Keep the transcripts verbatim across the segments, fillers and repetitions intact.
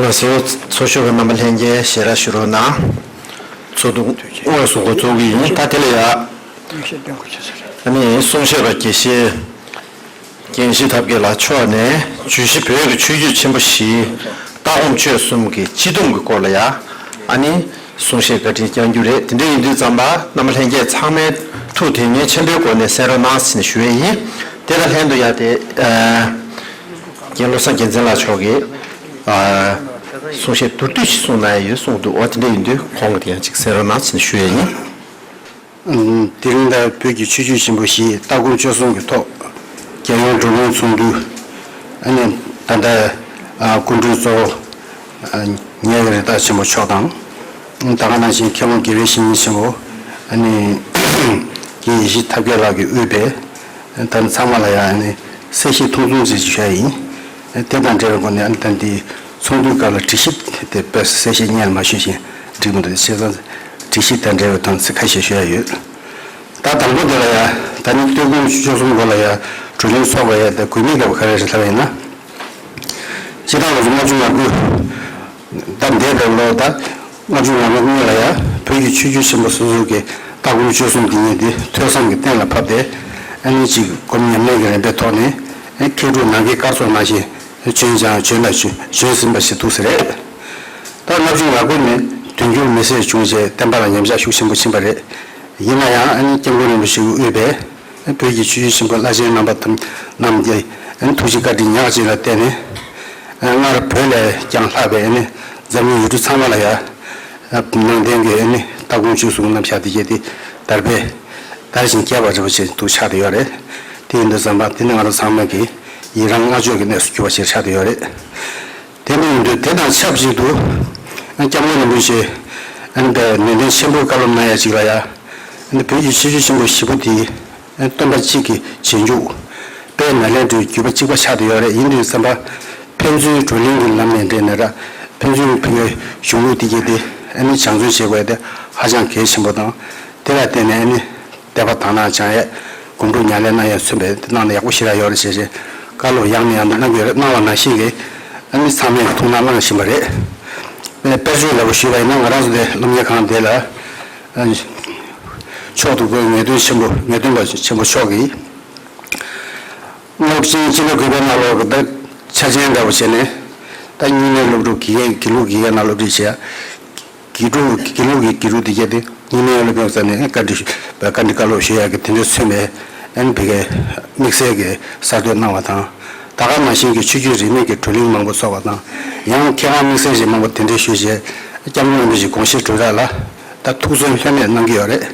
ལགས་སོ། ཚོགས་ཞུགས་ཀྱི་རྣམ་པ་ལྷན་རྒྱས་ཞལ་རག་ཞུ་རོགས་གནང་། ཚོགས་འདུ་དངོས་སུ་འགོ་འཛུགས་ཀྱི་ཡིན། ད་དེ་ལ་ཡ། ཨ་ནི་གསུང་བཤད་པ་དགེ་བཤེས་རྒན་ཞིག་ཐབས་མཁས་ལགས་མཆོག་ནས་བརྗོད་གཞི་བོད་ཀྱི་ཆོས་བརྒྱུད་ཆེན་པོ་བཞིའི་ལྟ་སྒོམ་སྤྱོད་གསུམ་གྱི་སྤྱི་སྡོམ་གྱི་སྐོར་ལ་ཡ། ཨ་ནི་གསུང་བཤད་བཀའ་དྲིན་བསྐྱང་རྒྱུ་རེད། དེ་འདྲ་ཡིན་དུས་ཙམ་པ་རྣམ་པ་ལྷན་རྒྱས་ཚང་མས་ཐུགས་དོན་གཉེར་ཆེན་པོའི་སྒོ་ནས་གསན་རོགས་གནང་ཟེར་ནས་ཞུ་ཡས་ཡིན། དེ་དང་ལྷན་དུ་ཡ་དེ། རྒན་བློ་བཟང་རྒྱལ་མཚན་ལགས་མཆོག་གིས། གསུང་བཤད་མདོར་བསྡུས་ཤིག་གསུངས་གནང་ཡ་ཡོད་གསུངས་འདུག་འོ་དེ་འདྲ་ཡིན་དུས་ཁོང་གིས་དེ་ཡང་ཅིག་གསན་རོགས་གནང་ཟེར་ནས་ཞུ་ཡས་ཡིན། དེ་རིང་ད་བོད་ཀྱི་ཆོས་བརྒྱུད་ཆེན་པོ་བཞིའི་ལྟ་སྒོམ་སྤྱོད་གསུམ་གྱི་ཐོག་རྒྱལ་ཡོངས་བགྲོ་གླེང་ཚོགས་འདུ། ཨ་ནི་ད་ལྟ་སྐུ་མགྲོན་གཙོ་བོ་ཉེ་བའི་རི་དྭགས་ཆེན་པོ་མཆོག་དང་། ད་ག་ནང་བཞིན་མཁས་དབང་དགེ་བའི་བཤེས་གཉེན་ཆེན་པོ། ཨ་ནི་རྒན་ཡེ་ཤེས་ཐབས་མཁས་ལགས་ཀྱིས་དབུས་པའི། ད་ནི་ཚང་མ་ལ་ཡང་ནི་གསལ་བཤད་ཐུང་ཐུང་ཅིག་ཞུ་ཡ་ཡིན། དེ་དང་འབྲེལ་བའི་སྒོ་ནས་ཨ་ནི་ད་འདི་ཚོགས་འདུའི་སྐབས་ལ་སྒྲིག་གཞི་དེ་དཔེ་གསལ་བཤད་སྔོན་ལ་མ་ཞུས་ཤིང་འགྲིག་མི་འདུག་བྱས་ཙང་སྒྲིག་གཞི་དང་འབྲེལ་བའི་དོན་ཚིག་ཁ་ཤས་ཞུ་ཡ་ཡོད། ད་དང་པོ་དེ་ལ་ཡ་ད་ནི་ལྟ་སྒོམ་སྤྱོད་གསུམ་སྐོར་ལ་ཡ་བགྲོ་གླེང་ཚོགས་པ་ཡ་ད་དགོས་དམིགས་ལ་ག་རེ་རེད་ལབ་ཡིན་ན། སྤྱིར་བཏང་ལོ་རབས་ལྔ་བཅུ་ང་དགུ། ད་འདས་པའི་ལོ་ད་ལྔ་བཅུ་ང་ལྔ་སྔོན་ལ་ཡང་བོད་ཀྱི་ཆོས་བརྒྱུད་ཆེན་པོ་སོ་སོ་གི་ལྟ་སྒོམ་སྤྱོད་གསུམ་འདི་ཉིད་དེ་ཐོས་བསམ་གྱི་གཏན་ལ་ཕབ་སྟེ། ཨ་ནི་གཅིག་སྒོམ་ཉམས་ལེན་གྱི་རིམ་པའི་ཐོག་ནས་མཁས་གྲུབ་ནམ་མཁའི་སྐར་ཚོགས་ནང་བཞིན་བྱོན་ཀྱང་བྱོན་ལ་བྱོན་ཟིན་པ་ཞིག་འདུག་ཟེར་རེད། ད་ལྔ་བཅུ་ང་དགུ་ནས་དུས་འགྱུར་མི་སེར་བྱུང་རྗེས་བསྟན་པ་ལ་ཉམས་ཆག་ཤུགས་ཆེན་པོ་ཕྱིན་པ་རེད། ཡིན་ན་ཡང་ཨ་ནི་སྐྱབས་མགོན་རིན་པོ་ཆེ་དབུས་པའི་བོད་ཀྱི་ཆོས་བརྒྱུད་ཆེན་པོ་བླ་ཆེན་རྣམ་པ་དམ་རྣམས་ཀྱི་ཐུགས་རྗེ་བཀའ་དྲིན་ཉག་གཅིག་ལ་བརྟེན་ནས། སྔར་བོད་ལས་ཀྱང་ལྷག་པའི་འཛམ་གླིང་ཡུལ་གྲུ་ཚང་མ་ལ་ཡང་ནང་བསྟན་གྱི་ལྟ་སྒོམ་སྤྱོད་གསུམ་རྣམ་གཞག་དེ་བརྒྱད་དེ་དར་སྤེལ་དར་ཞིང་རྒྱས་པ་འདྲ་པོ་ཞིག་ཏུ་ཆགས་བསྡད་ཡོད་རེད། དེ་ཡིན་དུས་ཙམ་པ་དེ་ནི་ང་རང་ཚང་མ་གི་ཡི་རང་བསྔགས་བརྗོད་ཀྱི་གནས་སུ་གྱུར་པ་ཞིག་ཆགས་བསྡད་ཡོད་རེད། དེ་འདྲ་ཡིན་དུས་དེ་དང་ཆབས་ཅིག་ཏུ། སྐྱབས་མགོན་རིན་པོ་ཆེ་ཨ་ནི་པའི་ནན་ཏན་ཆེན་པོའི་བཀའ་སློབ་གནང་ཡ་ཅིག་ལ་ཡ། ཨ་ནི་བོད་ཀྱི་ཆོས་བརྒྱུད་ཆེན་པོ་བཞི་པོ་དེ་སྟོན་པ་གཅིག་གི་རྗེས་འཇུག་དཔལ་ནཱ་ལེནྡྲའི་བརྒྱུད་པ་གཅིག་པ་ཆགས་བསྡད་ཡོད་རེད། ཡིན་དུས་ཙམ་པ་ཕན་ཚུན་བགྲོ་གླེང་གི་ལམ་ནས་འབྲེལ་ནས་ར་ཕན་ཚུན་ཕན་གྱི་གཞུང་ལུགས་དེ་གྱད་དེ་ཨ་ནི་སྦྱང་བརྩོན་བྱེད་དགོས་དེ་ཧ་ཅང་གལ་ཆེན་པོ་དང་། དེ་ལ་བརྟེན་ནས་ཨ་ནི། དད་པ་དག་སྣང་སྦྱང་ཡས། སྒོམ་སྒྲུབ་ཉམས་ལེན་གནང་ཡས་མཚོན་པའི་གནང་ན་ཡག་པོ་ཞེ་དྲག་ཡོད་རེད་ཟེར་བྱས། བཀའ་སློབ་ཡང་ནས་ཡང་དུ་གནང་གི་ཡོད་རེད། གནང་བ་ནང་བཞིན་གྱི་ཨ་ནི་ཚང་མས་ཐུགས་སྣང་གནང་བཞིན་པ་རེད། དཔེ་དཔེར་བརྗོད་ལྟ་བུ་ཞུས་པ་ཡིན་ན་ང་རང་ཚོ་དེ་སློབ་གཉེར་ཁང་དེ་ལ་ཨ་མཆོག་ཏུ་དགོས་ངེས་དོན་ཆེན་པོ་ངེས་དོན་པ་ཆེན་པོ་མཆོག་གིས་སློབ་ཆེན་སྤྱི་ཟླ་དགུ་པའི་ནང་ལོགས་ཀྱི་ད་འཆར་ཅན་འདྲ་བོ་བྱས་ནས་ད་གཉིས་སྨན་སློབ་ཕྲུག་དགེ་རྒན་དགེ་ལུགས་དགེ་རྒན་ནང་སློབ་ཁྲིད་བྱས། དགེ་ཕྲུག་དགེ་ལུགས་ཀྱི་དགེ་ཕྲུག་དེ་གྱད་དེ་གཉིས་སྨན་སློབ་དཔོན་རྩ་ནས་བཀའ་འདྲི་ཞུ་བཀའ་འདྲི་བཀའ་སློབ་ཞུ་ཡག་གི་དེ་འདྲའི་མཚོན་པའི་ཨན་བི་གའི་དམིགས་བསལ་གྱི་གསར་གཏོད་གནང་བ་དང་། ད་ག་ནང་བཞིན་གྱི་ཆོས་བརྒྱུད་རིས་མེད་ཀྱི་བགྲོ་གླེང་མང་པོ་ཚོགས་པ་དང་། ཡང་མཁས་དབང་དམིགས་བསལ་ཞིག་མང་པོ་དེ་འདྲའི་ཞུས་རྗེས་སྐྱབས་མགོན་རིན་པོ་ཆེའི་དགོངས་བཞེད་གྲོས་ར་ལ་ད་ཐུགས་བརྩོན་ལྷོད་མེད་གནང་གི་ཡོད་རེད།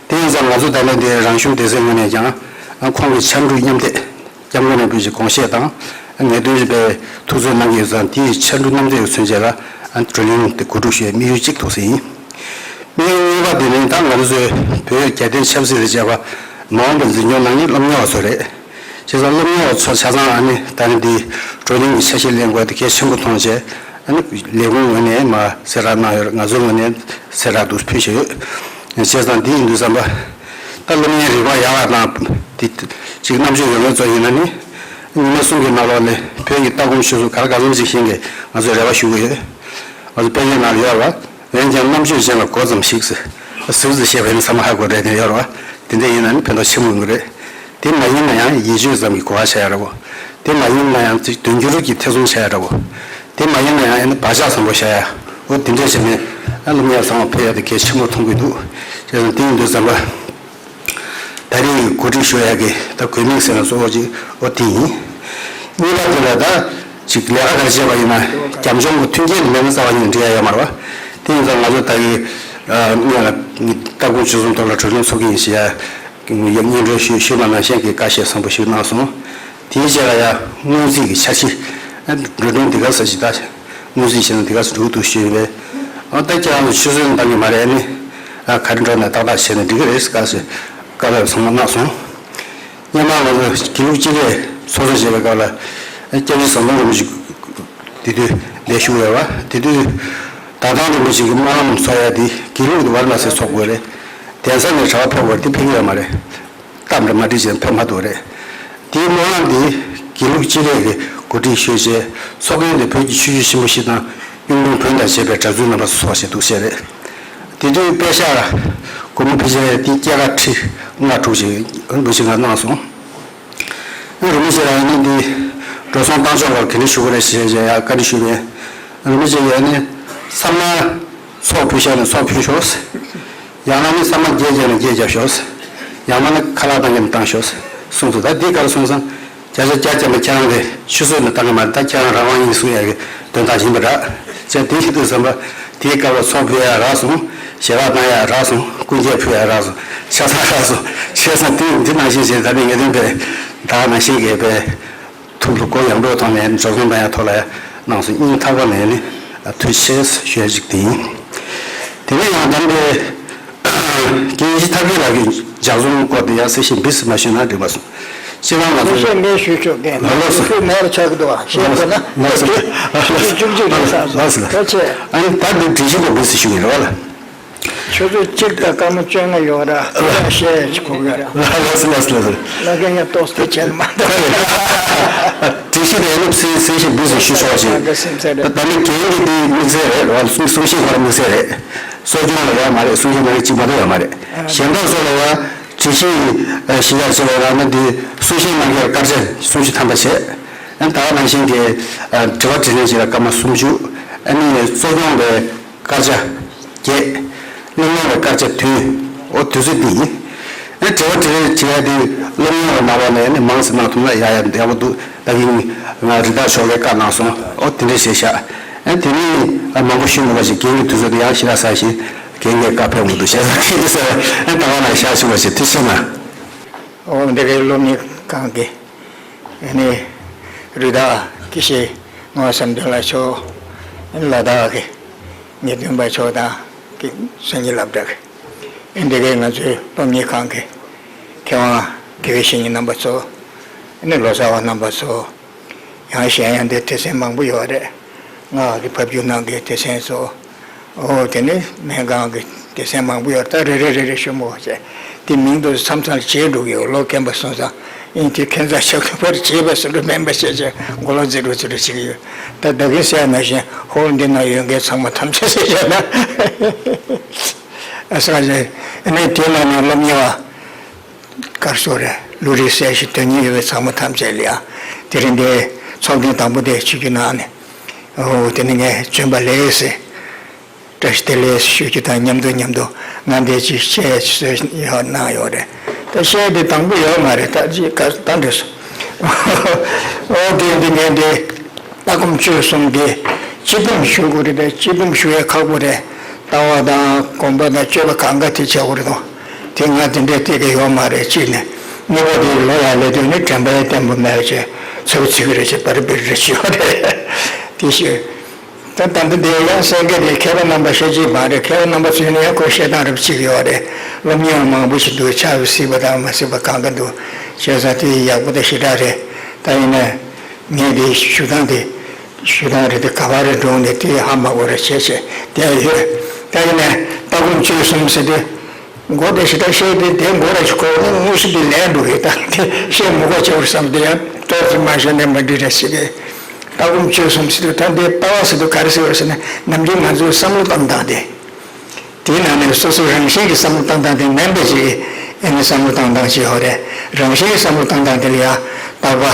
དེ་ཡིན་ཙང་ང་ཚོ་ད་ལན་དེ་རང་གཞུང་སྡེ་ཚན་ངོས་ནས་ཀྱང་ཁོང་གི་ཕྱར་གྲུ་མཉམ་འདེགས། སྐྱབས་མགོན་རིན་པོ་ཆེའི་དགོངས་བཞེད་དང་། ངེས་དོན་རིག་པའི་ཐུགས་བརྩོན་གནང་གི་ཡོད་ཙང་དེའི་ཕྱར་གྲུ་མཉམ་འདེགས་ཀྱི་མཚོན་བྱེད་ལ་བགྲོ་གླེང་དེ་གོ་སྒྲིག་ཞུ་བའི་དམིགས་ཡུལ་གཅིག་འདུག་ཟེར་ཡིན། དམིགས་ཡུལ་གཉིས་པ་དེ་ནི་ད་ང་ཚོའི་བོད་རྒྱལ་བསྟན་ཆབ་སྲིད་ལ་བྱས་པ་མ་འོངས་པར་འཛིན་སྐྱོང་གནང་མཁན་སློབ་གཉེར་བ་ཚོ་རེད། བྱས་ཙང་སློབ་གཉེར་བ་ཚོ་ཆ་ཚང་ཨ་ནི་ད་ནི་འདི་བགྲོ་གླེང་གི་ཆ་ཤས་ལེན་དགོས་དེ་གལ་ཆེན་པོ་མཐོང་བྱས་ཨ་ནི་ལས་ཁུངས་ངོས་ནས་མ་གསལ་བསྒྲགས་གནང་ཡོད་རེད། ང་ཚོའི་ངོས་ནས་གསལ་བསྒྲགས་འདུག་ཕུལ་བཞིན་ཡོད། བྱས་ཙང་འདི་ཡིན་དུས་ཙམ་པ། ད་སློབ་གཉེར་རིག་པ་ཡག་པ་དང་དེ་གཅིག་རྣམ་དཔྱོད་ཡོད་མཁན་ཚོ་ཡིན་ན་ནི། ཉི་མ་གསུམ་གྱི་ནང་ལོགས་ནས་བོད་ཀྱི་ལྟ་སྒོམ་སྤྱོད་གསུམ་ག་ལ་གང་འཚམ་ཞིག་ཤེས་མཁན་ང་ཚོས་རེ་བ་ཞུ་གི་ཡོད། ང་ཚོ་དཔེ་རྒྱན་ནང་ལ་ཡོད་རེད་བ། འོན་ཀྱང་རྣམ་དཔྱོད་ཅན་ལ་གོ་ཙམ་ཞིག་ཟེར། ཟུར་ཙམ་བཤད་པ་ཡིན་ན་ཚང་མ་ཧ་གོ་རེད་དེ་ཡོད་རེད་བ། དེ་འདྲ་ཡིན་ན་ནི་ཕན་ཐོགས་ཆེན་པོ་ཡོང་གི་རེད། དེ་མ་ཡིན་ན་ཡང་ཡིད་དཔྱོད་ཙམ་གྱི་གོ་བ་བྱ་ཡ་འདྲ་བོ། དེ་མ་ཡིན་ན་ཡང་དུས་འགྱུར་གྱི་ཐེ་ཚོམ་བྱ་ཡ་འདྲ་བོ། དེ་མ་ཡིན་ན་ཡང་ཨ་ནི་བག་ཆགས་བཟང་པོ་བྱ་ཡ། འོ་དེ་འདྲ་བྱས་ནས་ཨ་སློབ་གཉེར་བཟང་བ་ཕུལ་ཡ་དེ་གལ་ཆེན་པོ་མཐོང་གི་འདུག་བྱས་ཙང་དེ་ཡིན་དུས་ཙམ་པ། ད་རེས་གོ་སྒྲིག་ཞུ་ཡ་གི་ད་དགོས་དམིགས་ཟེར་ན་གཙོ་བོ་ཅིག་འོ་དེ་ཡིན། གཉིས་པ་དེ་ལ་ད་ཅིག་ལས་ཀ་ག་རེ་བྱས་པ་ཡིན་ན་རྒྱབ་ལྗོངས་ཀྱི་མཐུན་རྐྱེན་དེ་མེད་ན་རྩ་བ་ཉིད་ནས་འགྲིག་ཡ་ཡོད་མ་རེད་བ། དེ་ཡིན་ཙང་ང་ཚོ་ད་གི་སྔོན་ལ་ལྟ་སྒོམ་སྤྱོད་གསུམ་ཐོག་ལ་གྲོས་གླེང་ཚོགས་ཀྱི་ཡིན་ཞེས་ཡ། སྙན་སྒྲོན་ཞུས་ཞུས་པ་ནང་བཞིན་གྱི་བཀའ་བཤད་བཟང་པོ་ཞིག་གནང་སོང་། དེའི་རྗེས་ལ་ཡང་སྔོན་རྩིས་ཀྱི་འཆར་གཞི། འགྲོ་གྲོན་འདི་ག་ས་ཞིག་ད་སྔོན་རྩིས་བྱས་ན་འདི་ག་ས་འགྲོ་གི་འདུག་ཞུས་པས། ཨ་ད་ཁྱེད་རང་ཚོ་ཆུད་ཟོས་གཏང་གི་མ་རེད་ནི། ཨ་ག་རེ་འགྲོ་ན་ཏག་ཏག་བྱས་ན་འགྲིག་གི་རེད་ཟེར་བཀའ་ཟེར་བཀའ་ལན་ཚང་མ་གནང་སོང་། སྔོན་མ་ང་ཚོ་དགེ་ལུགས་སྤྱི་ལས་ཚོགས་གཙོ་བྱས་པའི་སྐབས་ལ་སྐྱབས་རྗེ་ཟམ་གདོང་རིན་པོ་ཆེ་དེ་དུས་ལས་ཞུགས་ཡོད་པ་དེ་དུས་ད་ཐང་རིན་པོ་ཆེ་གི་སྨོན་ལམ་ཚོགས་ཡ་དེ་དགེ་ལུགས་དེ་ཝཱ་ར་ཎ་སི་ཚོགས་དགོས་རེད། གདན་ས་ནས་གྲྭ་པ་ཕེབས་དགོས་རེད་དེ་ཕེབས་ཀྱི་ཡོད་མ་རེད། གཏམ་རེ་མ་བྲིས་ཅན་ཕན་མ་ཐོགས་རེད། དེའི་སྨོན་ལམ་འདི་དགེ་ལུགས་སྤྱི་ལས་ཀྱི་གོ་སྒྲིག་ཞུས་རྗེས་ཚོགས་མཁན་དེ་བོད་ཀྱི་ཆོས་བརྒྱུད་ཆེན་པོ་བཞི་དང་ གཡུང་དྲུང་བོན་དང་བཅས་པའི་གྲྭ་བཙུན་རྣམ་པ་ཚོགས་བཞིན་འདུག་བཤད་རེད། དེ་དུས་དཔེ་ཤག་སྒོར་མོ་ཕལ་ཆེར་དེ་སྐྱེད་ཀ་ཁྲི་ལྔ་དྲུག་ཅིག་འབུལ་ཞིག་ང་གནང་སོང་། རུ་མི་ཞིག་ལ་ནི་འདི་འགྲོ་སོང་བཏང་ཕྱོགས་ལ་ག་འདྲ་ཞུ་དགོས་རེད་ཞེས་ཡ་བཀའ་འདྲི་ཞུས་པས། རུ་མི་ཞིག་ཡ་ནི་ཚང་མ་ཚོགས་ཕུལ་ཤག་ནས་ཚོགས་ཕུལ་ཤོག། ཡང་ན་ནི་ཚང་མ་སྒེར་རྒྱབ་ནས་སྒེར་རྒྱབ་ཤོག། ཡང་ན་ནི་ཁ་ལག་བཏང་མཁན་བཏང་ཤོག་གསུངས་འདུག། ད་འདི་ག་རེ་གསུངས་སམ། བརྒྱ་ཆ་བརྒྱ་བརྒྱབ་ན་ཁྱེད་རང་གི་ཆུད་ཟོས་ནས་བཏང་གི་མ་རེད། ད་ཁྱེད་རང་རང་དབང་ཡིན་གསུང་ཡ་གི་དོན་དག་ཡིན་པ་འདྲ། བྱས་དེ་ཞིག་ཏུ་བསམ་པ། དེའི་སྐབས་ལ་ཚོགས་ཕུལ་ཡ་རག་སོང་། ཞལ་ལག་གནང་ཡ་རག་སོང་། སྐུ་འགྱེད་ཕུལ་ཡ་རག་སོང་། ཆ་ཚང་རག་སོང་། བྱས་ཙང་དེ་འདི་ནང་བཞིན་བྱས། ད་ནི་ངེས་དོན་པས་ད་ནང་བཞིན་གྱི་པའི་ཐུགས་ལ་གུ་ཡངས་པོའི་ཐོག་ནས་འབྱོར་སྐྱོང་བཏང་ཡ་ཐོག་ལ་གནང་སོང་། སྙིང་ཐག་པ་ནས་ནི་ཐུགས་རྗེ་ཆེ་ཞུ་ཡ་ཅིག་དེ་ཡིན། དེ་ནས་ཡང་ད་ནི་རྒན་ཡེ་ཤེས་ཐབས་མཁས་ལགས་ཀྱིས་ལྗགས་རྩོམ་སྐོར་དེ་ཡང་གསལ་བཤད་འབུ་སྲིད་མ་ཞུས་ན་འགྲིག་པ་སོང་། སྤྱིར་བཏང་ང་ཚོ་ལགས་སོ། ངས་ཞུ་ཆོག་གི་ལགས་སོ། ཞུ་མེད་ལ་ཆགས་ཀྱི་འདུག་བ། ཞེས་ལགས་སོ། དགོས་ན་ལགས་སོ། ཞུ་བཅུག་ཅིག་རེད་བསམ་སོང་། ལགས་སོ། ལགས་སོ། ཨ་ནི་ད་འདི་དྲི་ཞིམ་པོ་འབུ་སྲིད་ཞུ་གི་རེད་བ་ལ། ཆུ་ཚོད་གཅིག་དང་སྐར་མ་བཅོ་ལྔ་ཡོད་ར། དེ་ཡང་བཤད་ཡ་ཅིག་གོ་གི་ར། ལགས་སོ་ལགས་སོ་ལགས་སོ། ལ་ཀན་ཡ་ཏོག་སྟེ་བྱས་ན་མ་གཏོགས། དྲི་ཞིམ་པོ་ཡིན་ན་གསལ་བཤད་འབུ་སྲིད་ཞུ་ཆོག་ཅིག། ད་ནི་རྒན་གྱི་དེ་དམིགས་བསལ་རེད་བ། གསུང་གསུང་བཤད་ཁོ་རང་དམིགས་བསལ་རེད། གསོ་སྐྱོང་ལ་ཡོད་མ་རེད། གསུང་བཤད་གནང་མཁན་གཅིག་མ་གཏོགས་ཡོད་མ་རེད། གཞན་དག་སོགས་ལ་ཡང་དྲི་ཞིམ་ཞུ་ཡ་ཟེར་བ་ལ་ནི་འདི་གསུང་བཤད་གནང་མཁན་སྐར་ཆ་སུམ་ཅུ་ཐམ་པ་བྱས། ཨ་ནི་ད་ག་ནང་བཞིན་གྱི་དྲི་བ་དྲིས་ལན་བྱེད་ཡ་སྐར་མ་སུམ་ཅུ། ཨ་ནི་གསོ་སྐྱོང་བའི་སྐར་ཆ་བརྒྱད། སློབ་གཉེར་བའི་སྐར་ཆ་བདུན། འོ་དུས་ཚོད་འདི་ཡིན། ཨ་དྲི་བ་དྲིས་ལན་བྱེད་ཡ་འདི་སློབ་གཉེར་བ་མ་བ་ནས་ནི་མང་ཙམ་གནང་ཐུབ་ན་ཡ་ཡ་ཡག་པོ་འདུག། ད་གིན་ང་རི་དྭགས་ཞོགས་ཀས་བཀའ་གནང་སོང་། འོ་དེ་འདྲ་བྱས་ཤག། ཨ་དེ་ནས་ཨ་མང་པོ་ཞུ་མི་དགོས་ཤིག། རྒན་གྱི་དུས་ཚོད་དེ་ཡང་ཞེ་དྲག་ཟ་ཞིག། རྒན་གྱིས་བཀའ་ཕེབས་མི་འདུག་བྱས་ཙང་དེ་འདྲ་ཟེར་བ། ཨ་ད་ག་ལ་ཤག་ཞུ་བ་ཞིག་དེ་ཤེས་ན། འོ་འདི་གའི་སློབ་གཉེར་ཁང་གི་ཨ་ནི་རི་དྭགས་དགེ་བཤེས་ངག་དབང་བསམ་གཏན་ལགས་མཆོག། ཨ་ནི་ལ་དྭགས་ཀྱི་ངེས་དོན་པ་མཆོག་དང་གི་སངས་རྒྱས་སློབ་གྲྭ་གི། ཨ་འདི་གའི་ང་ཚོའི་སློབ་གཉེར་ཁང་གི་མཁས་དབང་དགེ་བའི་བཤེས་གཉེན་རྣམ་པ་ཚོ། ཨ་ནི་ལོ་ཙཱ་བ་རྣམ་པ་ཚོ། ཡང་གཞན་ཡང་འདིར་སྡེ་ཚན་མང་པོ་ཡོད་རེད། སྔགས་ཀྱི་ཕབ་སྒྱུར་གནང་མཁན་སྡེ་ཚན་ཚོ། འོ་དེ་ནི་སྨན་ཁང་གི་སྡེ་ཚན་མང་པོ་ཡོད་རེད། ད་རེ་རེ་རེ་རེ་ཞུ་མི་དགོས་བྱས། དེ་མིང་དུ་མཚམས་མཚམས་བརྗེད་འགྲོ་གི་ཡོད། ལོ་རྒན་པ་སོང་ཙང་ཨིན་དེ་ཁྱད་མཚར་ཆགས་ཐུབ་པར་བྱེད་པ་སུ་འགྲོ་མིན་པ་བྱས་བྱས་མགོ་ལོག་རྫི་འགྲོ་རྫི་འགྲོ་བྱེད་ཀྱི་ཡོད། ད་ད་གིན་ཟེར་ཡ་ནང་བཞིན་ཧོལ་འདི་ན་ཡོད་མཁན་ཚང་མ་ཐམས་ཅད་ཟེར་བྱས་ན། ཨ་སང་ཞེས་ཨ་ནི་དེ་ནང་ནས་སློབ་གཉེར་བ། དཀར་སོགས་རེད། བློ་རིག་གསལ་ཞིང་དོན་གཉེར་ཡོད་པའི་ཚང་མ་ཐམས་ཅད་ལ་ཡང་དེ་རིང་འདིའི་ཚོགས་ཐེངས་དང་པོ་དེ་ཆིབས་བསྒྱུར་གནང་ནས། འོ་དེ་ནི་ངས་བྱོན་པ་ལེགས་སེ། བཀྲ་ཤིས་བདེ་ལེགས་ཞུ་རྒྱུ་དང་མཉམ་དུ་མཉམ་དུ་ང་འདིར་ཅིག་བཤད་སྲོལ་ཡང་གནང་ཡོད་རེད། ད་བཤད་དེ་དང་པོ་ཡོད་མ་རེད། ད་ཅིག་ག་ད་འདྲ་སོང་། འོ་དེ་འདི་ངས་འདི། ལྟ་སྒོམ་སྤྱོད་གསུམ་གྱི་སྤྱི་སྡོམ་ཞུ་དགོས་རེད་དེ། སྤྱི་སྡོམ་ཞུ་ཡས་ཁག་པོ་རེད། ལྟ་བ་དང་སྒོམ་པ་དང་སྤྱོད་པ་གང་ག་དེ་བྱ་དགོས་རེད་དོ། དེ་ང་དེ་འདྲའི་སྟེགས་ཀྱི་ཡོད་མ་རེད། གཅིག་ནས་གཉིས་པ་དེ་ལོ་ཡར་སླེབས་དུས་ནི་དྲན་པའི་བརྟན་པོ་མེད་བྱས་ཚོད་ཚིག་རེ་བྱས་པར་པིར་རེ་བྱས་ཡོད་རེད། དེ་ཞུ། ད་ད་འདི་དེ་ཡང་གསན་མཁན་དེ་མཁས་པ་རྣམ་པ་ཤེས་ཀྱི་མ་རེད། མཁས་པ་རྣམ་པ་ཚོས་ནི་ཡང་ཁོ་བཤད་སྟངས་རབ་གཅིག་ཡོད་རེད། སློབ་གཉེར་མང་པོ་ཞིག་འདུག། ཆབ་སྲིད་པ་དང་མ་སྲིད་པ་གང་ག་འདུག། བྱས་ཙང་དེ་ཡག་པོ་དང་ཞེ་དྲག་རེད། ད་ཡིན་ན། ངས་འདི་ཞུ་སྟངས་དེ། ཞུ་སྟངས་རེད་དེ་ག་པར་རེ་འགྲོ་ནས་དེ་ཧ་མ་གོ་རེ་བྱས་བྱས་དེ་ཡོད། ད་ཡིན་ནས་ལྟ་སྒོམ་སྤྱོད་གསུམ་ཟེར་དུས། མགོ་དེ་ཞེ་དྲག་བཤད་དེ་དེ་མགོ་ར་ཞིག་གོ་ནས་དངོས་གཞི་དེ་ལས་འགྲོ་གི། ད་དེ་བཤད་མི་དགོས་བྱས་པར་བསམ་དེ་ཡང་ཏོག་ཙམ་མ་བཤད་ནས་མ་འགྲིག་རེ་ཟེར་གི། ལྟ་སྒོམ་སྤྱོད་གསུམ་ཟེར་དུས་ད་འདི་ལྟ་བ་ཟེར་དུས་ག་རེ་ཟེར་བ་ཟེར་ན་ནམ་རྒྱུན་ང་ཚོའི་བསམ་བློ་བཏང་སྟངས་དེ། དེའི་ནང་ནས་སོ་སོའི་རང་བཞིན་གྱི་བསམ་བློ་བཏང་སྟངས་དེ་ངན་པ་ཅིག་ཨེ་ནི་བསམ་བློ་བཏང་སྟངས་ཅིག་ཡོད་རེད། རང་བཞིན་གྱི་བསམ་བློ་བཏང་སྟངས་དེ་ལ་ཡང་རྟག་པ་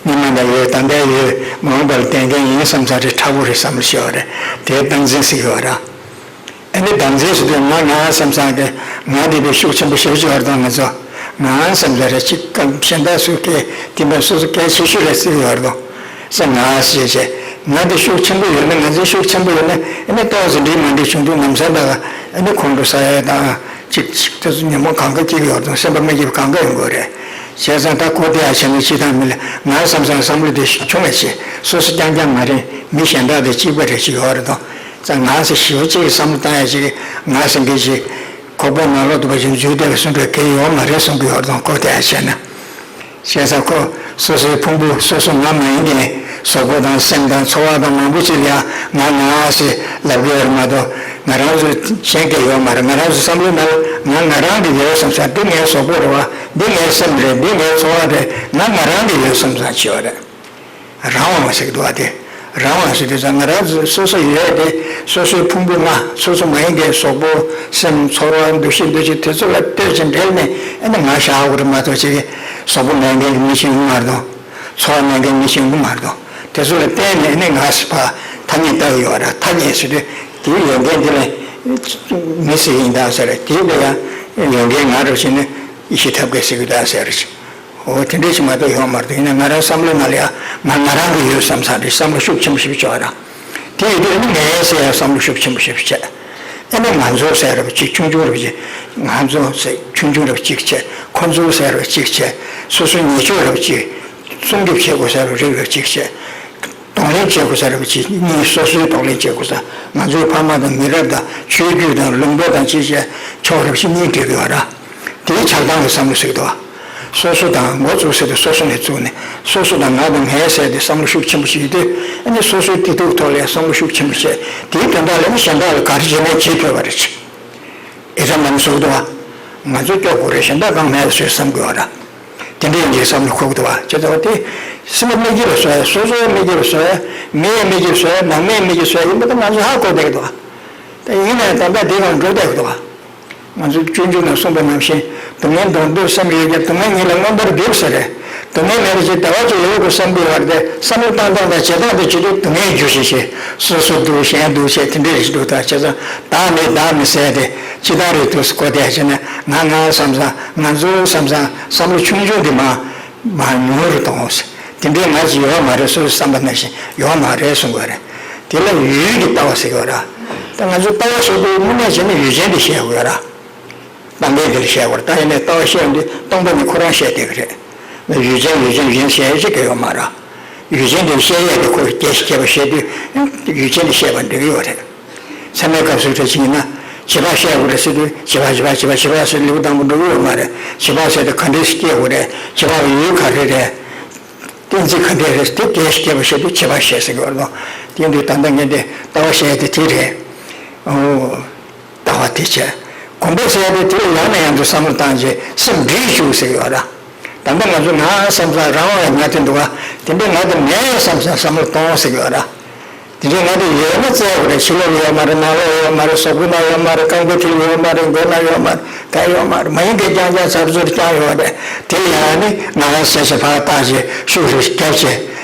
སྔོན་མ་ལ་ཡོད། ད་ལྟ་ཡོད། མ་འོངས་པ་ལ་ལྡན་མཁན་ཡིན་བསམ་ས་རེད། མཁྲེགས་པོ་རེད་བསམ་བློ་ཞིག་ཡོད་རེད། དེའི་བདག་འཛིན་ཟེར་གྱི་ཡོད་རེད། ཨེ་ནི་བདག་འཛིན་ཟེར་དུས་ང་ང་བསམ་ས་དེ་ང་དེ་དཔེ་ཤུགས་ཆེན་པོ་ཞེ་པོ་ཅིག་ཡོད་རེད་དང་། ང་ཚོ་ང་བསམ་ས་རེད། ཅིག་གམ་གཞན་དག་སུ་སྐད་དེ་འདྲ་སོ་སོ་གལ་ཆེ་ཤོས་རེད་ཟེར་གྱི་ཡོད་རེད་དང་། ས་ང་ཞེས་བྱས། ང་འདི་ཤུགས་ཆེན་པོ་ཡོད་ན། ང་ཚོའི་ཤུགས་ཆེན་པོ་ཡོད་ན་ཨ་ནི་ཏོག་ཙམ་འགྲིག་མ་འགྲིག་བྱུང་དུས་ལམ་སང་ད་ཨ་ནི་ཁོང་ཁྲོ་ཟ་ཡས་དང་། ཅིག་ཅིག་ཏོག་ཙམ་ཉོན་མོངས་གང་ག་སྐྱེ་གི་ཡོད་དང་། སེམས་པ་མ་སྐྱིད་པ་གང་ག་ཡོང་གི་རེད། བྱས་ཙང་ད་གོ་བདེ་ཡ་བྱས་ནས་ཅི་དང་མི་ལ་ང་བསམ་བསམ་བསམ་བློ་དེ་བྱུང་བས་བྱས། སོ་སོ་རྐྱང་རྐྱང་མ་རེད། མི་གཞན་དག་དེ་གཅིག་པ་རེ་ཅིག་ཡོད་རེད་དང་། ཙང་ང་ཚོ་ཞི་བ་གཅིག་གི་བསམ་བློ་བཏང་ཡ་ཅིག་ང་ཟེར་མཁན་ཅིག་ཁོག་པའི་ནང་ལོག་ཏུ་བ་ཞིག་འཛུལ་བསྡད་པའི་སུ་འགྲོ་གལ་ཡོད་མ་རེད་གསུང་གི་ཡོད་རེད་དང་། གོ་བདེ་ཡ་བྱས་ན། བྱས་ཙང་ཁོ་སོ་སོའི་ཕུང་པོ་སོ་སོ་ང་མ་ཡིན་མཁན་གཟུགས་པོ་དང་སེམས་དང་ཚོར་བ་དང་མང་པོ་ཅིག་ལ་ཡང་ང་ང་ཟེར་ལབ་ཀྱི་ཡོད་རེད་མ་གཏོགས། ང་རང་ཚོ་གཞན་སྐད་ཡོད་མ་རེད། ང་རང་ཚོ་བསམ་བློའི་ནང་ལ་ང་ང་རང་གི་ཡོད་བསམ་ས། འདི་ངའི་གཟུགས་པོ་རེད་བ། འདི་ངའི་སེམས་རེད། འདི་ངའི་ཚོར་བ་རེད། ང་ང་རང་གི་ཡོད་བསམ་ས་ཅིག་ཡོད་རེད། རང་དབང་བ་ཟེར་གྱི་འདུག་བ། དེ་ རང་དབང་ཟེར་དུས་ཙང་ང་རང་ཚོ་སོ་སོ་ཡོད་དེ། སོ་སོའི་ཕུང་པོ་ལྔ། སོ་སོ་མ་ཡིན་པའི་གཟུགས་པོ། སེམས། ཚོར་བ། འདུ་ཤེས། འདུ་བྱེད། དེ་ཚོ་ལ་ལྟོས་ཅིང་འབྲེལ་ནས། ཨ་ནི་ང་བཞག་དགོས་རེད་མ་གཏོགས། ཅིག་གཟུགས་པོ་མེད་མཁན་གྱི་མི་ཞིག་ཡོང་མ་རེད་དོ། ཚོར་བ་མེད་མཁན་མི་ཞིག་ཡོང་གི་མ་རེད་དོ། དེ་ཚོ་ལ་བརྟེན་ནས་ཨ་ནི་ང་ཟེར་བ་ཐ་སྙད་བཏགས་ཡོད་ར། ཐ་སྙད་ཟེར་དུས་དེའི་ཡོན་ཏན་དེ་ལ་མི་ཟེར་ཡིན་ད་ཟེར། དེ་ལ་ཡང་ཡོན་ཏན་ང་རུ་ཕྱིན་ནས་ཡེ་ཤེས་ཐབས་མཁས་ཟེར་གི་ད་ཟེར། འོ་དེ་འདྲ་ཞིག་མ་གཏོགས་ཡོད་མ་རེད། ཡིན་ན་ང་རང་བསམ་བློ་ནང་ལ་ཡང་ང་ང་རང་གི་ཡོད་བསམ་ས་རེད། བསམ་བློ་ཤུགས་ཆེན་པོ་ཞིག་བྱོས་ར། དེ་ཡིན་དུས་ཨ་ནི་ངས་ཟེར་ཡང་བསམ་བློ་ཤུགས་ཆེན་པོ་ཞིག་བྱས། ཨ་ནི་ང་ཚོ་ཟེར་རབ་ཅིག་ཆུང་ཆུང་རབ་ཅིག་ང་ཚོ་ཟེར་ཆུང་ཆུང་རབ་ཅིག་བྱས། ཁོ་ཚོ་ཟེར་རབ་ཅིག་བྱས། སོ་སོའི་ཉེས་སྤྱོད་རབ་ཅིག་སྲུང་སྐྱོབ་བྱེད་དགོས་ས་རབ་རིགས་རབ་ཅིག་བྱས། གདོང་ལེན་བྱེད་དགོས་ས་རབ་ཅིག་གཉིས་སོ་སོའི་གདོང་ལེན་བྱེད་དགོས་ས། ང་ཚོའི་ཕ་མ་དང་མི་རབས་དང་ཆོས་བརྒྱུད་དང་ལུང་པ་དང་ཅི་བྱས་ཕྱོགས་རབ་ཅིག་གཉིས་འབྲེལ་གི་ཡོད་ར། དེའི་ཆགས་སྡང་གི་བསམ་བློ་ཟེར་གི་འདུག་བ། སོ་སོ་དང་འགོ་བཙུགས་ཟེར་དུས་སོ་སོ་ནས་བཙུགས་ནས། སོ་སོ་དང་ང་དང་ངའི་ཟེར་དེ་བསམ་བློ་ཤུགས་ཆེན་པོ་ཞིག་ཡོད་དུས། ཨ་ནི་སོ་སོའི་བདེ་སྡུག་ཐོག་ལ་བསམ་བློ་ཤུགས་ཆེན་པོ་བྱས། དེའི་དོན་དག་ལ་ནི་གཞན་དག་ལ་ག་རེ་བྱས་ནས་བྱེད་ཕོད་པ་རེད། ཨེ་ཙམ་མ་ནི་བཟོ་གི་འདུག་བ། ང་ཚོ་སྐྱོབ་དགོས་རེད། གཞན་དག་གང་མེད་ཟེར་བསམ་དགོས་བ་ར། དེ་འདྲའི་ཡིན་གྱི་བསམ་བློ་འཁོར་གི་འདུག་བ། བྱས་ཙང་བ་དེ་སེམས་པ་མི་སྐྱིད་པ་བཟོ་ཡ། སོ་སོ་མི་སྐྱིད་པ་བཟོ་ཡ། མི་ཡ་མི་སྐྱིད་པ་བཟོ་ཡ། ནང་མི་མི་སྐྱིད་པ་བཟོ་ཡ་ཡིན་པ་དེ་ང་ཚོ་ཧ་གོ་བསྡད་ཀྱི་འདུག་བ། ད་ཡིན་ནའང་ད་ལྟ་དེ་གང་འགྲོ་བསྡད་ཀྱི་འདུག་བ། ང་ཚོ་སྤྱོད་འཇུག་ནང་གསུངས་པ་ནང་བཞིན། སྡུག་བསྔལ་མདོར་བསྡུས་བསམ་ཡོད་ཀྱང་། སྡུག་བསྔལ་ཉིད་ལ་མངོན་པར་འགྱུར་ཟེར་རེད། སྡུག་བསྔལ་མེད་པ་ཅིག་ཟླ་བ་གཅིག་ཡོད་དགོས་བསམ་གྱི་ཡོད་རེད་དེ། བསམ་བློ་བཏང་སྟངས་དང་བྱེད་སྟངས་དེ་བྱེད་དུས་སྡུག་བསྔལ་འགྱུར་ཞིང་བྱེད། སོ་སོ་སྡུག་གཞན་སྡུག་བྱེད་དེ་འདྲ་རེད་འདུག་ད་བྱས་ཙང་བདག་མེད་བདག་མེད་ཟེར་དེ་ཅི་ལྟར་རེད་འདུག་གོ་བསྡད་བྱས་ནས། ང་ང་བསམ་བསམ། ང་ཚོ་བསམ་བསམ། བསམ་བློ་ཆུང་ཆུང་དེ་མ་མ་ཉུང་རུ་གཏོང་ཟེར། དེ་འདྲའི་ང་ཅིག་ཡོད་མ་རེད། སོ་སོ་བསམ་པ་ནང་བཞིན་ཡོད་མ་རེད་གསུང་དགོས་རེད། དེ་ལ་ཡུལ་གྱི་ལྟ་བ་ཟེར་གྱི་ཡོད་ར། ད་ང་ཚོ་ལྟ་བ་ཟེར་དུས་དངོས་གནས་བྱས་ན་ཡུལ་ཅན་དེ་བཤད་དགོས་ར། སྟོང་པའི་དེ་ལ་བཤད་དགོས་ར། ད་ཡིན་ནའི་ལྟ་བ་བཤད་ཡོང་དུས་སྟོང་པ་ནི་ཁོ་རང་བཤད་བསྡད་ཀྱི་རེད། ཡུལ་ཅན་ཡུལ་ཅན་གཞན་བཤད་ཡ་ཅིག་གི་ཡོད་མ་ར། ཡུལ་ཅན་དེ་བཤད་ཡས་དེ་ཁོ་རྒྱས་ཤིང་རྒྱས་པ་བཤད་དུས་ཡུལ་ཅན་དེ་བཤད་པ་འགྲིག་གི་ཡོད་རེད། ཚད་མའི་སྐབས་སུ་འདྲ་ཅིག་ཡིན་ན། བྱེད་པ་བཤད་དགོས་རེད་ཟེར་དུས། བྱེད་པ་བྱེད་པ་བྱེད་པ་བྱེད་པ་ཟེར་ལེའུ་དང་པོ་འགྲོ་གི་ཡོད་མ་རེད། བྱེད་པ་ཟེར་དུས་ག་འདྲས་སེ་སྐྱེ་དགོས་རེད། བྱེད་པ་ཡི་ཡུལ་ག་རེ་རེད། གཏན་ཚིགས་ག་འདྲས་རེད། དེ་རྒྱས་ཤིང་རྒྱས་པ་བཤད་དུས་བྱེད་པ་བཤད་ཟེར་གི་ཡོད་རེད། དེ་ཡིན་དུས་ད་ལྟ་ངས་འདི་ལྟ་བ་བཤད་ཡ་དེ་དེ་རེད། ཨོ། ལྟ་བ་དེ་བྱས། གོམས་པ་ཟེར་ཡ་དེ་དེ་ལ་ཡང་ནས་ཡང་དུ་བསམ་བློ་བཏང་རྗེས་སེམས་འདྲིས་བཅུག་ཟེར་གི་ཡོད་ར། ད་ལྟ་ང་ཚོ་ང་བསམ་བསམ་རང་དབང་ལ་ཉར་དེ་འདུག་ག་དེ་འདྲའི་ང་དང་ངའི་བསམ་བསམ་བསམ་བློ་གཏོང་ཟེར་གི་ཡོད་ར། དེ་འདྲའི་ང་དང་ཡོད་ན་བཙལ་དགོས་རེད། ཕྱི་ལོགས་ཡོད་མ་རེད། ནང་ལོགས་ཡོད་མ་རེད། གཟུགས་པོ་ནང་ཡོད་མ་རེད། རྐང་པའི་མཐིལ་ཡོད་མ་རེད། མགོ་ནང་ཡོད་མ་རེད། ག་ཡོད་མ་རེད། མ་ཡིན་པའི་རྐྱང་རྐྱང་ཚབ་ཚུབ་རྐྱང་ཡོད་རེད། དེ་ཡང་ནི་ང་རང་བསད་བྱས་ཕར་བཏགས་བྱས་ཤུགས་རེ་རྒྱབ་བྱས།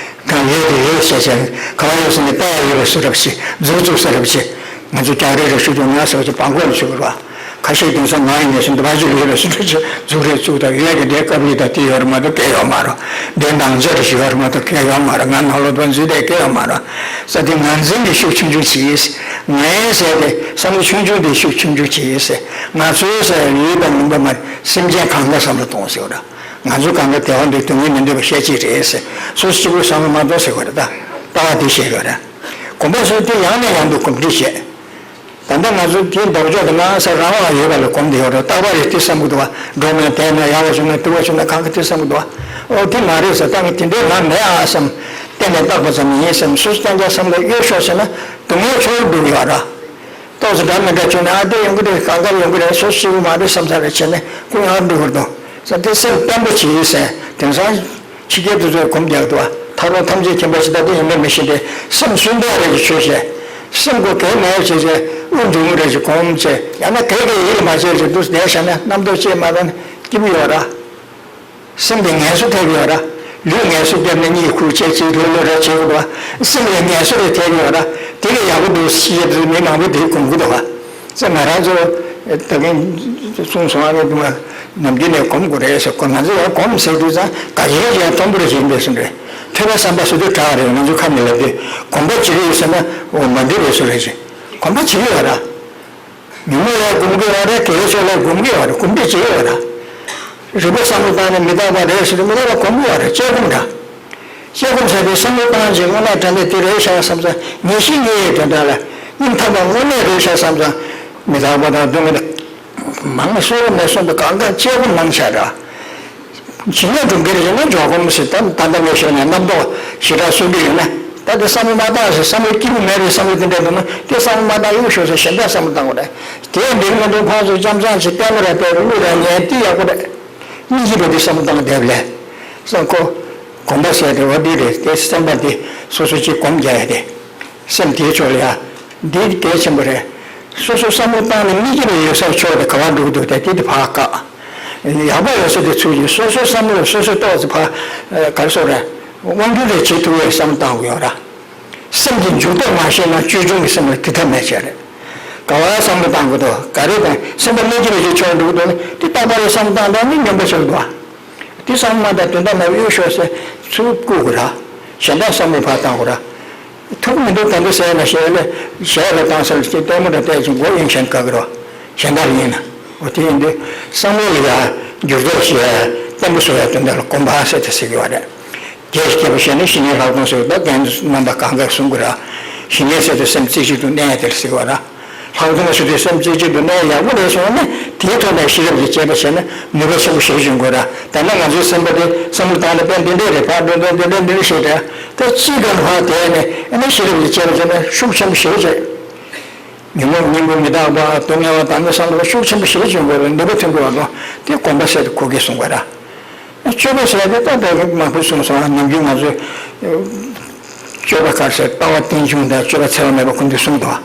གང་ཡོད་དེ་ཡོད་བཤད་བྱས། གང་ཡོད་ཟེར་ནས་དཔེ་ཡོད་པ་བཟོ་རབས་བྱེད། མཛུབ་བཙུགས་ས་རབས་བྱེད། ང་ཚོ་རྒྱག་རེས་རེ་ཞུ་དུས་ང་ཟེར་བ་ཅིག་བང་གོ་ལ་ཞུ་དགོས་ར། ཁ་ཤས་དེང་སང་ང་ཡིན་ནས་སུ་འདི་བ་ཅིག་ཡོད་པ་བཟོ་རབས་བྱེད། མཛུབ་རེ་བཙུགས་དང་ཡོད་ཀྱི་དེ་སྐབས་ཡིན་དང་དེ་ཡོད་རེད་མ་གཏོགས་སྐད་ཡོད་མ་རེད། དེ་ནང་ཆ་རེ་ཞིག་ཡོད་རེད་མ་གཏོགས་སྐད་ཡོད་མ་རེད། ང་ནང་ལོགས་དུ་འཛུལ་དེ་སྐད་ཡོད་མ་རེད། ས་དེ་ངར་འཛིན་གྱི་ཤུགས་ཆུང་ཆུང་བྱེད། ངའི་ཟེར་དེ་བསམ་བློ་ཆུང་ཆུང་དེ་ཤུགས་ཆུང་ཆུང་བྱེད། ང་ཚོའི་ཟེར་ཡོད་པ་མིན་པ་མ་རེད། སེམས་ཅན་གང་ག་བསམ་བློ་གཏོང་ཟེར་བ་རེད། ང་ཚོ་གང་ག་བདེ་བ་འདོད། སྡུག་བསྔལ་མི་འདོད་པ་བཤད་ཅིག་རེད་ཟེར། སོ་སོ་གཅིག་པུས་བསམ་བློ་མ་གཏོང་ཟེར་བ་རེད། ད་ལྟ་བ་དེ་བཤད་ཡོད་རེད། གོམས་པ་སོགས་དེ་ཡང་ནས་ཡང་དུ་གོམས་འདྲིས་བྱེད། ད་ལྟ་ང་ཚོ་དེའི་ལྡོག་ཕྱོགས་དེ་ང་ས་རང་དབང་ཡོད་པ་ལ་གོམས་བསྡད་ཡོད་རེད། རྟག་པར་རེ་དེ་བསམ་གི་འདུག་བ། འགྲོ་ན་བསྡད་ན་ཡག་པོ་བྱུང་ན་སྡུག་པོ་བྱུང་ན་གང་གི་དེ་བསམ་གི་འདུག་བ། ཨོ་དེ་མ་རེད་ཟེར། ད་ངས་དེ་འདྲའི་ང་མེད་ཨ་བསམ། གཏན་ནས་བཏགས་པ་ཙམ་ཡིན་བསམ། སོ་སོ་རྐྱང་རྐྱང་བསམ་བློ་གཡོ་ཤོག་ཟེར་ན་སྡུག་བསྔལ་ཆེ་རུ་འགྲོ་གི་ཡོད་ར། ཏོག་ཙམ་འདྲ་མི་འདྲ་བྱུང་ན་ཨ་དེ་ཡོང་གི་རེད། གང་ག་ཡོང་གི་རེད། སོ་སོ་སྐྱིད་པོ་མ་རེད་བསམ་ས་རེ་བྱས་ནས་ཀུན་ཡང་འགྲོ་གི་འདུག་ཟེར། དེ་སེམས་བརྟན་པོ་བྱེད་ཟེར། དེང་སང་ཕྱི་རྒྱལ་དུ་ཚོས་གོམས་རྒྱག་འདུག་བ། ཐར་པ་ཐམས་ཅད་མཁྱེན་པ་ཞིག་ད་དེ་ཡིན་མིན་མི་ཤེས་ཏེ། སེམས་སུན་པོ་རེ་ཞིག་ཆོས་བཤད། སེམས་ཁོ་གལ་མེད་བྱས་བྱས། དབུགས་འབྱུང་རེ་ཞིག་གོམས་བྱས། ཡང་ན་གལ་གལ་ཡིད་ལ་མ་བྱས་བྱས་འདུག་བསྡད་བཞག་ན་རྣམ་རྟོག་སྐྱེས་མ་གཏོགས་སྐྱིད་པོ་ཡོད་ར། སེམས་དེ་ངལ་གསོ་ཐེབས་ཡོད་ར། ལུས་ངལ་གསོ་བརྒྱབ་ནས་གཉིད་ཁུག་བྱས་ཅིག་ལྷོད་ལྷོད་ར་བྱེད་དགོས་འདུག་བ། སེམས་ལ་ངལ་གསོ་རེ་ཐེབས་ཡོད་ར། དེ་ལས་ཡག་པོ་འདུག་ཤེས་ཀྱི་འདུག་མི་མང་པོ་དེ་གོམས་ཀྱི་འདུག་བ། ཙེ་ང་རང་ཚོ་ད་གིན་གསུངས་སོང་། ཨ་ནི་དུ་མ་ནམ་རྒྱུན་ནས་གོམས་དགོས་རེད་ཟེར། ཁོ་ང་ཚོ་ཡང་གོམས་ཟེར་དུས་ཙང་ག་ཡིན་ཡང་མཐོན་པོ་རེ་ཞིག་ཡིན་པས་སུ་རེད། ཐོས་པ་བསམ་པ་ཟེར་དུས་དྲག་རེད། ང་ཚོ་ཁ་ནས་ལབ་དུས་གོམས་པ་བྱེད་ཀྱི་ཡོད་ཟེར་ན་འོ་མ་འགྲིག་རེད་སུ་རེད་ཟེར། གོམས་པ་བྱེད་ཀྱི་ཡོད་ར། ཉོན་མོངས་ལ་གོམས་ཀྱི་ཡོད་རེད། དགེ་བའི་ཕྱོགས་ལ་གོམས་ཀྱི་ཡོད་རེད། གོམས་འདྲིས་བྱེད་ཀྱི་ཡོད་རེད། རིག་པའི་བསམ་བློ་བཏང་ནས་མི་རྟག་པ་རེད་ཟེར་དུས་མི་རྟག་པ་གོམས་ཀྱི་ཡོད་རེད། དཔྱད་སྒོམ་འདྲ། དཔྱད་སྒོམ་ཟེར་དུས་བསམ་བློ་བཏང་བྱས་དངོས་གནས་དྲན་ཏེ་དེ་རེད་ཤག་བསམ་ཙང་ངེས་ཤེས་རྙེད་ཡས་དོན་དག་ལ་སྙིང་ཐག་པ་དངོས་གནས་རེད་ཤག་བསམ་ཙང་མི་རྟག་པ་དང་སྡུག་བསྔལ་མང་ན་གསོལ་བ་མེད་གསུངས་པའི་གང་ག་དཔྱད་སྒོམ་མང་ཆགས་འདྲ། ཇི་སྙེད་སྒྲུབ་འགལ་ཡོད་ན་འཇོག་སྒོམ་ཟེར། ད་ད་ལྟ་ངས་ཞུས་ནས་རྣམ་རྟོག་ཞེ་དྲག་གསོ་གི་ཡོད་ན་ད་དེ་བསམ་བློ་མ་བཏང་ཟེར། བསམ་བློ་སྐྱིད་པོ་མེད་རེད་བསམ་བློ་དེ་འདྲ་འདུག་ན་དེ་བསམ་བློ་མ་བཏང་གཡུག་ཞོག་ཟེར། གཞན་དག་བསམ་བློ་བཏང་དགོས་རེད། དེ་འདིར་མི་འདུག་ཕར་ཚུར་ཅམ་ཙམ་ཞིག་བལྟས་ན་ར་བལྟས་རུ་བླུག་ར་ཉན་དེ་ཡག་པོ་རེད། སྙིང་རྗེ་བ་དེ་བསམ་བློ་བཏང་བསྡད་པ་ལས་བསམ་ཁོ། གོམས་པ་ཟེར་དེ་འོ་འདི་རེད། དེ་སེམས་པ་འདི་སོ་སོ་གཅིག་གོམས་རྒྱག་ཡ་དེ། སེམས་དེའི་ཕྱོགས་ལ་ཡ། འདི་གལ་ཆེན་པོ་རེད། སོ་སོ་བསམ་བློ་བཏང་ནས་མི་སྐྱིད་པའི་ཡོད་སར་ཕྱོགས་དེ་ག་བར་འགྲོ་གི་འདུག་དེ་དེ་དེ་ཕར་བཀག་ཡག་པོ་ཡོད་ས་དེ་ཚུར་ཡིན། སོ་སོའི་བསམ་བློ་སོ་སོས་རྟོགས་ཚེ་ཕར་ག་རེ་ཟེར་རེད། དབང་སྒྱུར་རེ་བྱེད་ཐུབ་པའི་བསམ་བློ་བཏང་དགོས་ཡོད་ར། སེམས་ཀྱི་འཇུག་ལྡོག་མ་ཤེས་ན་བཅོས་སྐྱོང་གི་སེམས་ལ་དུས་ཐབས་མེད་ཆ་རེད། ག་བར་བསམ་བློ་བཏང་དགོས་འདུག་ག་རེ་དང་སེམས་པ་མི་སྐྱིད་པའི་ཕྱོགས་འགྲོ་གི་འདུག་ན་དེ་རྟག་པར་བསམ་བློ་བཏང་དང་ནི་སྙོམས་པོ་ཆགས་འདུག་དེ་བསམ་མ་དང་དོན་དག་མེད་པ་གཡུག་ཤོག་ཟེར་ཚུར་བཀུག་དགོས་ར། གཞན་དག་བསམ་བློ་ཕར་བཏང་དགོས་ར། ཐུགས་མི་འདུག་ག་འདུག་ཟེར་ན་ཞལ་ལ་ཞལ་ལ་བཏང་ཟེར་ལ་ལྟད་མོ་འདྲ་བལྟས་ཀྱི་མགོ་གཡེང་ཤན་དཀའ་གི་རོ། གཞན་དག་ཡིན་ན། འོ་དེ་ཡིན་དུས་བསམ་བློ་ལ་ཡ་འགྱུར་ལྡོག་བྱེད་ཡ་བརྟན་པོ་བཟོ་ཡ་དོན་དག་ལ་གོམས་པ་ཟེར་ཏེ་ཟེར་གི་བ་རེད། རྒྱས་ཤིག་བརྒྱབ་པ་བྱས་ན་ཞི་གནས་ལྷག་མཐོང་ཟེར་བ་དང་རྣམ་པ་གང་ག་གསུང་གི་ར། ཞི་གནས་ཟེར་དུས་སེམས་རྩེ་གཅིག་ཏུ་གནས་ཡ་དེ་ལ་ཟེར་གི་བ་ར། ལྷག་མཐོང་ཟེར་དུས་སེམས་རྩེ་གཅིག་ཏུ་གནས་ཡག་པོ་རེད་སོང་ན་དེའི་ཐོག་ནས་ཤེས་རབ་ཀྱི་དཔྱད་པ་བྱས་ན་ནུས་པ་ཆེན་པོ་ཞིག་འབྱུང་དགོས་ར། ད་ནི་ང་ཚོའི་སེམས་པ་དེ་བསམ་བློ་བཏང་ན་དཔེ་འདི་འདྲས་རེད། ཕར་འགྲོ་དོན་འདི་འདྲས་འདི་འདྲས་ཞིག་རེད། ད་ཅི་གང་ཕར་དེ་ནས་ཨ་ནི་ཤེས་རབ་ཀྱི་དཔྱད་པ་བྱས་ན་ཤུགས་ཆེན་པོ་ཞིག་བྱེད། ཉོན་མོངས་གཉེན་པོ་མི་རྟག་པ་སྡུག་བསྔལ་བ་དང་ནི་བསམ་བློ་ཤུགས་ཆེན་པོ་ཞིག་འབྱུང་དགོས་ར། ནུས་པ་ཐོན་དགོས་བ་དང་དེ་གོམས་པ་ཟེར་དུ་གོ་གེ་གསུང་བ་ར། སྤྱོད་པ་ཟེར་ཏེ་ད་ལྟ་མང་པོ་གསུངས་སོང་། ནམ་རྒྱུན་ང་ཚོས་སྤྱོད་པ་ག་རེ་ཟེར། ལྟ་བ་རྟེན་འབྱུང་དང་སྤྱོད་པ་འཚེ་བ་མེད་པ་ཁོ་འདུས་གསུངས་འདུག་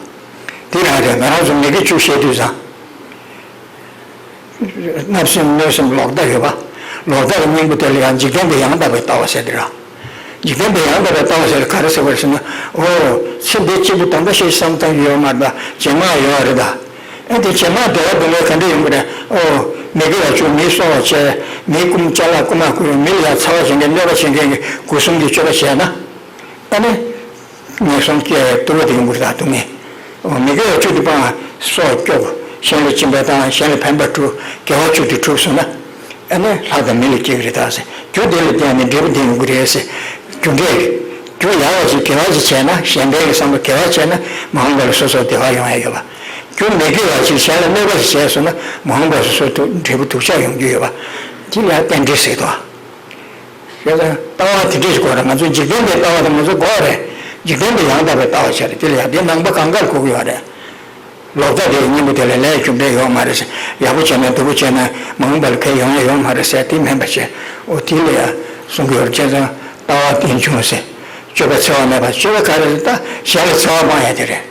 དེ་རང་རེད། ང་རང་ཚོ་མི་དགེ་བཅུ་བཤད་དུས་ཙང་། བརྣབ་སེམས་གནོད་སེམས་ལོག་ལྟ་ཡོད་པ། ལོག་ལྟ་གི་སྙིང་པོ་དེ་ལ་ཡང་འཇིག་རྟེན་པའི་ཡང་དག་པའི་ལྟ་བ་ཟེར་དེ་ར། འཇིག་རྟེན་པའི་ཡང་དག་པའི་ལྟ་བ་ཟེར་ག་རེ་ཟེར་བ་རེད་ཟེར་ན། འོ། ཚེ་འདི་གཅིག་པུ་ད་ལྟ་ཞིག་བསམ་བཏང་རྒྱུ་ཡོད་མ་རེད་ད། རྗེས་མ་ཡོད་རེད་ད། ཨེ་དེ་རྗེས་མ་བདེ་བ་སྡུག་བསྔལ་ག་འདྲ་ཡོང་གི་རེད། འོ། མི་དགེ་བ་བཅུ། མིའི་གསོ་བ་བྱས། མིའི་རྐུ་ཅ་ལག་རྐུ་མ་རྐུ། མི་ལ་ཡ་འཚེ་བ་བྱེད་མཁན་གནོད་པ་བྱེད་མཁན་གྱི་སྒོ་གསུམ་གྱི་སྤྱོད་པ་བྱས་ན། ཨ་ནི། ངན་སོང་སྐྱེ་བའི་དུར་བ་དེ་ཡོང་གི་རེད་ད། སྡུག་བསྔལ། འོ། མི་དགེ་བ་བཅུ་དེ་སྤང་། སྲོག་སྐྱོབ། གཞན་ལ་སྦྱིན་པ་བཏང་། གཞན་ལ་ཕན་པ་སྒྲུབ། དགེ་བ་བཅུ་དེ་སྒྲུབ་སོང་ན། ཨ་ནི་ལྷ་དང་མི་ལ་སྐྱེ་གི་རེད་ད་ཟེར། རྒྱུ་དེ་ལ་བརྟེན་ནས་འབྲས་བུ་དེ་ཡོང་གི་རེད་ཟེར། རྒྱུ་འབྲས། རྒྱུ་ཡག་པ་ཅིག་དགེ་བ་ཅིག་བྱས་ན། གཞན་ཕན་གྱི་བསམ་པ་དགེ་བ་བྱས་ན་མ་འོངས་པ་ལ་སོ་སོར་བདེ་བ་ཡོང་ཡ་ཡོད་པ། རྒྱུ་མི་དགེ་བ་ཅིག་གཞན་ལ་གནོད་པ་ཞིག་བྱས་སོང་ན་མ་འོངས་པ་སོ་སོར་འབྲས་བུ་སྡུག་ཅག་ཡོང་རྒྱུ་ཡོད་པ། དེ་ལ་རྟེན་འབྲེལ་ཟེར་དོ། བྱས་ཙང་ལྟ་བ་དེ་འདྲ་ཞིག་དགོས་རེད། ང་ཚོ་འཇིག་རྟེན་པའི་ལྟ་བ་དེ་ང་ཚོ་དགོས་རེད། འཇིག་རྟེན་པའི་ཡང་དག་པའི་ལྟ་བ་བྱས་རེད། དེ་ལ་ཡང་དེ་ནང་པ་གང་གར་གོ་གི་ཡོད་རེད། ལོག་ལྟ་དེའི་སྙིང་པོ་དེ་ལ་ལས་རྒྱུ་འབྲས་ཡོད་མ་རེད་ཟེར། ཡག་པོ་བྱས་ན་སྡུག་པོ་བྱས་ན་མ་འོངས་པ་ལ་ཕན་ཡོང་ཡ་ཡོད་མ་རེད་ཟེར། དེ་མིན་པ་བྱས། འོ་དེ་ལ་ཡང་གསུང་གི་ཡོད་རེད། བྱས་ཙང་ལྟ་བ་རྟེན་འབྱུང་ཟེར། སྤྱོད་པ་འཚེ་བ་མེད་པ། སྤྱོད་པ་ག་རེ་རེད། ད་གཞན་ལ་འཚེ་བ་སྤང་ཡ་དེ་རེད།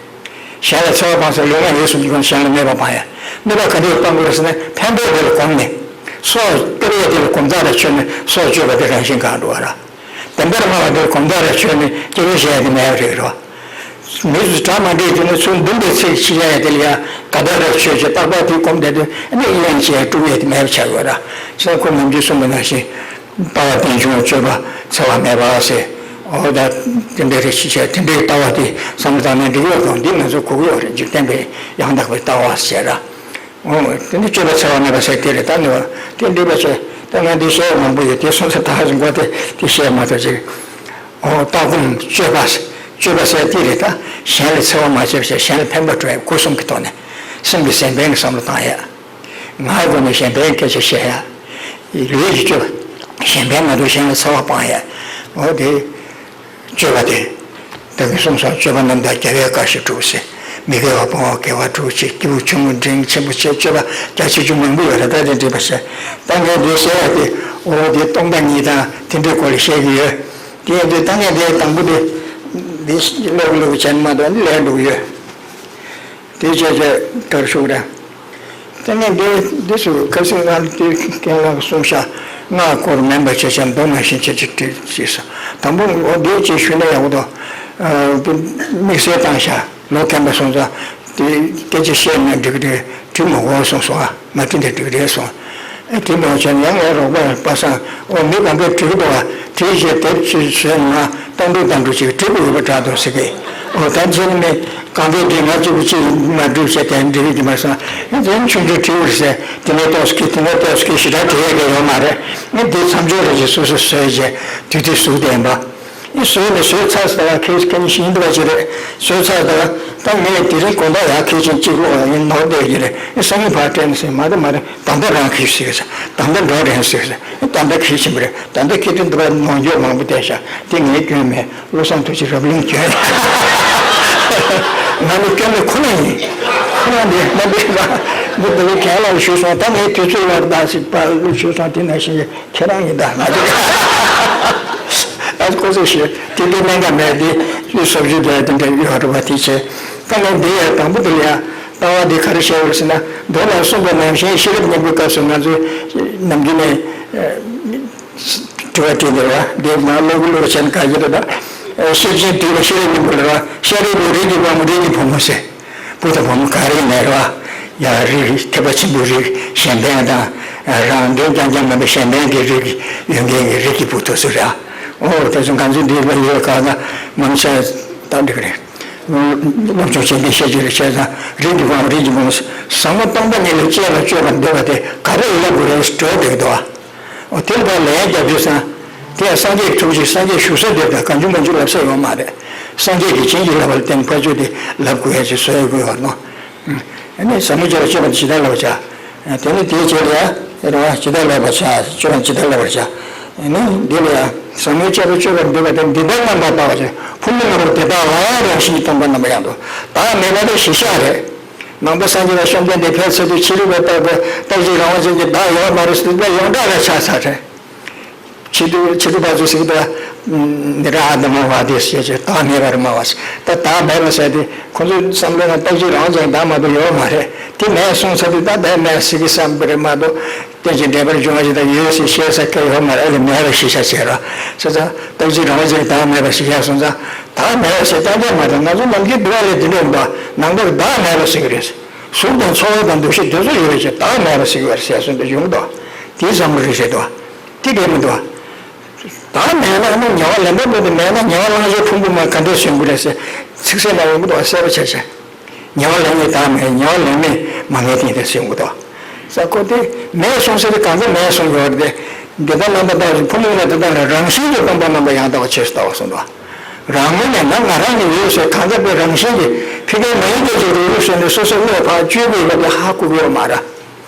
གཞན་ལ་འཚེ་བ་སྤང་ཟེར་ལུས་ངག་ཡིད་གསུམ་གྱི་སྒོ་ནས་གཞན་ལ་གནོད་པ་སྤང་ཡ། གནོད་པ་ག་འདྲས་སྤང་དགོས་རེད་ཟེར་ན་ཕན་པའི་དེ་ལ་གོམས་ནས། སྲོག་སྐྱོབ་ཡ་དེ་ལ་གོམས་ཐག་ར་ཆོད་ནས་སྲོག་གཅོད་པ་དེ་རང་བཞིན་གང་འགྲོ་བ་ར། བདེན་པར་སྨྲ་བ་དེ་ལ་གོམས་ཐག་ར་ཆོད་ནས་སྐྱེ་བོ་བཤད་ཡ་དེ་མེད་པ་རེད་རོ། མི་ཚོས་གྲ་མ་འགྲིག་དུས་ནས་ཚུར་འདུམ་པའི་ཚིག་ཕྱི་ཡ་ཡ་དེ་ལ་ཡ་ག་དག་ར་ཆོད་ཅེས་རྟག་པར་དེ་གོམས་བསྡད་དུས་ཨ་ནི་གཡེང་བྱས་དཀྲུག་ཡ་དེ་མེད་པ་ཆགས་ཡོད་ར། ས་ཁོ་ནམ་རྒྱུན་གསུངས་པ་ནང་བཞིན། ལྟ་བ་རྟེན་འབྱུང་སྤྱོད་པ་འཚེ་བ་མེད་པ་ཟེར། འོ་ད་དེ་འདྲའི་རེ་ཞིག་བྱས། དེ་འདྲའི་ལྟ་བ་དེ་བསམ་བློ་བཏང་ནས་འགྲིག་ཡོད་དང་འདི་ང་ཚོ་གོ་གི་ཡོད་རེད། འཇིག་རྟེན་པའི་ཡང་དག་པའི་ལྟ་བ་ཟེར་ར། འོ་དེ་འདྲ་སྤྱོད་པ་འཚེ་བ་མེད་པ་ཟེར་དེ་རེད། ད་ནི་བ་དེ་འགྲིག་པ་བྱས། ད་ང་འདི་བཤད་མང་པོ་ཡོད། དེ་སོང་ཙང་ད་ག་ཅིག་མགོ་དེ་དེ་བཤད་མ་ཐུབ་ཅིག་འོ་ལྟ་སྒོམ་སྤྱོད་པ། སྤྱོད་པ་ཟེར་དེ་རེད། ད་གཞན་ལ་འཚེ་བ་མ་བྱས་པ་བྱས། གཞན་ལ་ཕན་པ་སྒྲུབ་ཡ། སྒོ་གསུམ་གྱི་ཐོག་ནས་སེམས་ཀྱི་གཞན་ཕན་གྱི་བསམ་བློ་བཏང་ཡ། ངའི་སྒོ་ནས་གཞན་ཕན་སྐད་ཆ་བཤད་ཡ། ལུས་ཀྱི་སྤྱོད་པ། གཞན་ཕན་མ་གཏོགས་གཞན་ལ་འཚེ་བ་སྤང་ཡ། འོ་དེ། སྤྱོད་པ་དེ། ད་གིན་གསུངས་སོང་། སྤྱོད་པ་རྣམ་དག་རྒྱལ་བའི་བཀའ་བཞིན་སྒྲུབ་ཟེར། མི་དགེ་བ་སྤོང་བ་དགེ་བ་སྒྲུབ་ཅེས། སྐྱེས་བུ་ཆུང་ངུ་འབྲིང་ཆེན་པོ་བཅས་སྤྱོད་པ་རྒྱ་ཆེ་ཆུང་མང་པོ་ཡོད་རེད། ད་དེ་འགྲིག་པ་བྱས། ད་ངས་འདི་བཤད་ཡ་དེ། འོ་དེ་སྟོང་པ་ཉིད་དང་དེ་འདྲའི་སྐོར་ལ་བཤད་ཀྱི་ཡོད། དེ་ཡིན་དུས་ད་ངས་འདི་དང་པོ་དེ། འདི་ཀློག་ཀློག་བྱས་ནས་མ་གཏོགས་འདི་ལས་འགྲོ་གི་ཡོད། དེ་བྱས་བྱས་དར་ཤུགས་རེད། དེ་ནས་འདི་འདི་ཚོ་ཁ་སང་ང་དེ་རྒན་ལགས་གསུངས་ཤག་སྔགས་སྐོར་མིན་པ་ཅེས་བྱ་མདོ་ནང་བཞིན་བྱེད་ཅིག་བྲིས་ཅེས་སོ། དང་པོ་འོ་འདི་ཅེས་ཞུས་ན་ཡག་པོ་འདུག་དམིགས་བསལ་བཏང་ཤག་ལོ་མཁན་པ་སོང་ཙང་དེ་སྐད་ཆ་བཤད་ན་འགྲིག་གི་རེད། བྲིས་མ་དགོས་གསུངས་སོང་། ཨ་མ་བྲིས་ན་འགྲིག་གི་རེད་གསུངས། ཨེ་དེ་མ་བྱས་ན་ཡང་ངའི་རོགས་པ་པ་སངས། ཨོ་མི་གང་གས་བྲིས་འདུག་བ། བྲིས་བྱས་དེབ་ཅིག་བཟོས་ན་ང་ལྟ་འདུག་ལྟ་འདུག་ཅིག་བྲིས་དགོས་པ་འདྲ་འདུག་ཟེར་གི། ཨོ་ད་ཅི་ནི་མི་གང་གས་བྲིས་ང་གཅིག་པུ་ཅིག་མ་བྲིས་བྱས་དེ་འབྲི་གི་མ་སོང་། ཨེ་དེ་ནི་ཆུང་ཆུང་བྲིས་པར་ཟེར། དེ་ནས་ཏོག་ཙམ་གི་དེ་ནས་ཏོག་ཙམ་གི་ཞེ་དྲག་བྲིས་ཡས་ཀྱི་ཡོད་མ་རེད། ཨེ་དེ་མཚམས་སྦྱོར་རེ་ཞིག་སོ་སོ་བཟོས་བྱས་དུས་དུས་ཟུར་བསྟན་པ། ཨེ་བཟོས་ནས་བཟོས་ཚར་ཟེར་བ་ཁེ་ཁེ་ཉིན་ཤིན་ཏུ་བ་ཅི་རེད། བཟོས་ཚར་ཟེར་བ་ད་ངས་དེ་རིང་དགོང་དག་ཡག་ཁེ་ཆེན་གཅིག་ཀློག་ཡ་ཡིན་ནོར་བསྡད་ཀྱི་རེད། ཨེ་སང་ཉིན་ཕར་སྤྲད་ནས་ཟེར། མ་རེད་མ་རེད། ད་ལྟ་རང་ཁེ་ཟེར་ཟེར། ད་ལྟ་འགྲོ་རན་ཟེར་ཟེར། ཨེ་ད་ལྟ་ཁེ་ཆེན་པོ་རེད། ད་ལྟ་ཁེ་དོན་འདི་བ་ནོར་འགྱོག་མང་པོ་བསྡད་ཤག་དེ་ངའི་སྐྱོན་མེད། བློ་བཟང་ཐུགས་རྗེ་རབ་གླེང་སྐྱོན། ང་ནི་སྐྱོན་མེད་ཁོ་ན་ཡིན། ཁོ་ན་འདི་མ་འདི་ལ་འདི་འདི་བའི་གན་ལ་ཞུས་སོང་། ད་ངའི་དུས་ཚོད་ལ་ད་ཞིག་པ་ཞུས་སོང་། དེ་ནང་བཞིན་ཁྱེད་རང་ཡིན་ད་ང་ཚོ། ཨ་ཁོ་ཚོས་ཤེས་དེ་འདྲའི་གནད་འགག་མེད་དེ་ལུས་སོ་བཞི་དེ་དེ་འདྲ་ཡོད་རེད་བ། དེ་བྱས་ད་ང་འདི་ཡང་དང་པོ་དེ་ལ་ཡང་ལྟ་བ་འདི་ག་རེ་བཤད་ཡོད་ཟེར་ན། མདོ་ལ་གསུངས་པ་ནང་བཞིན་ཤེས་རབ་སྙིང་པོའི་སྐབས་སུ་ང་ཚོས་ནམ་རྒྱུན་ནས་དྲི་བ་དྲིས་འདུག་བ། འདི་ནང་ཀློག་གི་ཀློག་བྱས་ན་ག་ཡིན་རེད། ད་ཤེར་ཕྱིན་བསྡུས་པ་ཤེས་རབ་སྙིང་པོ་ལ་རེད་བ། ཤཱ་རིའི་བུ་རིགས་ཀྱི་དཔའ་མོ་རིགས་ཀྱི་བུ་མོ་ཟེར། བུ་དང་བུ་མོ་ག་རེ་ཡིན་ནའི་རེད་བ། ཡང་རིགས་ཐེག་པ་ཆེན་པོའི་རིགས་གཞན་ཕན་དང་། རང་དོན་རྐྱང་རྐྱང་མིན་པའི་གཞན་ཕན་གྱི་རིགས་ཡོད་མཁན་གྱི་རིགས་ཀྱི་བུ་དེ་ཚོ་རེད། ཨོ་དེ་ཚོ་ང་ཚོའི་འདི་ལ་ཡོད་ག་ན་མང་ཆེ་ད་འགྲིག་རེད། སློབ་སྦྱོང་བྱེད་མཁན་ཤེས་ཀྱི་རེད། བྱས་ཙང་རིགས་ཀྱི་དབང་རིགས་ཀྱི་དབང་ཟབ་མོ་སྟོང་པ་ཉིད་ལ་དཔྱད་པར་སྤྱོད་པར་འདོད་པ་དེ་ག་རེ་ཡིན་ལབ་དགོས་རེད་འགྲོ་འདུག་འདུག་ཨ། ཨོ་དེ་ལ་ལན་རྒྱབ་དུས་ཙང་། དེ་ཡང་སངས་རྒྱས་ཀྱི་ཐུགས་རྗེ། སངས་རྒྱས་བཞུགས་ས་དེར་ད་གང་བྱུང་མང་བྱུང་ལབ་ས་ཡོད་མ་རེད། སངས་རྒྱས་ཀྱིས་བྱིན་གྱིས་བརླབས་པ་ལ་བརྟེན་ཕར་ཕྱོགས་དེ་ལབ་དགོས་ཡ་ཅིག་བཟོ་ཡ་དགོས་ཡོད་ནོ། ཨ་ནི་ཟབ་མོ་སྤྱོད་པ་སྤྱོད་པ་ཇི་ལྟར་བསླབ་པར་བྱ། དེ་ནི་དེའི་རྗེས་ལ་ཡང་རེད་བ། ཇི་ལྟར་བསླབ་པར་བྱ། སྤྱོད་པ་ཇི་ལྟར་བསླབ་པར་བྱ། ཨ་ནི་འདི་ལ་ཡང་ཟབ་མོ་སྤྱོད་པ་སྤྱོད་པར་འདོད་པ་དེ་འདི་ལྟར་རྣམ་པར་ལྟ་བར་བྱ། ཕུང་པོ་རྣམ་པར་དེ་དག་ལ་ཡང་རང་བཞིན་གྱིས་སྟོང་པ་རྣམ་པར་ཡང་དུ་བདག་མེད་པ་དེ་གཞི་བཞག་རེད། ནང་པ་སངས་རྒྱས་པ་བཅོམ་ལྡན་འདས་ཕེབས་ཚར་དུས་ཕྱི་རོལ་པའི་རྟག་པའི་རྟག་གཅིག་རང་དབང་ཅན་གྱི་བདག་ཡོད་མ་རེད་ཟེར་དུས་ཡོངས་གྲགས་ལ་ཆགས་ཚར་རེད། ཕྱི་དུས་ཕྱི་དུས་བར་དུ་ཟེར་གྱི་འདུག་ནི་ར་ཨ་དམ་བ་དེ་ཞེས་བྱས་བདག་མེད་པར་སྨྲ་བ་ཟེར། ད་བདག་མེད་པ་ཟེར་དེ་ཁོ་ཚོའི་བསམ་བློའི་ནང་རྟག་གཅིག་རང་དབང་ཅན་བདག་མ་གཏོགས་ཡོད་མ་རེད། དེ་མེད་གསུངས་ཚར་དུས་ད་བདག་མེད་ཟེར་གྱི་བསམ་པ་རེད་མ་གཏོགས། རྟེན་ཅིང་འབྲེལ་པར་འབྱུང་བ་ཞིག་དང་ཡོད་ཟེར་བཤད་ས་སྐད་ཡོད་མ་རེད། ཨ་ལས་མེད་པ་ཞིག་བྱ་བྱེད་རོགས་ཟེར་ཙང་། རྟག་གཅིག་རང་དབང་ཅན་བདག་མེད་པ་ཞིག་བྱ་གསུངས་ཙང་། བདག་མེད་པ་ཟེར་རྐྱང་རྐྱང་མ་རེད། ང་ཚོ་ནམ་རྒྱུན་འདུལ་བ་ལས་འདི་འདྲ་ཡིན་པ། ནང་པར་བདག་མེད་པ་ཟེར་གྱི་རེད། གཟུགས་དང་ཚོར་བ་དང་འདུ་ཤེས་དེ་ཚོ་ཡོད་པའི་ཕྱིར་བདག་མེད་པ་ཟེར་གྱི་རེད་ཟེར་གསུངས་འདུག་ཡོང་འདུག་དེའི་བསམ་བློ་རེད་ཟེར་འདུག་དེ་འགལ་མི་འདུག་བདག་མེད་ན་ཨ་ནི་ཉེ་བར་ལེན་པ་པོ་དེ་མེད་ན་ཉེ་བར་བླང་བྱའི་ཕུང་པོ་མ་ག་འདྲས་སུ་ཡོང་གི་རེད་ཟེར། ཚིག་གསལ་ལ་ཡོང་གི་འདུག་གསལ་པོ་བྱས་བྱས། ཉེ་བར་ལེན་མེད་བདག་མེད། ཉེ་བར་ལེན་མེད་མ་ངེས་དེ་འདྲ་ཟེར་གྱི་འདུག་ས་ཁོ་དེ་མེད་གསུངས་ཟེར་དེ་གང་ག་མེད་གསུངས་ཡོད་རེད་དེ། འདི་ལྟར་རྣམ་པར་ལྟ་བ་ཕུང་པོ་ལ་དེ་དག་ལ་རང་བཞིན་གྱིས་སྟོང་པ་རྣམ་པར་ཡང་དག་པའི་ཆོས་སུ་ལྟ་བ་གསུངས་འདུག་རང་ངོས་ནས་ང་ང་རང་ནས་ཡོད་ཟེར་གང་ག་པའི་རང་བཞིན་གྱིས་ཕི་གའི་མ་ཡིན་སྐད་ཅིག་རུག་རུག་ཟེར་ནས་སོ་སོའི་བློས་ཕར་བཅོས་དགོས་པ་དེ་ཧ་གོ་གི་ཡོད་མ་རེད།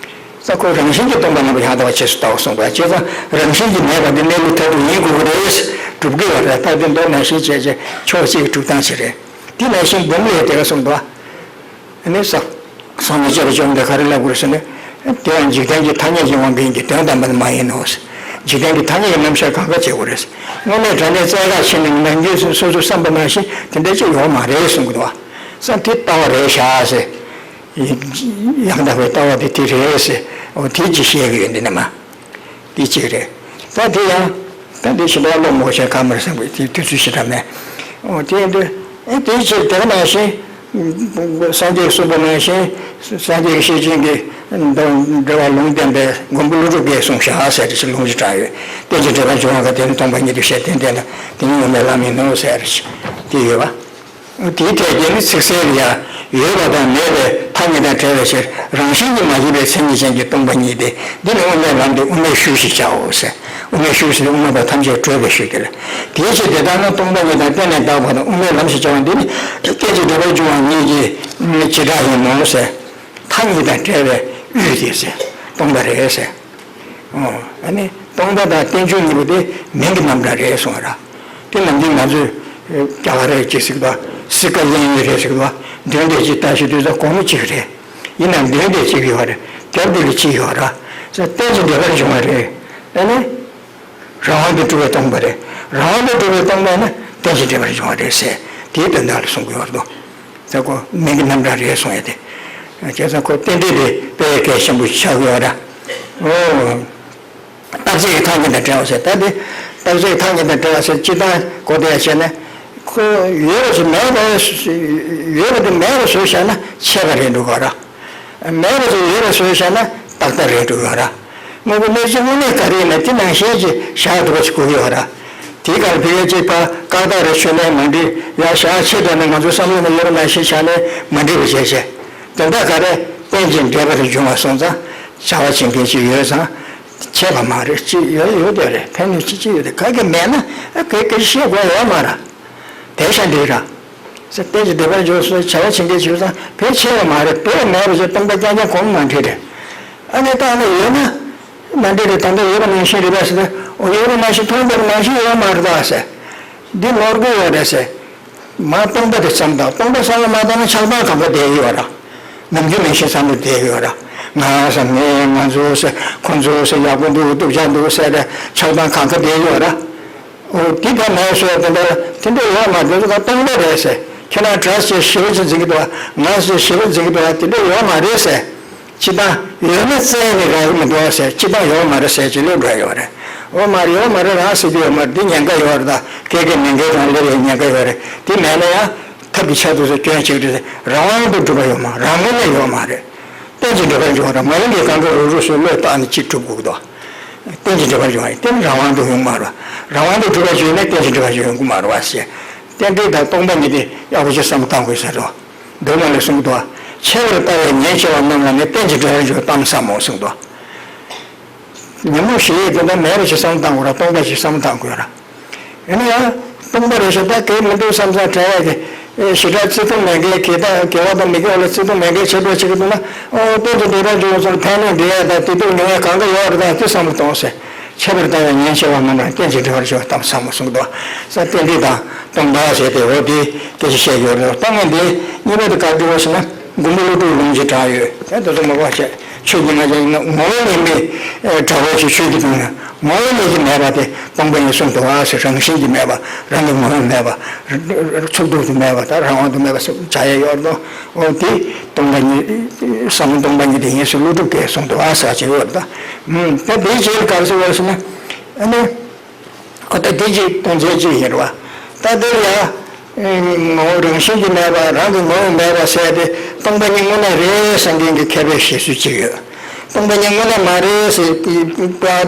ས་ཁོ་རང་བཞིན་གྱིས་སྟོང་པ་རྣམ་པར་ཡང་དག་པའི་ཆོས་སུ་ལྟ་བ་གསུངས་པ་བྱས་ཙང་རང་བཞིན་གྱིས་མེད་པ་འདི་གནས་ལུགས་མཐར་ཐུག་ཡིན་དགོས་ཀྱི་རེད། གྲུབ་ཀྱི་ཡོད་རེད། ད་དེ་མདོ་ནང་བཞིན་བྱས་བྱས་ཕྱོགས་གཅིག་གི་གྲུབ་སྟངས་ཤིག་རེད། དེ་ནང་བཞིན་འབུམ་ལས་དེ་ག་གསུངས་འདུག་ཨ་ནི་ས། སངས་རྒྱས་བཅོམ་ལྡན་འདས་ག་རེ་ལབ་དགོས་ཟེར་ན། དེ་ཡང་འཇིག་རྟེན་གྱི་ཐ་སྙད་ཀྱི་དབང་པོ་ཡིན་གྱི་དོན་དམ་པར་མ་ཡིན་ནོ། འཇིག་རྟེན་གྱི་ཐ་སྙད་ཀྱི་རྣམ་གཞག་གང་ག་བྱེད་དགོས་རེད། དངོས་གནས་དྲང་གནས་རྩལ་ཁ་ཕྱེ་ནས་ནམ་རྒྱུན་སོ་སོ་བསམ་པ་ནང་བཞིན་དེ་འདྲ་ཅིག་ཡོད་མ་རེད་གསུང་གི་འདུག་བ། ས་དེ་ལྟ་བ་རེད་ཤག་ཟེར། ཡང་དག་པའི་ལྟ་བ་དེ་དེ་རེད་ཟེར། འོ་དེ་ཅིག་བཤད་ཀྱི་ཡོད་འདི་ནས་མ། དེ་གཅིག་རེད། ད་དེ་ཡང་། ད་དེ་ཞིག་ལ་ཀློག་མོ་བྱས་ག་མར་བསམ་པའི་དེ་དུས་ཚོད་ཞིག་འདྲ་མེད། འོ་དེ་འདི། ཨེ་དེའི་ཕྱིར་དེ་ག་ནང་བཞིན། སངས་རྒྱས་གསུངས་པ་ནང་བཞིན། སངས་རྒྱས་ཀྱི་ཤེར་ཕྱིན་གྱི་འགྲེལ་བ་ལུང་བསྟན་པའི་མགོན་པོ་ཀླུ་སྒྲུབ་ཀྱིས་གསུངས་ཤག་ཟེར་ཏེ་ཞིག་ལུང་ཞིག་དྲངས་ཡོད། རྟེན་ཅིང་འབྲེལ་པར་འབྱུང་བ་ག་དེ་ནི་སྟོང་པ་ཉིད་དུ་བཤད་དོན་དེ་ལ་དེ་ཉིད་དབུ་མའི་ལམ་ཡིན་ནོ་ཟེར་ཏེ་ཡོད་པ། དེའི་ཐད་ཀྱི་ནི་ཚིག་གསལ་ལ་ཡང་ཡོད་པ་དང་མེད་པའི་ཐ་སྙད་དང་བྲལ་བའི་ཕྱིར་རང་བཞིན་གྱིས་མ་སྐྱེས་པའི་མཚན་ཉིད་ཅན་གྱི་སྟོང་པ་ཉིད་དེ། འདི་ནི་དབུ་མའི་ལམ་སྟེ་དབུ་མའི་ཤུགས་ཞེས་བྱའོ་ཟེར། དབུ་མའི་ཤུགས་ཟེར་ནི་དབུ་མ་པ་ཐམས་ཅད་གྲོལ་བའི་ཤུགས་དེ་ལ། དེའི་ཕྱིར་དེ་ལྟར་ན་སྟོང་པ་ཉིད་དང་གཏན་ནས་དག་པ་དང་དབུ་མའི་ལམ་ཞེས་བྱ་བ་འདི་ནི་རྟེན་ཅིང་འབྲེལ་པར་འབྱུང་བ་ཉིད་ཀྱི་བྱེ་བྲག་ཡིན་ནོ་ཟེར། ཐ་སྙད་དང་བྲལ་བའི་དབུས་དེ་ཟེར། སྟོང་པ་རེད་ཟེར། ཨོ། ཨ་ནི་སྟོང་པ་དང་རྟེན་འབྱུང་གཉིས་པོ་དེ་མིང་གི་རྣམ་གྲངས་རེད་གསུངས་པ་ར། དེ་ནམ་རྒྱུན་ང་ཚོས་རྒྱ་གར་རེད་ཅེས་ཟེར་གི་འདུག་སི་ཀ་ལན་ཡིན་རེད་ཟེར་གི་འདུག་འདོན་དེ་ཅིག་ལྟ་ཞིག་དུས་ཙམ་གོང་མ་གཅིག་རེད། ཡིན་ནའང་འདོན་དེ་གཅིག་ཡོད་རེད། རྒྱབ་དེ་ལ་གཅིག་ཡོད་ར། ས་རྟེན་ཅིང་འབྲེལ་པར་འབྱུང་བ་རེད། ཨ་ནི། རང་དབང་དུ་གྲུབ་པའི་སྟོང་པ་རེད། རང་དབང་དུ་གྲུབ་པའི་སྟོང་པ་ནི་རྟེན་ཅིང་འབྲེལ་པར་འབྱུང་བ་རེད་ཟེར། དེའི་དོན་དག་ལ་གསུང་གི་ཡོད་རེད་དོ། ས་ཁོ་མིང་གི་རྣམ་གྲངས་རེད་གསུང་ཡ་དེ། བྱས་ཙང་ཁོ་རྟེན་འབྲེལ་དེ་དཔེ་གལ་ཆེན་པོ་ཆགས་ཀྱི་ཡོད་ར། ཨོ། རྟག་ཆད་ཀྱི་ཐ་སྙད་དང་བྲལ་བ་ཟེར། ད་དེ་རྟག་ཆད་ཀྱི་ཐ་སྙད་དང་བྲལ་བ་ཟེར་སྤྱིར་བཏང་གོ་བདེ་ཡ་བྱས་ན། ཁོ་ཡོད་པ་ཞིག་མེད་པ། ཡོད་པ་དེ་མེད་པ་བཟོས་བཞག་ན་ཆད་པ་རེད་འགྲོ་གི་ར། མེད་པ་ཞིག་ཡོད་པ་བཟོས་བཞག་ན་རྟག་པ་རེད་འགྲོ་གི་ར། དངོས་པོ་གནས་ཚུལ་དངོས་གནས་ག་རེ་ཡིན་ན་དེ་ནང་བཞིན་གྱི་བཞག་ཐུབ་པ་ཞིག་དགོས་ཀྱི་ཡོད་ར། དེའི་སྐབས་ལ་ཕ་གིའི་གཅིག་ཕར་བཀག་རྟགས་རེ་ཆོད་ནས་མ་འགྲིག་ཡ་བཞག་ཆེད་དུ་ནས་ང་ཚོའི་བསམ་བློ་ནང་ཡོད་པ་ནང་བཞིན་བཞག་ནས་མ་འགྲིག་པ་བྱས་བྱས། དོན་དག་ག་རེ་རྟེན་ཅིང་འབྲེལ་པར་འབྱུང་བ་སོང་ཙང་བྱ་བ་བྱེད་མཁན་ཅིག་ཡོད་ཙང་། ཆད་པ་མ་རེད། ཅིག་ཡོད་ཡོད་དེ་རེད། ཕན་ནུས་ཅིག་ཅིག་ཡོད་དེ་ག་གེ་མེད་ན་ཨ་གེ་གེ་ཤེས་དགོས་ཡོད་མ་ར། དེ་ཤ་འདི་ར། ཟེར་ཏེ་ཅི་བདེ་བར་འཇོག་སོགས་བྱ་བ་བྱེད་མཁན་བྱེད་ཙང་བེད་ཆེ་བ་མ་རེད། བེད་མེད་པ་ཞིག་སྟོང་པ་རྐྱང་རྐྱང་གོང་མ་འདྲི་རེད། ཨ་ནི་ད་ཨ་ནི་ཡོད་ན་མ་འདྲི་རེད། ད་ལྟ་ཡོད་པ་ནང་བཞིན་རེད་པས་ཟེར་ཏེ། འོ་ཡོད་པ་ནང་བཞིན་མཐོང་བ་ནང་བཞིན་ཡོད་མ་རེད་ད་ཟེར། འདི་ནོར་འཁྲུལ་ཡོད་རེད་ཟེར། མ་སྟོང་པ་དེ་ཙམ་དང་སྟོང་པ་བསམ་བློ་མ་བཏང་ན་ཆགས་སྡང་གང་ག་བསྡད་ཡོད་ར། ནམ་རྒྱུན་ནང་བཞིན་བསམ་བློ་བསྡད་ཡོད་ར། ང་ཟེར་ངས་ང་ཚོ་ཟེར་ཁོ་ཚོ་ཟེར་ཡག་པོ་འདུག་སྡུག་ཅག་འདུག་ཟེར་ཏེ་ཆགས་སྡང་གང་ག་བསྡད་ཡོད་ར། འོ་དེ་ལྟར་མ་ཡིན་ཟེར་བ་དེ་འདྲ་དེ་འདྲ་ཡོད་མ་རེད། དེ་ཚོ་ད་སྟོང་པ་རེད་ཟེར། ཁྱེད་རང་གྲྭ་ཞིག་ཞི་བ་ཅིག་འཛིན་གྱི་འདུག་ང་ཞིག་ཞི་བ་འཛིན་གྱི་འདུག་དེ་འདྲ་ཡོད་མ་རེད་ཟེར། སྤྱིར་བཏང་ཡོད་ན་བཙལ་ནས་རག་གི་མི་འདུག་ཟེར། སྤྱིར་བཏང་ཡོད་མ་རེད་ཟེར་གྱི་ལོས་འགྲོ་ཡོད་རེད། འོ་མ་རེད། ཡོད་མ་རེད། རང་ཟེར་གྱི་ཡོད་མ་རེད། འདི་ཉེན་ཁ་ཡོད་རེད། ད་སྐད་སྐད་མེད་མཁན་རང་སླེབས་ཡོད་ཉེན་ཁ་ཡོད་རེད། དེ་མེད་ན་ཡང་ཐབས་ཀྱི་ཆ་དུ་སོ་སྐྱོན་བྱེད་ཀྱི་རེད། རང་དབང་དུ་གྲུབ་པ་ཡོད་མ་རང་ངོས་ནས་ཡོད་མ་རེད། གཏན་གྱི་འབྲེལ་བར་འབྱུང་བ་རེད། མ་ཡིན་པའི་གང་ག་རུ་རུ་སོ་བློས་བཏགས་ནས་ཅིག་གྲུབ་དགོས་ཀྱི་འདུག་གཏན་གྱི་འབྲེལ་བར་འབྱུང་བ་ཡིན། དེ་ནི་རང་དབང་དུ་ཡོང་མ་རེད། རང་དབང་དུ་གྲུབ་པར་བྱས་ནས་གཏན་གྱི་འབྲེལ་བར་ཡོང་གི་མ་རེད་བ་ཞེས། རྟེན་འབྲེལ་དང་སྟོང་པ་ཉིད་དེ་ཡག་པོ་ཞིག་བསམ་བློ་གཏང་དགོས་ཟེར་རོ། མདོ་སྔགས་ལས་གསུངས་འདུག་ཁྱད་པར་ལྟ་བའི་ཉེན་ཆེ་བ་རྣམས་ལ་ནི་རྟེན་གྱི་འབྲེལ་བར་འབྱུང་གཏམ་ཟབ་མོ་གསུངས་འདུག་ཉོན་མོངས་ཞེ་ཡས་དེ་འདྲ་མེད་པ་ཞིག་བསམ་བློ་གཏང་དགོས་ར། སྟོང་པ་ཞིག་བསམ་བློ་གཏང་དགོས་ར། ཡིན་ན་ཡང་སྟོང་པ་རེད་ཤག་ད་གལ་མི་འདུག་བསམ་བསམ་དྲན་ཡ་གི། ཞེ་དྲག་བརྩེ་དུང་མེད་མཁན་དགེ་དང་དགེ་བ་དང་མི་དགེ་བ་ལ་བརྩེ་དུང་མེད་མཁན་ཆེ་འགྲོ་བྱེད་ཀྱི་འདུག་ན། ཨོ་རྟེན་གྱི་འབྲེལ་བར་འབྱུང་བ་ཚོར་ཕན་གནོད་འདྲེས་ཡ་དང་དེ་དུས་མྱོང་ཡ་གང་ག་ཡོད་རེད། ད་དེ་བསམ་བློ་གཏོང་ཟེར། ཁྱད་པར་ལྟ་བའི་ཉེན་ཆེ་བ་རྣམས་ལ་རྟེན་གྱི་འབྲེལ་བར་འབྱུང་གཏམ་ཟབ་མོ་གསུངས་འདུག་ས་རྟེན་འབྲེལ་དང་སྟོང་པ་ཟེར་ཏེ་འོ་དེ་སྐད་ཆ་བཤད་ཡོད་རེད། ལྟ་ངན་དེ་གཉིས་པ་དེ་ག་འདྲ་བ་ཞེ་ན། མགོན་པོ་ཀླུ་སྒྲུབ་ལུང་གཅིག་དྲངས་ཡོད། དེ་ད་ཚོ་མ་གོ་བྱས། ཆོས་ཀྱི་ང་ཅག་ཡིན་ན་ངོ་བོ་ཉིད་མེད་དྲག་པོ་ཞིག་ཆོས་ཀྱི་དོན་ལ་ངོ་བོ་ཉིད་ཀྱིས་མེད་པ་དེ་སྟོང་པ་ཉིད་གསུངས་འདུག་བ་ཟེར། རང་བཞིན་གྱིས་མེད་པ། རང་གི་ངོ་བོས་མེད་པ། ཚུགས་ཐུབ་ཏུ་མེད་པ། ད་རང་དབང་དུ་མེད་པ་སོགས་བྱ་ཡས་ཡོད་དོ། འོ་དེ་སྟོང་པ་ཉིད་བསམ་བློ་སྟོང་པ་ཉིད་དེ་ཡིན་ཟེར་ཀླུ་སྒྲུབ་ཀྱིས་གསུངས་འདུག་བ་ཟེར་བ་ཅིག་ཡོད་རེད། ད་དེའི་རྗེས་ལ་ག་རེ་ཟེར་བ་ཟེར་ན། ཨ་ནི། ཨོ་ད་དེ་གཅིག་དོན་ཚན་གཅིག་ཡིན་རེད་བ། ད་དེ་ལ་ཡ། ངོ་བོ་རང་བཞིན་གྱིས་མེད་པ། རང་གི་ངོ་བོ་མེད་པ་ཟེར་ཏེ་སྟོང་པ་ཉིད་དངོས་གནས་རེད་བསམ་མཁན་གྱི་མཁས་པའི་བཞེད་སྲོལ་གཅིག་ཡོད། སྟོང་པ་ཉིད་དངོས་གནས་མ་རེད་ཟེར་ཏེ་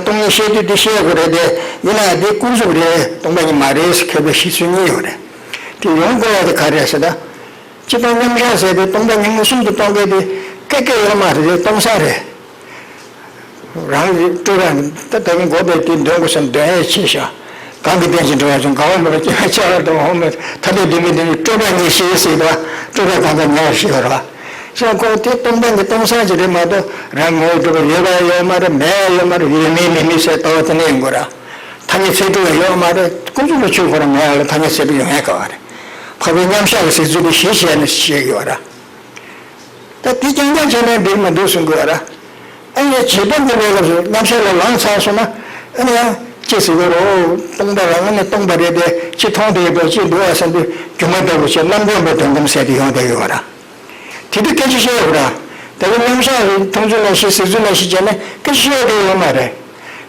སྟོང་ཉིད་བཤད་དུས་དེ་བཤད་དགོས་རེད་དེ། ཡིན་ན་ཡང་དེ་ཀུན་རྫོབ་རེད། སྟོང་པ་ཉིད་མ་རེད་ཟེར་མཁས་པའི་བཞེད་སྲོལ་གཉིས་ཡོད་རེད། དེ་ཡོང་དགོས་པ་དེ་ག་རེད་ཟེར་ན། སྤྱིར་བཏང་མཉམ་གཞག་ཟེར་དེ་སྟོང་པ་ཉིད་མངོན་སུམ་དུ་སྟོན་མཁན་དེ་སྐད་སྐད་ཡོད་མ་རེད། སྟོང་ས་རེད། རང་གི་སྤྲོས་པ་ད་ལྟ་ཉིད་འགོག་པའི་དེ་འདོན་དགོས་བསམ་འདོན་ཡས་ཆེ་ཤག་གང་གི་རྟེན་ཅིང་འབྲེལ་བར་འབྱུང་། གང་བ་མེད་པ་སྐྱེ་བ་ཆགས་པ་དང་འོང་མེད་ཐ་དད་བདེན་མེད་དེ་ནི་སྤྲོས་པ་ཉིད་ཤེས་ཟེར་བ། སྤྲོས་པ་གང་དག་ཉེ་བར་ཞི་བར་བ། ཤེས་ཁོ་དེ་སྟོང་པ་ཉིད་སྟོང་ས་ཅིག་རེད་མ་གཏོགས་རང་ངོ་བོ་གྲུབ་པ་ཡོད་པ་ཡོད་མ་རེད། མེད་ཡོད་མ་རེད། ཡོད་མེད་མེད་མེད་ཟེར་ལྟ་བ་དེ་ནས་ཡོང་དགོས་ར། ཐ་སྙད་ཚད་གྲུབ་ཡོད་མ་རེད། ཀུན་རྫོབ་ལ་ཆོས་ཁོ་རང་མེད་ཡ་ལ་ཐ་སྙད་ཚད་གྲུབ་ཡོང་ཡ་ག་བ་རེད། འཕགས་པའི་མཉམ་གཞག་གི་ཟེར་ཚུལ་དེ་གཞི་བྱས་ནས་བཤད་ཀྱི་ཡོད་ར། ད་དེ་རྐྱང་རྐྱང་བྱས་ན་འགྲིག་མི་འདུག་གསུང་གི་ཡོད་ར། ཨ་ནི་བྱེད་སྟངས་ཀྱི་ལས་ལ་མཉམ་གཞག་ལ་ལངས་ཚར་སོང་ན། ཨ་ནི་ཡང་ཅི་ཟེར་དགོས་རེད། སྟོང་པ་རང་ངོས་ནས་སྟོང་པ་རེད་དེ་ཅི་མཐོང་དེ་འགྲོ་ཅི་འདུག་ཨ་བསམ་དུས་སྒྱུ་མ་ལྟ་བུ་བྱས་རྣམ་རྟོག་པའི་དོན་གོམས་ཟེར་དེ་ཡོང་བསྡད་ཡོད་ར། དེ་དུས་སྐད་ཆ་བཤད་ཡོད་ར། ད་གིན་མཉམ་གཞག་རེད་མཐོང་ཚུལ་ལ་བཤད་གཟིགས་ཚུལ་ལ་བཤད་བྱས་ན་སྐད་ཆ་བཤད་བསྡད་ཡོད་མ་རེད།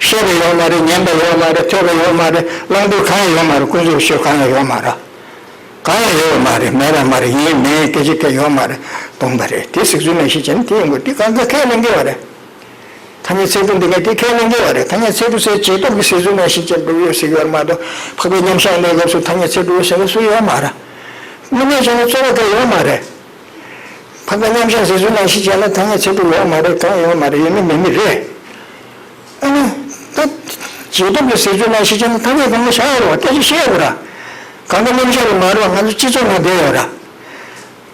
བཤད་པ་ཡོད་མ་རེད། ཉན་པ་ཡོད་མ་རེད། ཐོས་པ་ཡོད་མ་རེད། བླང་དོར་གང་ཡང་ཡོད་མ་རེད། ཀུན་རྫོབ་ཆོས་གང་ཡང་ཡོད་མ་རེད། གང་ཡང་ཡོད་མ་རེད། མེད་པ་མ་རེད། ཡིན་མིན་སྐད་ཆ་གང་ཡང་ཡོད་མ་རེད། སྟོང་པ་རེད། དེ་གཟིགས་ཚུལ་ནང་བཞིན་བྱས་ན་དེ་ཡིན་དགོས། དེ་གང་ག་ཁས་ལེན་གྱི་ཡོད་རེད། ཐ་སྙད་ཚད་གྲུབ་འདི་ག་དེ་ཁས་ལེན་གྱི་ཡོད་རེད། ཐ་སྙད་ཚད་གྲུབ་ཟེར་བྱེད་སྟངས་ཀྱི་གཟིགས་ཚུལ་ནང་བཞིན་བྱས་འགྲོ་གི་ཡོད་ཟེར་གྱི་ཡོད་རེད་མ་གཏོགས་འཕགས་པའི་མཉམ་གཞག་གནས་སྐབས་སུ་ཐ་སྙད་ཚད་གྲུབ་ཟེར་མཁན་སུ་ཡོད་མ་རེད། དངོས་གནས་བྱས་ན་རྩོད་པ་གང་ཡང་ཡོད་མ་རེད། འཕགས་པའི་མཉམ་གཞག་གཟིགས་ཚུལ་ནང་བཞིན་བྱས་ན་ཐ་སྙད་ཚད་གྲུབ་ཡོད་མ་རེད། གང་ཡང་ཡོད་མ་རེད། ཡོད་མིན་མེད་མིན་རེད། ཨ་ནི། ད། བྱེད་སྟངས་ཀྱི་གཟིགས་ཚུལ་ནང་བཞིན་བྱས་ན་ཐ་སྙད་གང་ག་བཞག་ཡོད་རེད་བ། སྐད་ཆ་བཤད་ཡོད་ར། གང་ག་མཉམ་གཞག་ལ་མ་རེད་བ། ང་ཚོ་སྤྱི་ཚོགས་ནང་བསྡད་ཡོད་ར།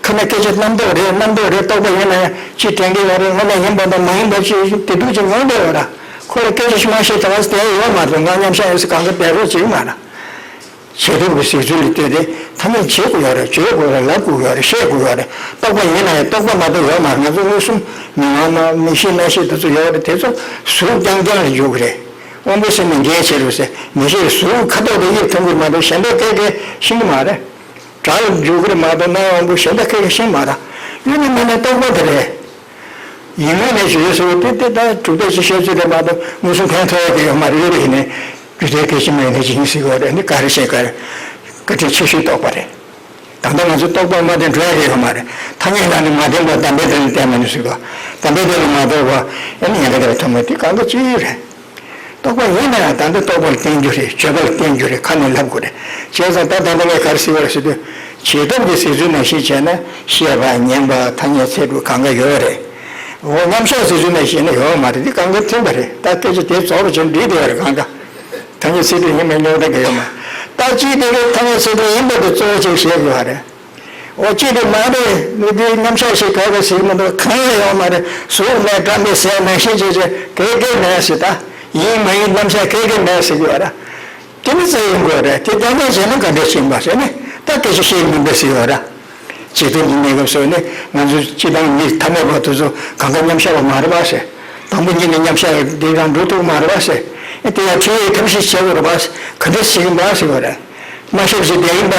ཁ་ནས་སྐད་ཆ་རྣམ་རྟོག་རེད། རྣམ་རྟོག་རེད། རྟོག་པ་ཡིན་ན་ཡང་ཅིག་དྲན་གྱི་ཡོད་རེད། ངོ་མ་ཡིན་པ་དང་མ་ཡིན་པ་ཅིག་བདེ་སྡུག་ཅིག་མྱོང་བསྡད་ཡོད་ར། ཁོ་ལ་སྐད་ཆ་ཞིག་མ་བཤད་ཙང་བསྡད་ཡོད་མ་རེད། ང་མཉམ་གཞག་ཡིན་ཟེར་གང་ག་བསྡད་རོགས་བྱེད་ཀྱི་མ་རེད། བྱེད་སྟངས་ཀྱི་གཟིགས་ཚུལ་ལ་ལྟོས་ཏེ་ཐ་སྙད་བྱེད་དགོས་ཡོད་རེད། བརྗོད་དགོས་རེད། ལབ་དགོས་ཡོད་རེད། བཤད་དགོས་ཡོད་རེད། རྟོག་པ་ཡིན་ན་ཡང་རྟོག་པ་མ་གཏོགས་ཡོད་མ་རེད། ང་ཚོ་མངོན་སུམ་མི་ངོ་མ་མིག་ཤེས་རྣ་ཤེས་དེ་ཚོ་ཡོད་རེད། དེ་ཚོ་གཟུགས་རྐྱང་རྐྱང་ལ་འཇུག་གི་རེད། དབང་པོའི་སེམས་ནི་འགལ་བྱེད་རུང་ཟེར་མི་ཤེས། གཟུགས་ཁ་དོག་དང་དབྱིབས་མཐོང་གི་མ་གཏོགས་གཞན་དག་སྐད་སྐད་ཤེས་ཀྱི་མ་རེད། སྒྲ་ལ་འཇུག་གི་རེད་མ་གཏོགས་རྣ་དབང་པོ་གཞན་དག་སྐད་སྐད་ཤེས་མ་རེད། ཡོད་ན་མེད་ན་རྟོག་པ་དེ་རེད། ཡིན་ངོས་ནས་ཞུ་ཡོད་ཟེར་བ་དེ་དེ་ད་གྲུབ་མཐའ་ཅིག་བཤད་ཚུལ་རེད་མ་གཏོགས་མངོན་སུམ་ཕན་ཐོགས་ཡ་གི་ཡོད་མ་རེད། ཡོད་རེད་ཡིན་ནའི་རྒྱུ་མཚན་གལ་ཆེན་པོ་ཡིན་ནའི་ཅི་ཡིན་ཟེར་གི་ཡོད་རེད། འདི་ག་རེ་བཤད་ག་རེ། བཀའ་དྲིན་ཆེ་ཤོས་རྟོགས་པ་རེད། ད་ལྟ་ང་ཚོ་རྟོགས་པ་མ་བརྟེན་འགྲོ་ཡ་གི་ཡོད་མ་རེད། ཐ་སྙད་ལ་ནི་མ་བརྟེན་པར་དམ་པའི་དོན་ལ་བརྟེན་མ་ནུས་ཟེར་གི། དམ་པའི་དོན་ལ་མ་རྟོགས་པ་ཨེ་ནི་ཉེན་ཁ་དེ་ལ་ཐོན་མ་དེ་གང་ག་ཅི་རེད། རྟོགས་པ་ཡིན་ན་ཡང་ད་ལྟ་རྟོགས་པ་ལ་བརྟེན་རྒྱུ་རེད། བརྗོད་པ་ལ་བརྟེན་རྒྱུ་རེད། ཁ་ནས་ལབ་དགོས་རེད། བྱས་ཙང་ད་ད་ལྟ་ངས་ག་རེ་ཟེར་བ་རེད་ཟེར་དུས་བྱེད་སྟངས་ཀྱི་གཟིགས་ཚུལ་ནང་བཞིན་བྱས་ན་བཤད་པ་ཉན་པ་ཐ་སྙད་ཚད་གྲུབ་གང་ག་ཡོད་རེད། འོ་མཉམ་གཞག་གཟིགས་ཚུལ་ནང་བཞིན་ན་ཡོད་མ་རེད། འདི་གང་ག་མཐུན་པ་རེད། ད་སྐད་ཆ་དེ་རྫོགས་པ་བྱས་འགྲིག་བསྡད་ཡོད་རེད། གང་ག་ཐ་སྙད་ཚད་གྲུབ་ཡིན་མིན་རྙོག་དྲ་གི་ཡོད་མ་རེད། ད་ཅིག་དེ་གའི་ཐ་སྙད་ཚད་གྲུབ་ཡིན་པ་དེ་གཙོ་བོ་ཅིག་བཤད་དགོས་པ་རེད། འོ་ཅི་དེ་མ་རེད། མི་དེ་མཉམ་གཞག་ཞིག་ག་ག་ཟེར་གི་མི་འདུག་གང་ཡང་ཡོད་མ་རེད། གཟུགས་མེད། སྒྲ་མེད། ཟས་མེད། ཤིན་ཅི་ཅི་གེ་གེ་མེད་ཟེར། ད་ཡིན་མ་ཡིན་རྣམ་གཞག་གེ་གེ་མེད་ཟེར་གི་ཡོད་ར། དེ་ནི་བཙལ་ཡོང་དགོས་རེད། དེ་རྐྱང་རྐྱང་བྱས་ན་ག་འདྲ་ཞིག་ཡིན་པ་ཟེར་ནས་ད་སྐད་ཆ་བཤད་མི་འདུག་ཟེར་ཡོད་ར། བྱེད་སྟངས་ཀྱི་གནས་སྐབས་སུ་ནི་ང་ཚོ་སྤྱིར་བཏང་མི་ཐ་མལ་པ་དེ་ཚོ་གང་ག་མཉམ་གཞག་པ་མ་རེད་པ་ཟེར། དང་པོ་ཉིད་ནས་མཉམ་གཞག་འདི་རང་འགྲོ་ཐུབ་མ་རེད་པ་ཟེར། དེ་ཡང་ཁྲིད་ཡིག་ཐབས་ཤེས་བྱེད་དགོས་རེད་པ། ག་འདྲ་ཞིག་ཡིན་པ་ཟེར་བ་རེད། མ་ཤེས་ཞིག་བསྡད་ཡིན་པ།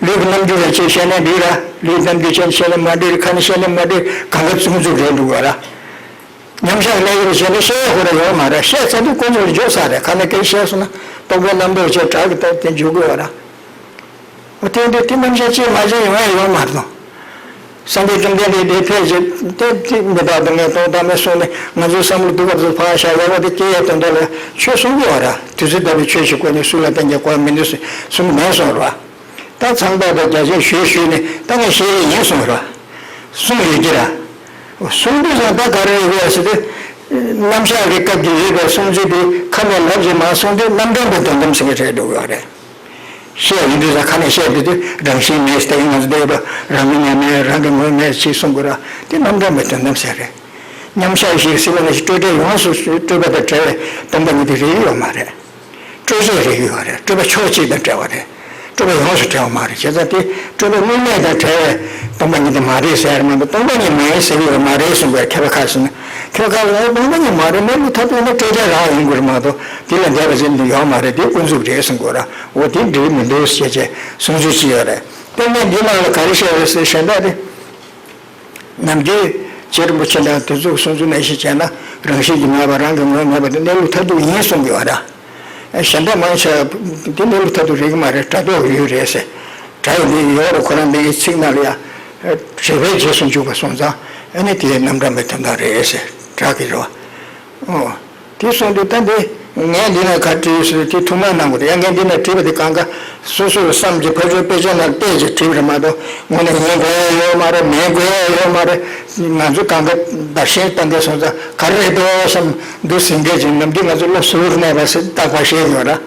ལུས་ཀྱི་རྣམ་འགྱུར་ལ་ཅིག་བཤད་ན་འགྲིག་ར། ལུས་རྣམ་འགྱུར་ཅན་བཤད་ན་མ་འགྲིག་ག་ནས་བཤད་ན་མ་འགྲིག་གང་ག་རྩུབ་རྩུབ་རེད་འདུག་བ་ར། མཉམ་བཞག་གནས་ཡུལ་བྱས་ན་བཤད་ཡ་ཁོ་ར་ཡོད་མ་རེད། བཤད་ཚར་དུས་དཀོན་མཆོག་ལ་འཇོག་ས་རེད། ག་ནས་སྐད་བཤད་སོང་ན་རྟོག་པའི་རྣམ་རྟོག་བྱས་དྲག་གི་སྟབས་དེ་འཇུག་དགོས་བ་ར། འོ་དེ་འདྲ་དེ་རྣམ་གཞག་ཅིག་མ་བྱས་ཡོང་ཡ་ཡོད་མ་རེད་དོ། སངས་རྒྱས་བཅོམ་ལྡན་འདས་དེ་ཕལ་ཆེར་དེ་དེ་མི་རྟག་སྡུག་བསྔལ་སྟོང་བཏང་མེད་གསུངས་ནས་ང་ཚོའི་བསམ་བློ་སྡུག་ག་ཚོད་ཕར་བཞག་ཡག་པོ་དེ་སྐྱེ་ཡའི་དོན་དག་ལ་ཆོས་གསུང་གི་ཡོད་ར། དུས་ཚོད་ལྟ་བུའི་ཆོས་ཤིག་བཀོད་ནས་སུ་ལ་བསྟན་རྒྱུ་དགོས་མི་འདུག་གསུང་གི་མེད་གསུངས་ར། ད་ཚངས་པ་དང་རྒྱ་ཆེན་ཞུས་ཞུས་ནས་ད་ངས་བཤད་ཀྱི་ཡིན་གསུངས་ར། གསུངས་ཡོད་ཀྱི་ར། གསུང་དུས་ཙང་ད་ག་རེ་ཡོད་ཟེར་དུས། རྣམ་གཞག་གི་སྐབས་ཀྱི་ཡོད་པའི་གསུང་ཚུལ་དེ་ཁ་ནས་ལབ་ཀྱི་མ་གསུངས་དུས་རྣམ་གྲངས་པའི་དོན་དམ་ཟེར་གྱི་རེད་འདུག་ཡོད་རེད། བཤད་ཡིན་དུས་ཙང་ཁ་ནས་བཤད་དུས་དུས་རང་བཞིན་མེད་ཟེར་ཡིན་ང་ཚོ་འདས་པ་རང་གི་ཉམས་མེད་རང་གི་ངོས་མེད་ཅེས་གསུང་དགོས་ར། དེ་རྣམ་གྲངས་པའི་དོན་དམ་ཟེར་རེད། མཉམ་བཞག་ཞིག་ཟེར་བ་ནི་སྤྲོས་བྲལ་ཡོངས་སུ་སྤྲོས་པ་དང་བྲལ་བའི་སྟོང་པ་ཉིད་དེ་རེད་ཡོད་མ་རེད། སྤྲོས་བྲལ་རེད་ཡོད་རེད། སྤྲོས་པ་ཕྱོགས་གཅིག་དང་བྲལ་བ་རེད། སྤྲོས་པ་ཡོངས་སུ་བྲལ་བ་མ་རེད། བྱས་ཙང་དེ་སྤྲོས་པ་དངོས་མེད་དང་བྲལ་བའི་སྟོང་པ་ཉིད་དེ་མ་རེད་ཟེར་མ་གཏོགས་སྟོང་པ་ཉིད་མེད་ཟེར་གྱི་ཡོད་མ་རེད་གསུང་དགོས། མཁས་པ་ཁ་ཤས་ནི་མཁས་པ་ཁ་ཤས་ནི་སྟོང་པ་ཉིད་མ་རེད། གནས་ལུགས་མཐར་ཐུག་ནི་སྤྲོས་བྲལ་རང་ཡིན་དགོས་རེད་མ་གཏོགས་དེ་ལས་འདས་པ་ཅིག་ཡོད་མ་རེད། དེ་ཀུན་རྫོབ་རེད་གསུང་དགོས་ར། འོ་དེ་འགྲིག་མི་འདུག་ཞེས་བྱས་གསུང་ཚུལ་ཅིག་ཡོད་རེད། དཔེར་ན་འདི་ནང་ལ་ག་རེ་བཤད་རེད་ཟེར་གཞན་དག་དེ། ནམ་རྒྱུན་རྗེ་རིན་པོ་ཆེ་དང་དེ་ཚོས་གསུང་ཚུལ་ནང་བཞིན་བྱས་ན་རང་བཞིན་གྱིས་མེད་པ་རང་གི་ངོས་མེད་པ་དེ་གནས་ལུགས་མཐར་ཐུག་ཡིན་གསུང་གི་ཡོད་ར། གཞན་དག་མང་ཆེ་བ་དེ་གནས་ལུགས་མཐར་ཐུག་རེད་ཀྱི་མ་རེད། སྒྲ་རྟོག་ཡོད་རེད་ཟེར། སྒྲ་ཡི་འདི་ཡོད་རེད། ཁོ་རང་འདི་གི་ཚིག་ནང་ལ་ཡང་རེད་པའི་རྗེས་སུ་འཇུག་པ་སོང་ཙང་ཨ་ནི་དེ་རྣམ་གྲངས་པའི་དོན་དག་རེད་ཟེར། སྒྲ་གི་རེད་བ། ཨོ། དེ་སོང་དུས་ད་འདི་ངས་འདི་ན་ག་བྲིས་ཡོད་ཟེར་དེ་ཐུགས་སྣང་གནང་དགོས་རེད། ཡང་ངས་འདི་ན་བྲིས་པ་དེ་གང་ག་སོ་སོའི་བསམ་གྱི་ཕ་ཆོས་དཔེ་ཆ་ནང་བལྟས་ཀྱི་བྲིས་པ་རེད་མ་གཏོགས་དངོས་གནས་ཡིན་དགོས་ཡ་ཡོད་མ་རེད། མེད་དགོས་ཡ་ཡོད་མ་རེད། ང་ཚོ་གང་ག་བདར་ཤན་བཏང་དེ་སོང་ཙང་ག་རེ་རེད་འདུག་བསམ་འདུག་ཟིན་མཁན་ཅིག་ནམ་རྒྱུན་ང་ཚོ་བློ་གཟུ་བོར་གནས་པ་ཟེར་རྟག་པར་བཤད་ཡོད་ར།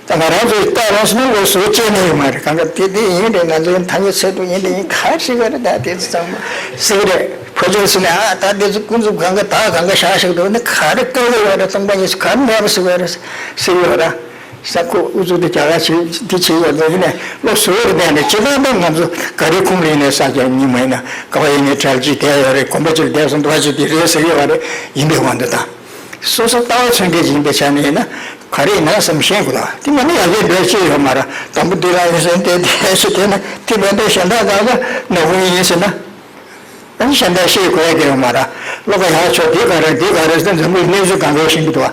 ད་ང་རང་ཚོས་ལྟ་རང་སོང་ན་ལོ་སོ་བཅད་ནས་ཡོད་མ་རེད། གང་ག་དེ་དེ་ཡིན་རེད། ང་ཚོའི་ཐ་སྙད་ཚད་དུ་ཡིན་དེ་ཡིན་ག་ཞིག་རེད། ད་དེ་ཚོ་ཚང་མ་སྲིད་རེད། ཕོ་ཆོས་སུ་ནས་ཨ་ད་དེ་ཚོ་ཀུན་རྫོབ་གང་ག་ད་གང་ག་བཞག་ཞིག་འདུག་ནི་ག་རེ་བཀག་གི་ཡོད་རེད། སྟོང་པ་ཉིད་སུ་ག་རེ་མེད་པ་ཟེར་བ་རེད་ཟེར་ཡོད་ར། ས་ཁོ་ཨུ་ཚུགས་དེ་རྒྱ་གར་ཆེ་དེ་ཆེ་ཡོད་རེད། ཡིན་ནས་ལོ་སོ་རེ་བསྡད་ནས་ཇི་ལྟར་ད་ང་ཚོ་ག་རེ་ཁུངས་ལེན་ནས་ས་རྒྱ་ཉིན་མ་ཡིན་ན་ག་བ་ཡིན་ནས་གྲལ་གཅིག་བསྡད་ཡོད་རེད། གོམ་པ་གཅིག་བསྡད་སོང་འདུག་བ་ཅིག་དེ་རེད་ཟེར་ཡོད་རེད། ཡིན་པའི་དབང་དུ་བཏང་། སོ་སོ་ལྟ་བ་མཚོན་མཁན་ཅིག་ཡིན་པའི་ཆ་ནས་ཡིན་ན་ག་རེ་ཡིན་ན་བསམ་ཤེས་དགོས་ལ། དེ་མ་ནི་ཡ་གི་འདོད་ཅི་ཡོད་མ་ར། དང་པོ་འདི་རང་ཡིན་ཟེར་ཏེ་དེ་ཞིག་དེ་ན་དེ་མེད་འདོད་གཞན་དག་གང་ག་ནག་པོ་ཡིན་ཟེར་ན། ཨ་ནི་གཞན་དག་ཤེས་དགོས་ཡ་གི་ཡོད་མ་ར། བློ་ཁ་ཡག་ཆོག་དེ་ག་རེ་དེ་ག་རེ་ཟེར་འཛམ་བུའི་གནས་ཚུལ་གང་ག་ཤེས་ཀྱི་འདུག་བ།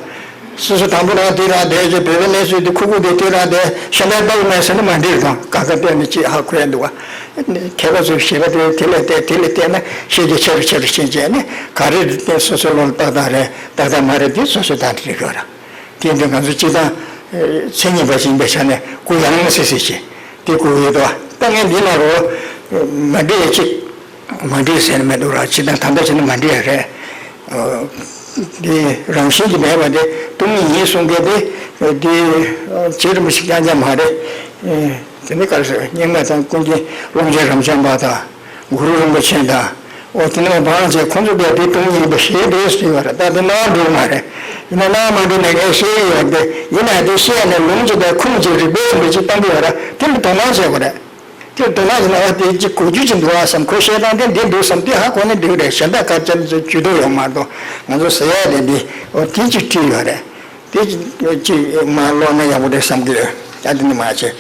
སོ་སོ་དང་པོ་རང་དེ་རང་བསྡད་ཀྱི་བོད་པའི་གནས་ཚུལ་དེ་ཁུག་ཁུག་དེ་དེ་རང་བསྡད་གཞན་དག་ལྟ་གི་མེད་ཟེར་ན་མ་འགྲིག་དང་གང་ག་བལྟས་ནས་ཅི་ཧ་གོ་ཡ་འདུག་བ། མཁས་པ་ཚོས་བཤད་པ་དེ་དེ་ལས་བལྟས་དེ་ལས་བལྟས་ན་ཤེས་རྒྱ་ཆེ་རུ་ཆེ་རུ་ཕྱིན་བྱས་ནས་ག་རེ་རེད་དེ་སོ་སོའི་བློ་ལ་ཏག་ཏག་རེད་ཏག་ཏག་མ་རེད་དེ་སོ་སོས་ད་འགྲིག་ཡོད་ར། དེ་འདི་ང་ཚོ་སྤྱི་བཏང་མཚན་ཉིད་པ་ཞིག་ཡིན་པའི་ཆ་ནས་གུ་ཡངས་སེ་སེ་བྱས་དེ་གུ་ཡོད་དོ། ད་ངས་འདི་ན་རོ་མ་འགྲིག་ཅིག་མ་འགྲིག་ཟེར་ནས་མི་འདུག་ར། སྤྱི་བཏང་ད་ལྟ་བྱས་ན་མ་འགྲིག་རེད། འདི་རང་བཞིན་གྱིས་མེད་པ་དེ་སྟོང་ཉིད་ཡིན་གསུང་མཁན་དེ་འདི་རྗེ་རིན་པོ་ཆེ་རྐྱང་རྐྱང་མ་རེད། དེ་ནི་ག་རེ་ཟེར། རྙིང་མ་དང་ཀུན་མཁྱེན་ཀློང་ཆེན་རབ་འབྱམས་པ་དང་། གུ་རུ་རིན་པོ་ཆེ་དང་། འོ་དེ་ནས་བང་བྱས་ཁོང་ཚོ་གིས་དེ་སྟོང་ཉིད་ཡིན་པ་ཤེས་འདུག་ཟེར་བ་རེད། ད་དེ་སྣང་བ་འགྲོ་གི་མ་རེད། ཡིན་ན་སྣང་བ་མ་འགྲོ་ནས་ངས་ཤེས་ཀྱི་ཡོད་དེ་ཡིན་ན་དེ་ཤེས་ནས་ལུང་གཅིག་དང་ཁུངས་གཅིག་རིགས་པའི་མི་གཅིག་བཏང་གི་ཡོད་རེད། དེ་ལ་དོ་སྣང་བྱེད་དགོས་རེད། དེ་ལ་དོ་སྣང་བྱས་ན་ཨ་དེ་གཅིག་གོ་རྒྱུ་གཅིག་འདུག་ཨ་བསམ། ཁོས་བཤད་སྟངས་དེ་འདི་འདུག་བསམ་དེ་ཧ་གོ་ནས་འགྲིག་རེད། གཞན་དག་ག་ཅན་ཚོ་ཇུས་གཏོགས་ཡོད་མ་གཏོགས་ང་ཚོ་ཟེར་ཡ་དེ་འདི་འོ་དེ་གཅིག་བྲིས་ཡོད་རེད། དེ་ཅི་མ་ཀློག་ན་ཡག་པོ་རེད་བསམ་གི་ཡོད། ད་དེ་ནི་མ་བྱེད།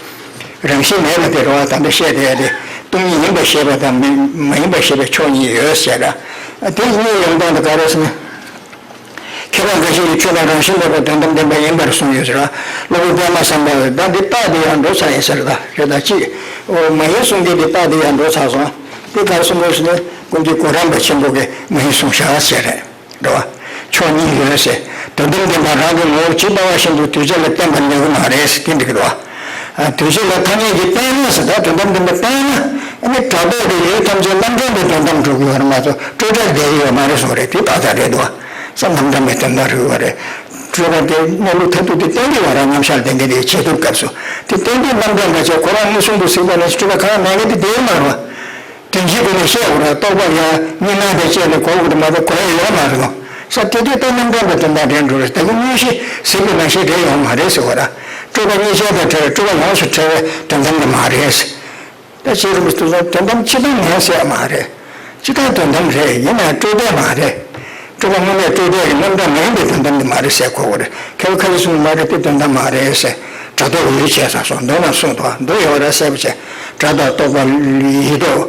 རང་བཞིན་མེད་པ་དེ་རེད་བ། ད་འདི་བཤད་བསྡད་ཡ་དེ་སྟོང་ཉིད་ཡིན་པར་ཤེས་པ་དང་མི་མ་ཡིན་པར་ཤེས་པའི་ཕྱོགས་གཉིས་ཡོད་ཟེར་ར། དེ་གཉིས་ཡོང་སྟངས་དེ་ག་རེ་ཟེར་ན། མཁས་པ་འགའ་ཞིག་གིས་ཆོས་ལ་རང་བཞིན་མེད་པར་དོན་དམ་བདེན་པ་ཡིན་པར་གསུངས་ཡོད་ཟེར་ར། སློབ་དཔོན་པདྨ་སམ་བྷ་ཝས་ད་འདི་རྟགས་དེ་ཡང་འགྲོ་ཚར་ཡིན་ཟེར། ད་རེད་ད་ཅི། འོ་མ་ཡིན་གསུང་མཁན་དེ་རྟགས་དེ་ཡང་འགྲོ་ཚར་སོང་། དེ་ག་རེ་གསུང་དགོས་ཟེར་ན་ཀུན་མཁྱེན་གོ་རམས་པ་ཆེན་པོ་གིས་མ་ཡིན་གསུངས་བཞག་ཟེར་རེད། འགྲོ་བ། ཕྱོགས་གཉིས་ཡོད་ཟེར། དོན་དམ་བདེན་པ་རང་གི་ངོ་བོ་ཇི་ལྟ་བ་བཞིན་དུ་དུས་གཅིག་ལ་བསྟན་པར་ནུས་ཀྱི་མ་རེད་ཟེར་དེ་འགྲིག་གི་འདུག་བ། དུས་གཅིག་ལ་ཐ་སྙད་ཀྱིས་བསྟན་ན་ཟེར། ད་དོན་དམ་བདེན་པ་བསྟན་ན་ཨ་ནི་སྒྲ་རྟོག་གི་ཡུལ་ཐམས་ཅད་རྣམ་གྲངས་པའི་དོན་དམ་འགྲོ་གི་ཡོད་རེད་མ་གཏོགས་སྤྲོས་བྲལ་བསྡད་ཀྱི་ཡོད་མ་རེད་གསུངས་རེད། དེ་ཏག་ཏག་རེད་འདུག་བ། ས་རྣམ་གྲངས་པའི་དོན་དམ་རེད་བ་རེད། སྤྲོས་པ་དེ་གནས་ལུགས་མཐར་ཐུག་དེ་བསྟན་གྱི་བ་རང་མཉམ་གཞག་ལྡན་གྱི་རེད། བྱེད་ཐུབ་སྐབས་སུ་དེ་བསྟན་དུས་རྣམ་གྲངས་འགའ་ཆེ་ཁོ་རང་མངོན་སུམ་དུ་གཟིགས་པ་ནས་སྤྲོས་པ་གང་ཡང་མེད་མཁན་དེ་བསྡད་ཡོད་མ་རེད་བ། དོན་གྱི་སྒོ་ནས་བཤད་དགོས་ར། རྟོག་པ་ཡང་གཉིས་སྣང་དང་བཅས་ནས་གོ་དགོས་རེད་མ་གཏོགས་གོ་ཡ་ཡོད་མ་རེད་དོ། ས་དེ་དུས་ད་རྣམ་གྲངས་པའི་དོན་དམ་རེད་འགྲོ་རེད། ད་གི་དངོས་གཞི་གཟིགས་པའི་ནང་བཞིན་རེད་ཡོང་མ་རེད་ཟེར་བ་ར། སྤྲོས་པ་གཉིས་ཆར་དང་བྲལ་བའི་སྤྲོས་པ་ཡོངས་སུ་བྲལ་བའི་དོན་དམ་དེ་མ་རེད། ད་བྱེད་རུང་དུ་དོན་དམ་སྤྱི་དང་ངན་ཟེར་ཡ་མ་རེད། སྤྱི་དང་དོན་དམ་རེད། ཡིན་ན་སྤྲོས་བྲལ་མ་རེད། སྤྲོས་པ་དངོས་མེད་སྤྲོས་བྲལ་གྱི་རྣམ་གྲངས་མ་ཡིན་པའི་དོན་དམ་དེ་མ་རེད་ཟེར་གོ་དགོས་རེད། ཁྱེད་ཁ་ལ་གསུངས་མ་རེད། དེ་དོན་དམ་མ་རེད་ཟེར། སྒྲ་རྟོག་ཡུལ་བྱས་ཙང་སོང་། མདོ་ན་གསུངས་འདུག་མདོ་ཡོད་རེད་གསལ་པོ་བྱས། སྒྲ་དང་རྟོག་པ་ཡིད་རྟོག་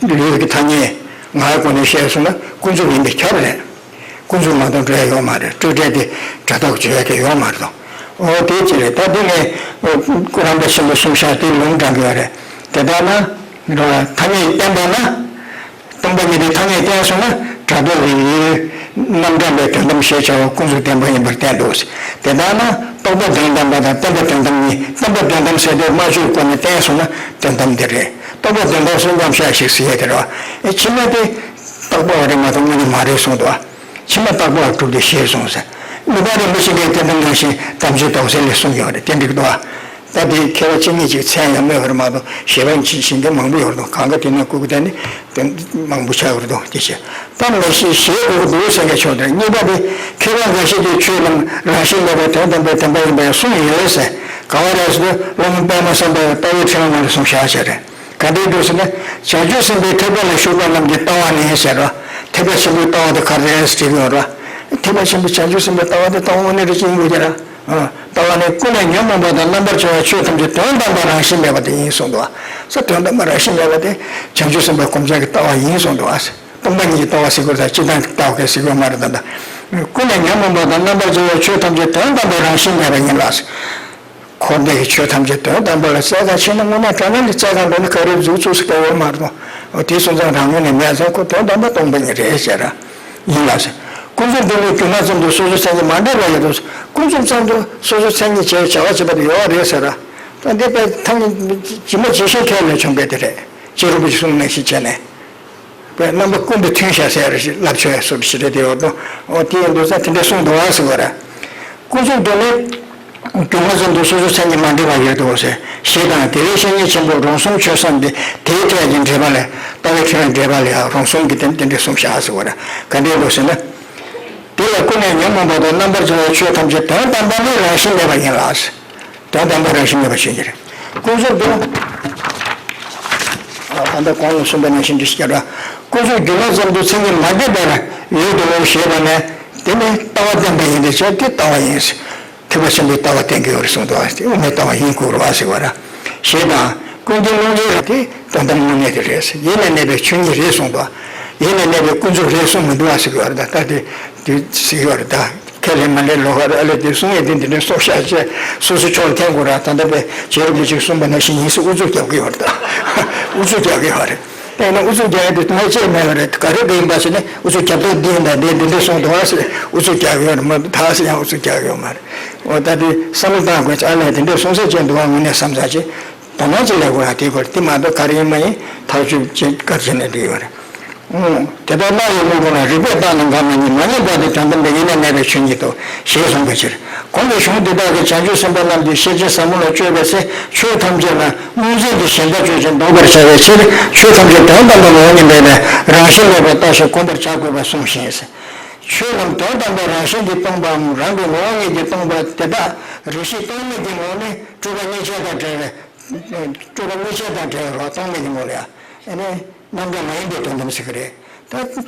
ལུས་ཀྱི་ཐ་སྙད་ངའི་སྒོ་ནས་བཤད་སོང་ན་ཀུན་རྫོབ་ཡིན་པས་ཁྱབ་རེད། ཀུན་རྫོབ་མ་གཏོགས་འགྲོ་ཡ་ཡོད་མ་རེད། སྤྲོས་བྲལ་དེ་སྒྲ་རྟོག་བརྗོད་ཡ་གི་ཡོད་མ་རེད་དོ། འོ་དེ་ཅི་རེད། ད་དེ་ངས་སྐུ་རམས་པ་ཆེན་པོ་གསུངས་ཤག་དེ་ལུང་དྲངས་ཀྱི་ཡོད་རེད། དེ་ལྟར་ན་ཐ་སྙད་བསྟན་པ་ན། སྟོང་པ་ཉིད་དེ་ཐ་སྙད་བསྟན་སོང་ན་སྒྲ་རྟོག་གི་ཡུལ་རྣམ་གྲངས་པའི་དོན་དམ་ཞེས་བྱ་བ་ཀུན་རྫོབ་བདེན་པ་ཡིན་པར་བསྟན་འདུག་དེ་ལྟར་ན་རྟོག་པ་དོན་དམ་པ་དང་བསྟན་པ་དོན་དམ་གཉིས། བསྟན་པ་དོན་དམ་ཟེར་དུས་སྨྲ་བརྗོད་སྒོ་ནས་བསྟན་སོང་ན་དོན་དམ་དེ་རེད། རྟོག་པ་དོན་དམ་སོང་མཉམ་བཞག་ཞིག་ཟེར་ཡས་དེ་རེད་བ། ཨེ་ཕྱི་མ་དེ་རྟག་པ་བ་རེད་མ་གཏོགས་དངོས་གནས་མ་རེད་གསུངས་འདུག་བ། ཕྱི་མ་རྟག་པ་བ་གྲུབ་སྟེ་ཞེས་གསུངས་ཟེར། མི་རྟག་རེ་མི་ཤེས་མཁན་བསྟན་དམ་རང་བཞིན་དམ་ཆོས་རྟོགས་ཟེར་ལས་གསུངས་ཡོད་རེད། དེ་འགྲིག་འདུག་བ། ད་དེ་མཁས་པ་གཅིག་གཉིས་ཅིག་མཚན་ཡང་སྨོས་པར་མ་གཏོགས་གཞན་པ་ཅིག་གཞན་དེ་མང་པོ་ཡོད་རེད་འདུག་གང་ག་དེ་ན་ཀུ་ཀུ་དེ་ནི་དེ་མང་པོ་ཆགས་ཡོད་རེད་འདུག་དེ་བྱས་ད་མི་ཤེས་ཞེས་དགོས་འདུག་ཟེར་མཁན་ཕྱོགས་དེར། གཉིས་པ་དེ་མཁས་པ་འགའ་ཞིག་གིས་ཆོས་རྣམས་རང་བཞིན་མེད་པར་དོན་དམ་པའི་བདེན་པ་ཡིན་པ་ཡང་གསུངས་ཡོད་ཟེར། ག་བ་རེད་ཟེར་དུས་སློབ་དཔོན་པདྨ་སམ་བྷ་ཝས་ལྟ་བའི་ཕྲེང་བ་ནང་ལ་གསུངས་བཞག་བྱས་རེད། ག་འདྲའི་འདུག་ཟེར་ན། བྱང་ཆུབ་སེམས་དཔའི་ཐེག་པ་ལ་ཞུགས་པ་རྣམས་ཀྱི་ལྟ་བ་ནི་ཟེར་རོ། ཐེག་པ་ཆེན་པོའི་ལྟ་བ་དེ་ག་རེ་རེད་ཟེར་དྲིས་ཡོད་རོ། ཐེག་པ་ཆེན་པོ་བྱང་ཆུབ་སེམས་དཔའི་ལྟ་བ་དེ་ལྟ་བ་དངོས་གནས་རེ་ཅིག་ཡིན་དགོས་ཀྱི་ར། ཨ། ལྟ་བ་ནི་ཀུན་ནས་ཉོན་མོངས་པ་དང་རྣམ་པར་བྱང་བའི་ཆོས་ཐམས་ཅད་དོན་དམ་པར་རང་བཞིན་མེད་པ་དེ་ཡིན་གསུངས་འདུག་ས། དོན་དམ་པར་རང་བཞིན་མེད་པ་དེ་བྱང་ཆུབ་སེམས་དཔའ་གོམས་བྱང་གི་ལྟ་བ་ཡིན་གསུངས་འདུག་ས། སྟོང་པ་ཉིད་ཀྱི་ལྟ་བ་ཟེར་དགོས་ས། སྤྱིར་བཏང་གི་ལྟ་བ་གལ་སྲིད་ཡོད་མ་རེད་ད་ལྟ། ཀུན་ནས་ཉོན་མོངས་པ་དང་རྣམ་པར་བྱང་བའི་ཆོས་ཐམས་ཅད་དོན་དམ་པར་རང་བཞིན་མེད་པ་ཡིན་ལ། འཁོར་འདས་ཀྱི་ཆོས་ཐམས་ཅད་དོན་དམ་པ་ལ་བཙལ་ག་ཕྱིན་ན་དངོས་གནས་དྲང་གནས་ལ་བཙལ་ག་འགྲོ་ན་ག་རེ་འཛུགས་ཚུགས་ས་ག་ཡོད་མ་རེད། འོ་དེ་སོང་ཙང་རང་ངོས་ནས་མེད་ཙང་ཁོ་དོན་དམ་པ་སྟོང་པ་ཉིད་རེད་ཟེར་ར་ཡིན་ལ་ཟེར། ཀུན་རྫོབ་སྡུག་བསྔལ་སྒྱུ་མ་ཙམ་དུ་སོ་སོའི་མཚན་ཉིད་མ་འདྲེས་པ་ཡོད་དོ། ཀུན་རྫོབ་ཙམ་དུ་སོ་སོའི་མཚན་ཉིད་བྱས་བྱ་བ་བྱེད་པ་དེ་ཡོད་རེད་ཟེར་ར། ད་འདི་དཔེ་ཐ་སྙད་ཇི་མ་ཇི་བཞིན་ཁས་ལེན་བྱུང་བས་དེ་རེད། རྗེ་རིན་པོ་ཆེ་གསུངས་ནང་བཞིན་བྱས་ནས། པའི་རྣམ་པ་ཀུན་ཏུ་མཐུན་ཞེས་ཟེར་ཞིག་ལབ་ཆོག་ཡ་སོགས་ཞིག་རེད་དེ་ཡོད་དོ། འོ་དེ་ཡིན་དུས་ཙང་དེ་འདྲ་གསུངས་འདུག་ཨ་ཟེར་བ་རེད། ཀུན་རྫོབ་སྡུག་བསྔལ་སྒྱུ་མ་ཙམ་དུ་སོ་སོའི་མཚན་ཉིད་མ་འདྲེས་པ་ཡོད་དོ་ཟེར། ཞེས་དང་དེ་ལས་བཤེས་གཉེན་ཆེན་པོ་རོང་ཟོམ་ཆོས་བཟང་འདི་དེའི་ཐད་ཀྱི་འགྲེལ་པ་ལས། ལྟ་བའི་ཕྲེང་བའི་འགྲེལ་པ་ལས་ཡང་རོང་ཟོམ་གྱིས་དེ་དེ་འདྲ་གསུངས་བཞག་ཨ་ཟེར་བ་རེད། ག་འདྲའི་ལོ་ཟེར་ན། དེ་ལ་ཀུན་ནས་ཉོན་མོངས་པ་དང་རྣམ་པར་བྱང་བའི་ཆོས་ཐམས་ཅད་དོན་དམ་པ་ནི་རང་བཞིན་མེད་པ་ཡིན་ལ། དོན་དམ་པ་རང་བཞིན་མེད་པ་ཞིག་ཡིན། ཀུན་རྫོབ་སྡུག་ཨ་ད་ལྟ་གོང་ལ་གསུངས་པ་ནང་བཞིན་འདི་ཞིག་ཀྱང་། ཀུན་རྫོབ་སྒྱུ་མ་ཙམ་དུ་མཚན་ཉིད་མ་འདྲེས་པར་ཡོད་དོ་ཞེས་པ་ནི། དེ་ནི་ལྟ་བ་བསྟན་པ་ཡིན་ཏེ་བྱས་དེ་ལྟ་བ་ཡིན། ཐེག་པ་ཆེན་པོའི་ལྟ་བ་བསྟན་གྱི་ཡོད་རེད་གསུངས་འདུག་ཨ། དེ་དངོས་གནས་ལྟ་བ་ཡིན་དགོས་རེད་བ་ཟེར་བ་ར། ཞེས་དང་། ཀུན་མཁྱེན་ཀློང་ཆེན་རབ་དེ་དོན་དམ་དངོས་གནས་དེ་རེད། ཡེ་ནས་གནས་པའི་ཆོས་ཉིད་རེད་གསུངས་འདུག་ཡེ་ནས་གནས་པའི་ཀུན་རྫོབ་རེད་གསུངས་མི་འདུག་ཨ་ཟེར་གྱི་ཡོད་རེད། ད་ལྟ་དེ་དེ་ཟེར་གྱི་ཡོད་རེད་ད། ཁས་ལེན་མ་ལེན་ལོགས་ཀ་རེད། ཨ་ལས་དེ་གསུང་ཡས་དེ་འདི་འདྲའི་སྲོག་ཤ་བཅད་སོ་སོའི་ཕྱོགས་ལ་འཐེན་དགོས་ར། ད་ལྟ་པའི་བྱེད་རིམ་གྱི་ཅིག་གསུངས་པ་ནང་བཞིན་ཡིན་ཟེར་ཨུ་ཚུགས་རྒྱབ་ཀྱི་ཡོད་རེད་ད། ཨུ་ཚུགས་རྒྱབ་ཀྱི་ཡོད་རེད། དེ་ཡིན་ན་ཨུ་ཚུགས་རྒྱག་ཡས་དེ་དོན་ཆེད་མེད་པ་རེད། ག་རེ་ག་ཡིན་པ་ཟེར་ནས་ཨུ་ཚུགས་རྒྱབ་སྟངས་འདི་ཡིན་ད། འདི་འདི་འདྲ་གསུངས་འདུག་ཨ་ཟེར་ཨུ་ཚུགས་རྒྱག་གི་ཡོད་རེད་མ་གཏོགས་ད་ཟེར་ཡང་ཨུ་ཚུགས་རྒྱག་གི་ཡོད་མ་རེད། འོ་ད་དེ་བསམ་བློ་བཏང་དགོས་ཅིག་ཨ་ལས་དེ་འདྲ་གསུང་ས་ཅིག་འདུག་ཨ། དངོས་གནས་བསམ་ས་ཅིག་དོ་སྣང་ཅིག་སླེབས་དགོས་ཡ་དེ་དགོས་རེད། དེ་མ་གཏོགས་ག་རེ་ཡིན་མ་ཡིན་ཐག་གཅོད་ཅིག་ག་རེ་བྱས་ནས་འགྲིག་ཡོད་རེད། ཨང་། དེ་ལྟར་སླར་ཡང་དངོས་པོ་ལ་རིགས་པས་བརྟགས་ན་འགའ་མ་རྙེད། མ་རྙེད་པ་དེ་དོན་དམ་པའི་ཡེ་ནས་གནས་པའི་ཆོས་ཉིད་དོ་ཞེས་གསུངས་པའི་ཕྱིར། གོང་གི་གཞུང་འདི་དག་གིས་བྱང་ཆུབ་སེམས་དཔའ་རྣམས་ཀྱི་ཤེར་ཕྱིན་ཟབ་མོ་ལ་སྤྱོད་པའི་ཚེ་ཆོས་ཐམས་ཅད་ལ་དངོས་འཛིན་གྱི་ཞེན་པ་ཆོས་ཅན་འདོགས་པར་བྱ་བའི་ཕྱིར་ཆོས་ཐམས་ཅད་དོན་དམ་པ་ངོ་བོ་ཉིད་མེད་པའི་རང་བཞིན་མེད་པར་བརྟགས་ཤིང་སྒོམ་པར་བྱ་དགོས་པར་གསུངས་ཤིང་། ཆོས་རྣམས་དོན་དམ་པར་རང་བཞིན་གྱིས་སྟོང་པའམ་རང་གི་ངོ་བོ་ཉིད་ཀྱིས་སྟོང་པ་དེ་དག་རེ་ཞིག་རྟོག་མེད་ཀྱི་ངོ་བོ་ནི་སྤྲོས་པ་གཉིས་ཆར་དང་བྲལ་བའི། སྤྲོས་པ་གཉིས་ཆར་དང་བྲལ་བའི་རྟོག་མེད་ཀྱི་ངོ་བོ་ལ་ཡང་ཨ་ནི་རྣམ་གྲངས་མ་ཡིན་པའི་དོན་དམ་ཟེར་གྱི་རེད། ད་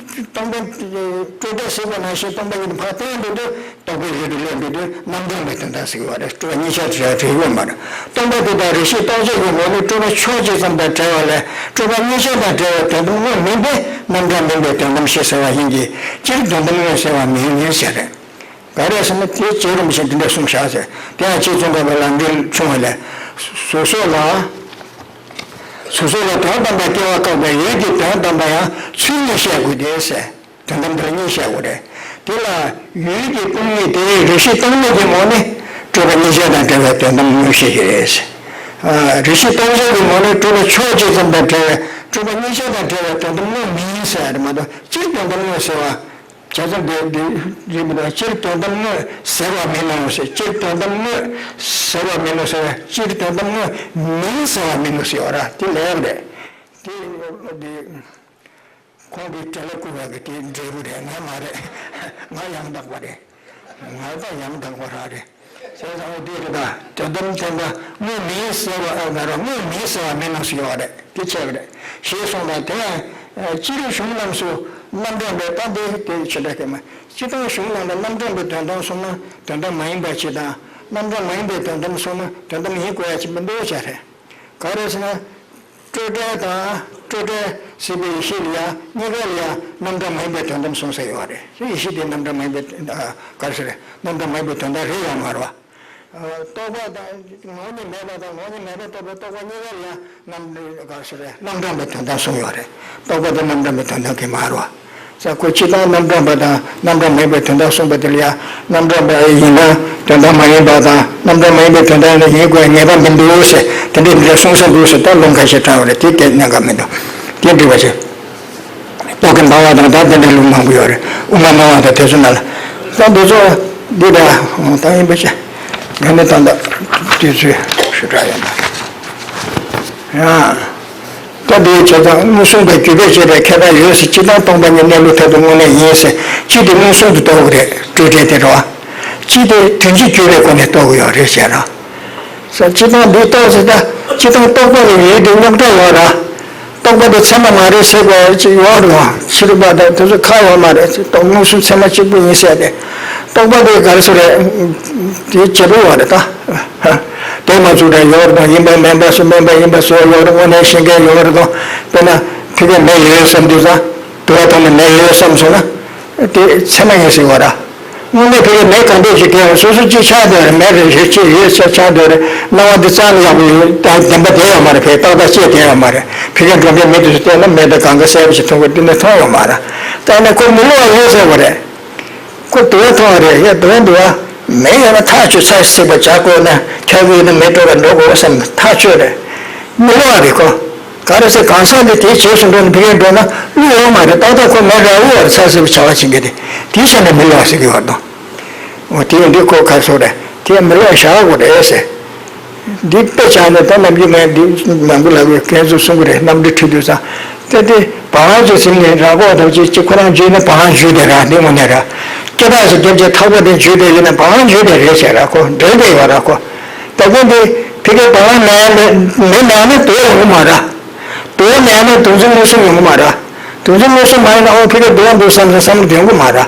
སྟོང་པ་སྤྲོས་བྲལ་ཟེར་བ་ནང་བཞིན་སྟོང་པ་ཉིད་དུ་ཕར་བསྟན་འགྲོ་དུས་རྟོག་པའི་རིགས་དུ་སླེབས་འགྲོ་དུས་རྣམ་གྲངས་མེད་དོན་དམ་ཟེར་གྱི་ཡོད་རེད། སྤྲོས་པ་གཉིས་ཆར་བྲལ་བྲལ་ཡོད་མ་རེད། སྟོང་པ་དེ་དག་རེ་ཞིག་རྟོག་བྱེད་ཀྱི་ངོ་བོ་ནི་སྤྲོས་པ་ཕྱོགས་གཅིག་ཙམ་དང་བྲལ་བ་ལས་སྤྲོས་པ་གཉིས་ཆར་དང་བྲལ་བའི་དོན་དམ་དངོས་མིན་པས་རྣམ་གྲངས་མིན་པའི་དོན་དམ་ཞེས་ཟེར་བ་ཡིན་གྱི། སྤྱིར་དོན་དམ་དངོས་ཟེར་བ་མིན་ཟེར་རེད། ག་རེ་ཟེར་ན་དེ་བྱེད་རིམ་བཞིན་དེ་འདྲ་གསུངས་བཞག་ཟེར། དེ་ཡང་རྗེ་ཙོང་ཁ་པ་ལམ་འགྲེལ་ཆུང་བ་ལས། སོ་སོ་ལ། སོ་སོ་ལ་དོན་དམ་པར་སྐྱེ་བ་བཀག་པའི་ཡུལ་གྱི་དོན་དམ་པ་ཡང་ཚུལ་གཉིས་བཤད་དགོས་ཏེ་ཟེར། དོན་དམ་དེ་ལ་གཉིས་བཤད་དགོས་རེད། དེ་ལ་ཡུལ་གྱི་སྟོང་ཉིད་དེ་རེ་ཞིག་རྟོག་མེད་ཀྱི་ངོ་ནི་སྤྲོས་པ་གཉིས་ཆར་དང་བྲལ་བའི་དོན་དམ་དངོས་ཤེས་ཤིག་རེད། རེ་ཞིག་རྟོག་བྱེད་ཀྱི་ངོ་ནི་སྤྲོས་པ་ཕྱོགས་གཅིག་ཙམ་དང་བྲལ་བའི་སྤྲོས་པ་གཉིས་ཆར་དང་བྲལ་བའི་དོན་དམ་དངོས་མིན་ཟེར་ཡ་རེད་མ་གཏོགས་སྤྱིར་དོན་དམ་དངོས་ཟེར་བ། བྱས་ཙང་དེ་དེ་རིགས་མི་འདུག་སྤྱིར་དོན་དམ་དངོས་ཟེར་བ་མིན་ནོ་ཟེར། སྤྱིར་དོན་དམ་དངོས་ཟེར་བ་མིན་ནོ་ཟེར་བས་སྤྱིར་དོན་དམ་དངོས་མིན་ཟེར་བ་མིན་ནོ་ཟེར་བ་ར་དེ་ལས་རེད། དེ་དེ་ཁོང་གི་གྲལ་ལ་བཀུར་བ་གི་དེ་འབྲས་བུ་རེད། ང་མ་རེད། ང་ཡང་དག་པ་རེད། ང་ད་ཡང་དག་པ་རང་རེད། བྱས་ཙང་འོ་དེ་རེད་ད། དོན་དམ་དོན་དམ་དངོས་མིན་ཟེར་བ་ཨ་ང་རང་དངོས་མིན་ཟེར་བ་མིན་ནོ་ཟེར་བ་རེད། དེ་ཆེ་བ་རེད། ཞེས་གསུངས་པ་དེ་ཡང་ སྤྱིར་གཞུང་རྣམས་སུ་རྣམ་གྲངས་པའི་རྟགས་འདི་དེ་ཆོས་འདྲ་སྐད་མ། སྤྱིར་བཏང་གཞུང་རྣམས་ལ་རྣམ་གྲངས་པའི་དོན་དམ་གསུངས་ན་དོན་དམ་མ་ཡིན་པ་ཅིག་དང་། རྣམ་གྲངས་མ་ཡིན་པའི་དོན་དམ་གསུངས་ན་དོན་དམ་ཡིན་དགོས་ཡ་ཅིག་མི་འདུག་བྱ་རེད། ག་རེ་ཟེར་ན། སྤྲོས་བྲལ་དང་སྤྲོས་བྲལ་ཟེར་བའི་ཡེ་ཤེས་ལ་ཡང་གཉིས་ཀ་ལ་ཡང་རྣམ་གྲངས་མ་ཡིན་པའི་དོན་དམ་གསུངས་ས་ཡོད་རེད། ཡེ་ཤེས་དེ་རྣམ་གྲངས་མ་ཡིན་པའི་ཨ་ག་རེ་ཟེར་རེད། རྣམ་གྲངས་མ་ཡིན་པའི་དོན་དམ་རེད་ཡང་མ་རེད་བ། རྟོག་པ་དང་ངོ་བོ་ཉིད་མེད་པ་དང་ངོ་བོ་ཉིད་མེད་པར་རྟོགས་པའི་རྟོག་པ་གཉིས་ཀ་ལ་ཡང་རྣམ་ག་རེ་ཟེར་རེད། རྣམ་གྲངས་པའི་དོན་དམ་གསུངས་ཡོད་རེད། རྟོག་པ་དེ་རྣམ་གྲངས་པའི་དོན་དམ་གྱི་མ་རེད་བ། ས་ཁོ་སྤྱིར་བཏང་རྣམ་གྲངས་པ་དང་རྣམ་གྲངས་མ་ཡིན་པའི་དོན་དམ་གསུངས་པ་དེ་ལ་ཡང་རྣམ་གྲངས་པ་ཡིན་ན་དོན་དམ་མ་ཡིན་པ་དང་རྣམ་གྲངས་མ་ཡིན་པའི་དོན་དམ་ཡིན་དགོས་ངེས་པ་མི་འདུག་ཟེར། དེ་འདྲའི་འདི་འདྲ་གསུངས་ས་འདུག་ཟེར། ད་ལུང་ཁ་ཤས་དྲངས་པ་རེད། དེ་སྐད་གནད་འགག་མི་འདུག་དེ་འགྲིག་པ་བྱེད། རྟོག་གེ་འབར་བ་དང་ད་དེ་འདྲའི་ལུང་མང་པོ་ཡོད་རེད། དབུ་མ་སྨྲ་བ་དང་དེ་ཚོ་ནང་ལ། ད་འདི་ཚོ་འདི་འདྲ་ད་ཡིན་པ་བྱེད། ང་ནི་ད་ལྟ་དུས་ཚོད་ཞུ་དྲག་ཡོད་ན། ཡང་། ད་འདིའི་བྱས་ཙང་མངོན་སུམ་དང་བརྒྱུད་པས་དཔྱད་པའི་ཁྱད་པར་ཡོད་ཟེར། སྤྱིར་བཏང་སྟོང་པ་ཉིད་གནས་ལུགས་མཐར་ཐུག་དངོས་གནས་ཡིན་ཟེར། གཅིག་དེ་མངོན་སུམ་དུ་རྟོགས་ཀྱི་རེད། སྤྲོས་བྲལ་དེ་རེད་བ། གཅིག་དེ་དོན་སྤྱིར་བརྗོད་པའི་སྒོ་ནས་རྟོགས་ཀྱི་ཡོད་རེད་ཟེར་ར། ས་སྤྱིར་བཏང་འདི་རྟོགས་ཟེར་ད། སྤྱིར་བཏང་རྟོག་པ་ལ་ཡོད་དེ་རྙོག་དྲ་ཡོད་ར། རྟོག་པ་དེ་ཚད་མ་མ་རེད་ཟེར་དགོས་ཅིག་ཡོད་རེད་བ། ཕྱི་རིག་པ་དང་དེ་ཚོ་ཁག་ཡོད་མ་རེད། རྟོག་མངོན་སུམ་ཚད་མ་གཅིག་པུ་ཡིན་ཟེར་ཏེ། རྟོག་པ་དེ་ག་རེ་ཟེར་རེད། དེ་བྱེད་པོ་ཡོད་རེད་ད། དེ་མ་ཚུགས་དྲ་ཡོད་རེད་དང་། ཡིན་པ་མིན་པ་སོགས་མིན་པ་ཡིན་པ་སོགས་ཡོད་རེད། དངོས་གནས་ཤེས་མཁན་ཡོད་རེད་དང་། དཔེར་ན་ཕ་གིར་མེ་ཡོད་བསམ་དུས་ཙང་དུ་བ་ཐོག་ནས་མེ་ཡོད་བསམ་སོང་ན་དེ་ཚད་མ་ཡིན་ཟེར་བ་ར། དངོས་གནས་ཕ་གིར་མེ་གང་འདྲ་ཞིག་དེ་ཡང་སོ་སོ་གཅིག་ཆགས་བསྡད་རེད། མེ་རེད་ཞེས་གཅིག་ཡོད་ཆགས་ཆགས་བསྡད་རེད། སྣང་བ་འདི་རྩ་ནས་ཡག་པོ་ཡོད་ད་བདེན་པ་བསྡད་ཡོད་མ་རེད། ཕ་གིར་ཏག་ཏག་བྱས་བསྡད་ཡོད་མ་རེད། ཕ་གིར་འགྲོ་མཁན་མི་དེ་ཚོ་བལྟས་ན་མེ་དང་གང་ག་གསལ་པོ་ཞིག་མཐོང་གི་དེ་འདྲ་མཐོང་ཡོད་མ་རེད། ད་ནི་ཁོ་མི་སླུ་བ་ཡོད་ཟེར་བ་རེད། ཁོ་དུ་བ་མཐོང་བ་རེད། ཡ་དུ་བ་འདུག་བ། མེ་ཡོད་ན་ཐག་ཆོད། ཚ་སྲེག་པ་བྱ་དགོས་ན་ཁྱག་ཡོད་ན་མེ་དཀྲོག་པ་འགྲོ་དགོས་བསམ་ཐག་ཆོད་རེད། མི་སླུ་བ་རེད་ཁོ། ག་རེ་ཟེར་གང་ཟག་འདི་དེའི་རྗེས་སུ་འགྲོ་ནས་ཕ་གིར་འགྲོ་ན་སླུ་ཡོད་མ་རེད། ཏག་ཏག་ཁོ་མེ་ར་འུ་བར་ཚ་སྲེག་པ་བྱ་བ་བྱེད་མཁན་དེ་དེའི་ཆ་ནས་མི་སླུ་བ་ཟེར་གི་ཡོད་དོ། འོ་དེ་ཡིན་དུས་ཁོ་ག་རེ་ཟེར་རེད། དེ་མི་སླུ་བ་བཞག་དགོས་རེད་ཟེར། འདི་དཔེ་བཞག་ནས་ད་ནམ་རྒྱུན་ངས་འདི་མང་པོ་ལབ་ཡོད། མཁན་ཚོས་གསུང་གི་རེད། གནམ་གྲུ་ཁྲིད་དུས་ཙང་། ད་དེ་བ་ལང་ཅིག་ཟིན་ནས་ར་གོག་དང་ཅིག་ཅིག་ཁོ་རང་འཇུས་ནས་བ་ལང་འཇུས་དེ་ར། འདི་དངོས་གནས་ར། སྐེ་ཐག་ཅིག་རྒྱབ་བྱས་ཐག་པ་དེ་འཇུས་དེ་ཡིན་ན་བ་ལང་འཇུས་དེ་རེད་བྱས་ར། ཁོ་འདྲེན་དེ་ཡོད་ར་ཁོ། ད་གིན་དེ་ཕ་གིར་བ་ལང་མེད་ན་མེད་མེད་ན་དུ་བ་ཡོང་གི་མ་ར། དུ་བ་མེད་ན་དུག་རྫས་མངོན་སུམ་ཡོང་གི་མ་ར། དུག་རྫས་མངོན་སུམ་མ་ཡིན་ན་ཨོ་ཕ་གིར་དུ་བ་འདུག་བསམ་བསམ་བསམ་བློ་ཡོང་གི་མ་ར།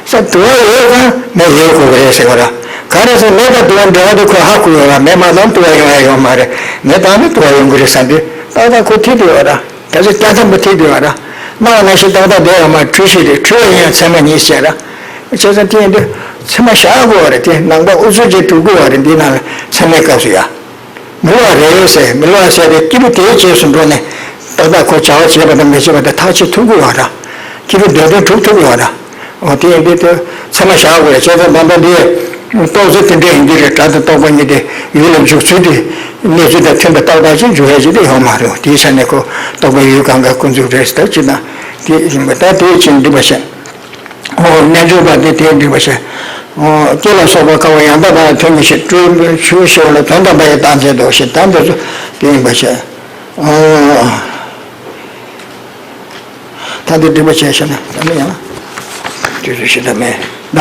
ས་དུ་བ་ཡོད་ཙང་མེ་ཡོད་དགོས་ཀྱི་རེད་ཟེར་བ་ར། ག་རེ་ཟེར་མེ་དང་དུ་བ་འབྲེལ་བ་དེ་ཁོས་ཧ་གོ་ཡོད་ར། མེ་མ་ཚང་དུ་བ་ཡོང་ཡ་ཡོད་མ་རེད། མེ་དང་ནི་དུ་བ་ཡོང་གི་རེད་བསམ་དུས་ཏག་ཏག་ཁོ་ཐིག་དུ་ཡོད་ར། ད་ཚོད་སྐྱ་ཐམ་པོ་ཐིག་དུ་ཡོད་ར། སྣང་བ་ནང་བཞིན་ཏག་ཏག་བསྡད་ཡོད་མ་རེད། འཁྲུལ་ཞིག་རེད། འཁྲུལ་བ་ཡིན་ཡང་ཚད་མ་ཉིད་ཟེར་ར། བྱས་ཙང་དེ་ཡིན་དུས་ཚད་མ་བཞག་དགོས་པ་རེད། དེ་ནང་པ་ཨུ་ཚུགས་ཀྱིས་འགྲོ་དགོས་པ་རེད། འདི་ནང་ལ་ཚད་མའི་སྐབས་སུ་ཡ། མི་སླུ་བ་རེད་ཟེར། མི་སླུ་བ་ཟེར་དེ་སྐྱེས་བུ་དེའི་རྗེས་སུ་འགྲོ་ནས་ཏག་ཏག་ཁོ་བྱ་བ་བྱས་པ་དང་མི་བྱས་པ་དེ་ཐག་གཅོད་ཐུབ་དགོས་པ་ར། སྐྱེས་བུ་འདོད་དོན་གྲུབ་ཐུབ་དགོས་པ་ར། འོ་དེ་ཡིན་དུས་དེ་ཚད་མ་བཞག་དགོས་རེད། བྱས་ཙང་ད་ལྟ་འདི་རྟོགས་ཚུལ་དེ་འདྲ་ཡིན་གྱི་རེད། སྒྲ་དང་རྟོག་པ་གཉིས་དེ་ཡུལ་ལ་འཇུག་ཚུལ་དེ་གནས་ཚུལ་དང་མཐུན་པ་ཏག་ཏག་ཅིག་འཇུག་ཡ་ཅིག་དེ་ཡོད་མ་རེད། དེའི་ཆ་ནས་ཁོ་རྟོག་པའི་ཡུལ་གང་ག་ཀུན་རྫོབ་རེད་ཟེར། ད་ཅི་ན་དེ་ཡིན་པ་ད་དེའི་ཕྱིར་འདི་མ་བཤད། ཨོ་རྣལ་འབྱོར་པ་དེ་དེའི་འདྲི་བ་བྱས། ཨོ་སྐྱེ་ལ་སོགས་པ་བཀག་པ་ཡང་དག་པ་ལ་དོན་གཉིས་བཤད། སྤྲོས་པའི་ཆོས་ཞེས་པ་ལ་དོན་དམ་པ་ཡི་རྟགས་མཚན་དུ་བཤད། ད་འདི་ཚོ་དེ་ཡིན་པ་བཤད། ཨོ་ད་འདི་འདྲི་བ་བྱས་ཤེ་ན་ད་ནི་ཡང་དུས་ཚོད་ཞིག་ད་མེད་ན།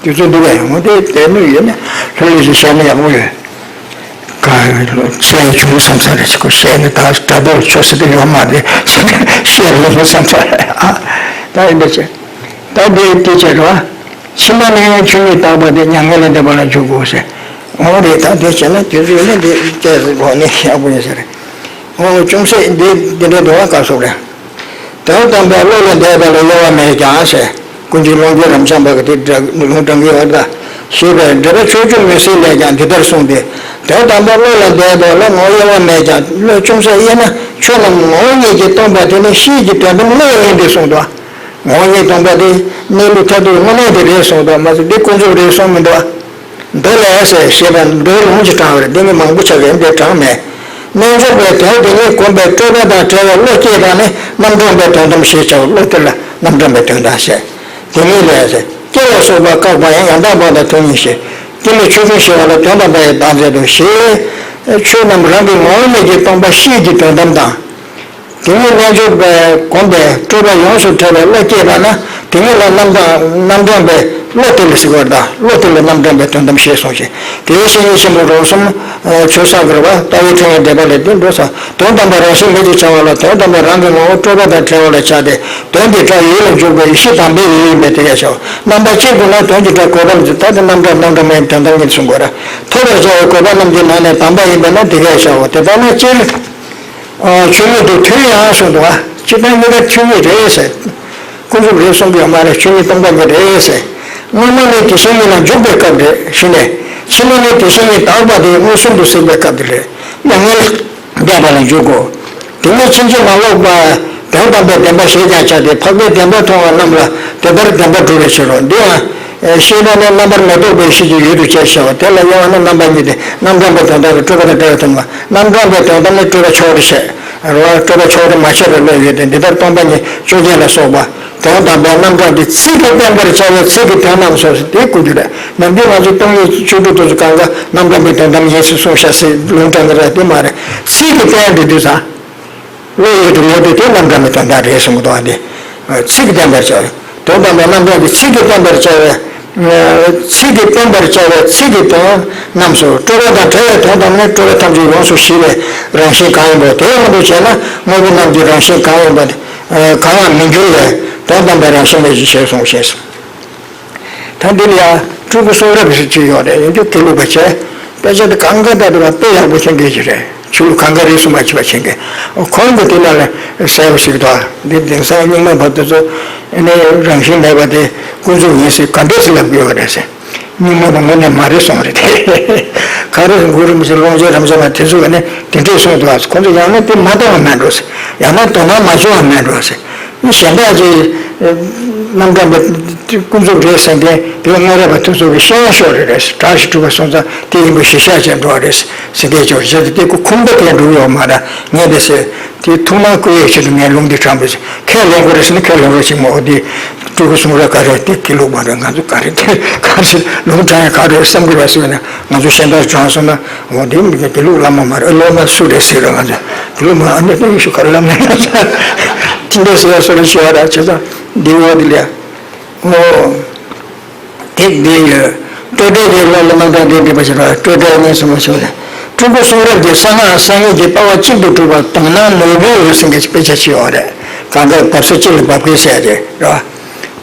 དུས་ཚོད་འདི་བས་ཡོང་དེ་དེ་ནུས་ཡོད་ན་ལྷོད་ལྷོད་ཞིག་བཤད་ན་ཡག་པོ་ཡོད། ག་བཤད་བྱུང་བསམ་ས་རེད། ཁོ་བཤད་ནས་ད་དྲ་ཐོག་ཆོས་ཟེར་དེ་ཡོད་མ་རེད། བཤད་ལོ་བསམ་ས་རེད་ཨ། ད་ཡིན་པ་བྱས། ད་འདི་དེ་བྱས་རོ། ཕྱི་མ་ནས་ཡང་ཆོས་ཉིད་རྟག་པ་དེ་མྱ་ངན་ལས་འདས་པ་ལ་འཇུག་དགོས་ཟེར། འོ་རེད། ད་དེ་བྱས་ན་དེ་ཚོ་ཡིན་ན་འདི་སྐད་གོ་ནས་ཡག་པོ་ཡིན་ས་རེད། འོ་ཅུང་ཟད་འདི་འདི་འདྲའི་འདུག་བ། བཀའ་སོགས་རེད། དོན་དམ་པའི་བློ་ལས་འདས་པ་ལ་གཡོ་བ་མེད་ཀྱང་ཟེར། ཀུན་མཁྱེན་ཀློང་རྒྱལ་རབ་འབྱམས་པ་གི་དེ་སྒྲ་ལུང་དྲངས་ཀྱི་ཡོད་ད། ཞེས་པས་འགྲེལ་པ་ཕྱོགས་བཅུར་མུན་སེལ་ལས་ཀྱང་འདི་ལྟར་གསུངས་ཏེ། དོན་དམ་པའི་བློ་ལས་འདས་པ་ལ་ངོ་གཡོ་བ་མེད་ཀྱང་བློ་ཅུང་ཟད་གཡེངས་ན་ཆོས་རྣམས་ངོ་བོ་ཉིད་ཀྱིས་སྟོང་པ་དེ་ནི་གཤིས་ཀྱི་དོན་དམ་བློ་ཡིན་ཏེ་གསུངས་ཏོ། ངོ་བོ་ཉིད་སྟོང་པ་དེ་གནས་ལུགས་མཐར་ཐུག་དངོས་གནས་དེ་རེད་གསུངས་ཏོ། མ་ཟད་འདི་ཀུན་རྫོབ་རེད་གསུངས་མི་འདུག་མདོ་ལས་ཟེར་ཞེས་པ་མདོའི་ལུང་ཅིག་དྲངས་པ་རེད། འདི་ནི་མང་པོ་ཆགས་པས་འདིར་དྲངས་མེད། རྣལ་འབྱོར་པས་དོན་དེ་ཉིད་བསྒོམས་པས་སྤྲོས་པ་དང་བྲལ་བའི་བློ་སྐྱེས་པ་ནི་རྣམ་གྲངས་པའི་དོན་དམ་ཞེས་བྱ་བ་བློ་དེ་ལ་རྣམ་གྲངས་པའི་དོན་དམ་ཞེས། དེ་ཉིད་ལས་ཟེར། སྐྱེ་ལ་སོགས་པ་བཀག་པ་ཡང་ཡང་དག་པ་དང་དོན་གཉིས་ཞེས། སྐྱེ་མེད་ཆོས་ཅན་ཞེས་པ་ལ་དོན་དམ་པ་ཡི་རྟགས་མཚན་དུ་ཞེས། ཆོས་རྣམས་རང་གི་ངོ་བོ་ཉིད་ཀྱིས་སྟོང་པ་གཤིས་ཀྱི་དོན་དམ་དང་། དེ་ཉིད་རྣལ་འབྱོར་པས་བསྒོམས་པས་སྤྲོས་པ་ཡོངས་སུ་བྲལ་བའི་བློ་སྐྱེས་པ་ན་དེ་ཉིད་ལ་རྣམ་གྲངས་རྣམ་གྲངས་པའི་ བློ་དེ་ལ་ཟེར་བ་དང་བློ་དེ་ལ་རྣམ་གྲངས་པའི་དོན་དམ་ཞེས་གསུངས་ཤིང་། དེའི་བཤེས་གཉེན་ཆེན་པོ་རོ་གསུམ་ཆོས་སངས་དགོས་པ་ལྟ་བའི་ཕྲེང་བའི་བཟླས་པ་ལས་དེ་འགྲོ་ས། དོན་དམ་པར་རང་བཞིན་མེད་ཅེས་བྱ་བ་ལ་དོན་དམ་པར་རང་གི་ངོ་བོ་སྤྲོས་པ་དང་བྲལ་བ་ལ་བྱ་སྟེ། དོན་དེའི་སྒྲ་ཡུལ་ལ་འཇུག་པའི་ཡེ་ཤེས་དམ་པའི་ཡུལ་ཡིན་པས་དེ་སྐད་བྱའོ། རྣམ་པ་གཅིག་ཏུ་ན་དོན་གྱི་སྒྲ་གོ་བར་འཛིན། ད་དེ་རྣམ་གྲངས་རྣམ་གྲངས་མེད་དོན་དམ་ཉིད་གསུང་དགོས་ར། ཐོབ་པར་བྱ་བའི་གོ་བ་རྣམས་ཀྱི་ནང་ནས་དམ་པ་ཡིན་པས་ན་དེ་སྐད་བྱའོ། དེ་ལྟར་ན་སྤྱིར། ཆོས་ཉིད་དུ་མཐུན་ཡང་གསུངས་འདུག་བ། སྤྱིར་བཏང་གཉིས་ཀ་ཆོས་ཉིད་རེད་ཟེར། ཀུན་རྫོབ་རེད་གསུང་གི་ཡོད་མ་རེད། ཆོས་ཉིད་སྟོང་པ་ཉིད་རེད་ཟེར། སྔ་མ་ནི་དེ་བཞིན་ཉིད་ལ་འཇུག་པའི་སྐབས་རེད་ཞུས་ནས། ཕྱི་མ་ནི་དེ་བཞིན་ཉིད་དག་པ་དེ་མངོན་སུམ་དུ་གཟིགས་པའི་སྐབས་དེ་རེད། མྱ་ངན་ལས་འདས་པ་ལ་འཇུག་གོ། དེ་ནས་ཕྱིན་ཅི་མ་ལོག་པ། དོན་དམ་པའི་བདེན་པ་ཞེས་ཀྱང་བྱ་སྟེ། འཕགས་པའི་བདེན་པ་མཐོང་བ་རྣམས་ལ་དེ་ལྟར་བདེན་པར་གྲུབ་པའི་ཕྱིར་རོ། འདི་ཡང་ཤེས་པ་ནི་རྣམ་པར་མི་རྟོག་པའི་ཤེས་ཀྱི་ཡུལ་དུ་བྱས་ཞེས་པ་དེ་ལ་དབྱེ་བ་ནི། རྣམ་པ་གཉིས་ཏེ། རྣམ་གྲངས་པའི་དོན་དམ་རེད། སྤྲོས་པ་དང་བྲལ་བའི་དོན་དམ། རྣམ་གྲངས་པའི་དོན་དམ་ནི་སྤྲོས་པ་ཕྱོགས་རེ་བཤད་རོ། སྤྲོས་པ་ཕྱོགས་རེ་མ་བཤད་པའི་བློ་ཡོད་དེ། འདི་ལྟར་སྟོང་པ་ཉིད་ཆོས་ཅན་ལ་སོགས་པ། དོན་དམ་པའི་རྣམ་གྲངས་ཀྱི་ཚིག་གིས་བསྟན་པར་བྱ་བའི་ཚིག་གི་དོན་རྣམས་སོ་ཞེས་དེ་གོ་རྒྱུ་རེད། ནམ་རྒྱུན་ང་ཚོས་སྟོང་ཉིད་ཆོས་དྲུག་ཏུ་གང་ག་རྣམ་གྲངས་པའི་དོན་དམ་ཡིན་ཞེས་གསུངས་བཞག་སྲིད་ལུང་དྲངས་ཀྱི་རེད། དེ་མ་རེད། ཚིག་གིས་བསྟན་འགྲོ་དུས་ཙང་། བློ་ཡོད་དུ་མེད་དུ་དེ་རྣམ་གྲངས་པའི་དོན་དག་རེད་གསུང་གི་འདུག་ཨ། དེ་ཚིག་གིས་བསྟན་པར་བྱ་བའི་དོན་དམ་པའི་རྣམ་གྲངས་ཀྱི་ཚིག་གིས་བསྟན་པར་བྱ་བའི། ཚིག་གིས་བསྟན་པར་བྱ་བའི་ཚིག་གི་དོན་རྣམས་སོ། སྤྲོས་པ་དང་བྲལ་བའི་དོན་དམ་ནི་སྤྲོས་པ་ཐམས་ཅད་ཡོངས་སུ་ཞི་བའི་རང་བཞིན་གང་ཡིན་པ་དེ་ཡང་དུ་བྱས་ན། དངོས་པོ་རྣམས་ཀྱི་རང་བཞིན་གང་ཡིན་པ་གང་ཡང་མི་འགྱུར་བས་དོན་དམ་པའི་རང་བཞིན་མེད་ཅེས་ཞེས་གསུངས་ཤིང་། ད་འདི་ལ་ཡང་སྤྲུལ་སྐུ་གསུང་རབ་ཞེས་བྲིས་ཡོད་རེད། ཡིན་རྒྱུ་དགེ་ལུགས་པ་བྱས། དཔེ་ཆ་དེ་གང་ག་ད་དེ་བ་དཔེ་ཡག་པོ་མཁྱེན་མཁན་ཞིག་རེད། ཆོས་ལུགས་གང་ག་རིས་སུ་མ་ཆད་པ་མཁྱེན་མཁན། ཁོང་གིས་དེ་ནང་ལ་གསལ་པོ་ཞིག་འདུག་འདི་དེང་སང་རྙིང་མ་བར་དུ་ཚོ་ཨ་ནི་རང་བཞིན་མེད་པ་དེ་ཀུན་རྫོབ་ཡིན་ཟེར་ག་འདྲས་སེ་ལབ་ཀྱི་ཡོད་རེད་ཟེར། རྙིང་མ་དང་དངོས་གནས་མ་རེད་གསུངས་རེད་དེ། ག་རེ་གུ་རུ་རིན་པོ་ཆེ་ཀློང་ཆེན་རབ་འབྱམས་པ་དེ་ཚོ་ག་ནས་དེ་འདྲས་གསུངས་འདུག་ཁོང་ཚོ་ཡང་ན་དེ་མ་མཐོང་བ་མེད་འགྲོ་ཟེར། ཡང་ན་དོ་སྣང་མ་བྱུང་བ་མེད་འགྲོ་ཟེར། གཞན་དག་གི་རྣམ་གྲངས་པའི་ཀུན་རྫོབ་རེད་ཟེར་མཁན་དེ་སྔོན་རབས་པ་དེ་ཚོ་གི་ཤེས་ཡོན་ཤོར་རེད། རེད་དྲག་ཞིག་གྲུབ་པ་སོང་ཙང་དེ་ཡིན་པ་གཞི་བཞག་བྱས་འགྲོ་བ་རེད་ཟེར་མཁན་ཅིག་བྱས་ཏེ། དེ་ཁོ་ཁུངས་དག་དེ་འགྲོ་ཡོད་མ་རེད། ངས་དེ་ཟེར་དེ་ཐུགས་སྣང་བསྐུལ་ཡས་ཆེད་དུ་ངས་ལུང་འདི་དྲངས་པ་ཟེར། ཁས་ལེན་དགོས་རེད་ཟེར་ན་ཁས་ལེན་རོགས་བྱེད་མོ། འོ་དེ་སྤྲུལ་སྐུ་གསུང་རབ་ག་རེ་དེ་དགེ་ལུགས་པ་རེད། ང་ཚོ་ག་རེ་དེ་ག་རེ་ལུང་དྲངས་ཡ་ག་རེ་བསམ་དགོས་པ་ཟེར་ན། ང་ཚོ་གཞན་དག་སྦྱོང་སོང་ན། འོ་དེ་མི་དགེ་ལུགས་བླ་མ་མ་རེད། སློབ་མ་སུ་རེད་ཟེར་ར། ང་ཚོ་དགེ་ལུགས་མ་ཨ་ནི་ཏན་ཞུ་ག་རེ་བླ་མ་ཡིན་ན་ཟེར། དེ་འདྲ་ཟེར་ཡ་སོ་རེ་ཞུ་བ་ར། བྱས་ཙང་འདི་འོ་དེ་ལས། འོ། དེ་འདི་ཡོད། སྤྲོས་བྲལ་གྱི་བློ་ལ་རྣམ་གྲངས་འདི་འདྲི་བ་ཞིག་རེད། སྤྲོས་བྲལ་གཉིས་སུ་མ་ཕྱེ་བ་རེད། སྤྲུལ་སྐུ་གསུང་རབ་ཀྱི་གསང་སྔགས་གསང་སྙིང་གི་ལྟ་བ་གཅིག་ཏུ་གྲུབ་པ་དོན་སྣང་ནོར་བུའི་འོད་ཟེར་མཁན་ཞིག་དཔེ་ཆ་ཞིག་ཡོད་རེད། གང་ག་བབས་ས་གཅིག་ལ་བབས་མཁན་ཟེར་རེད། རེད་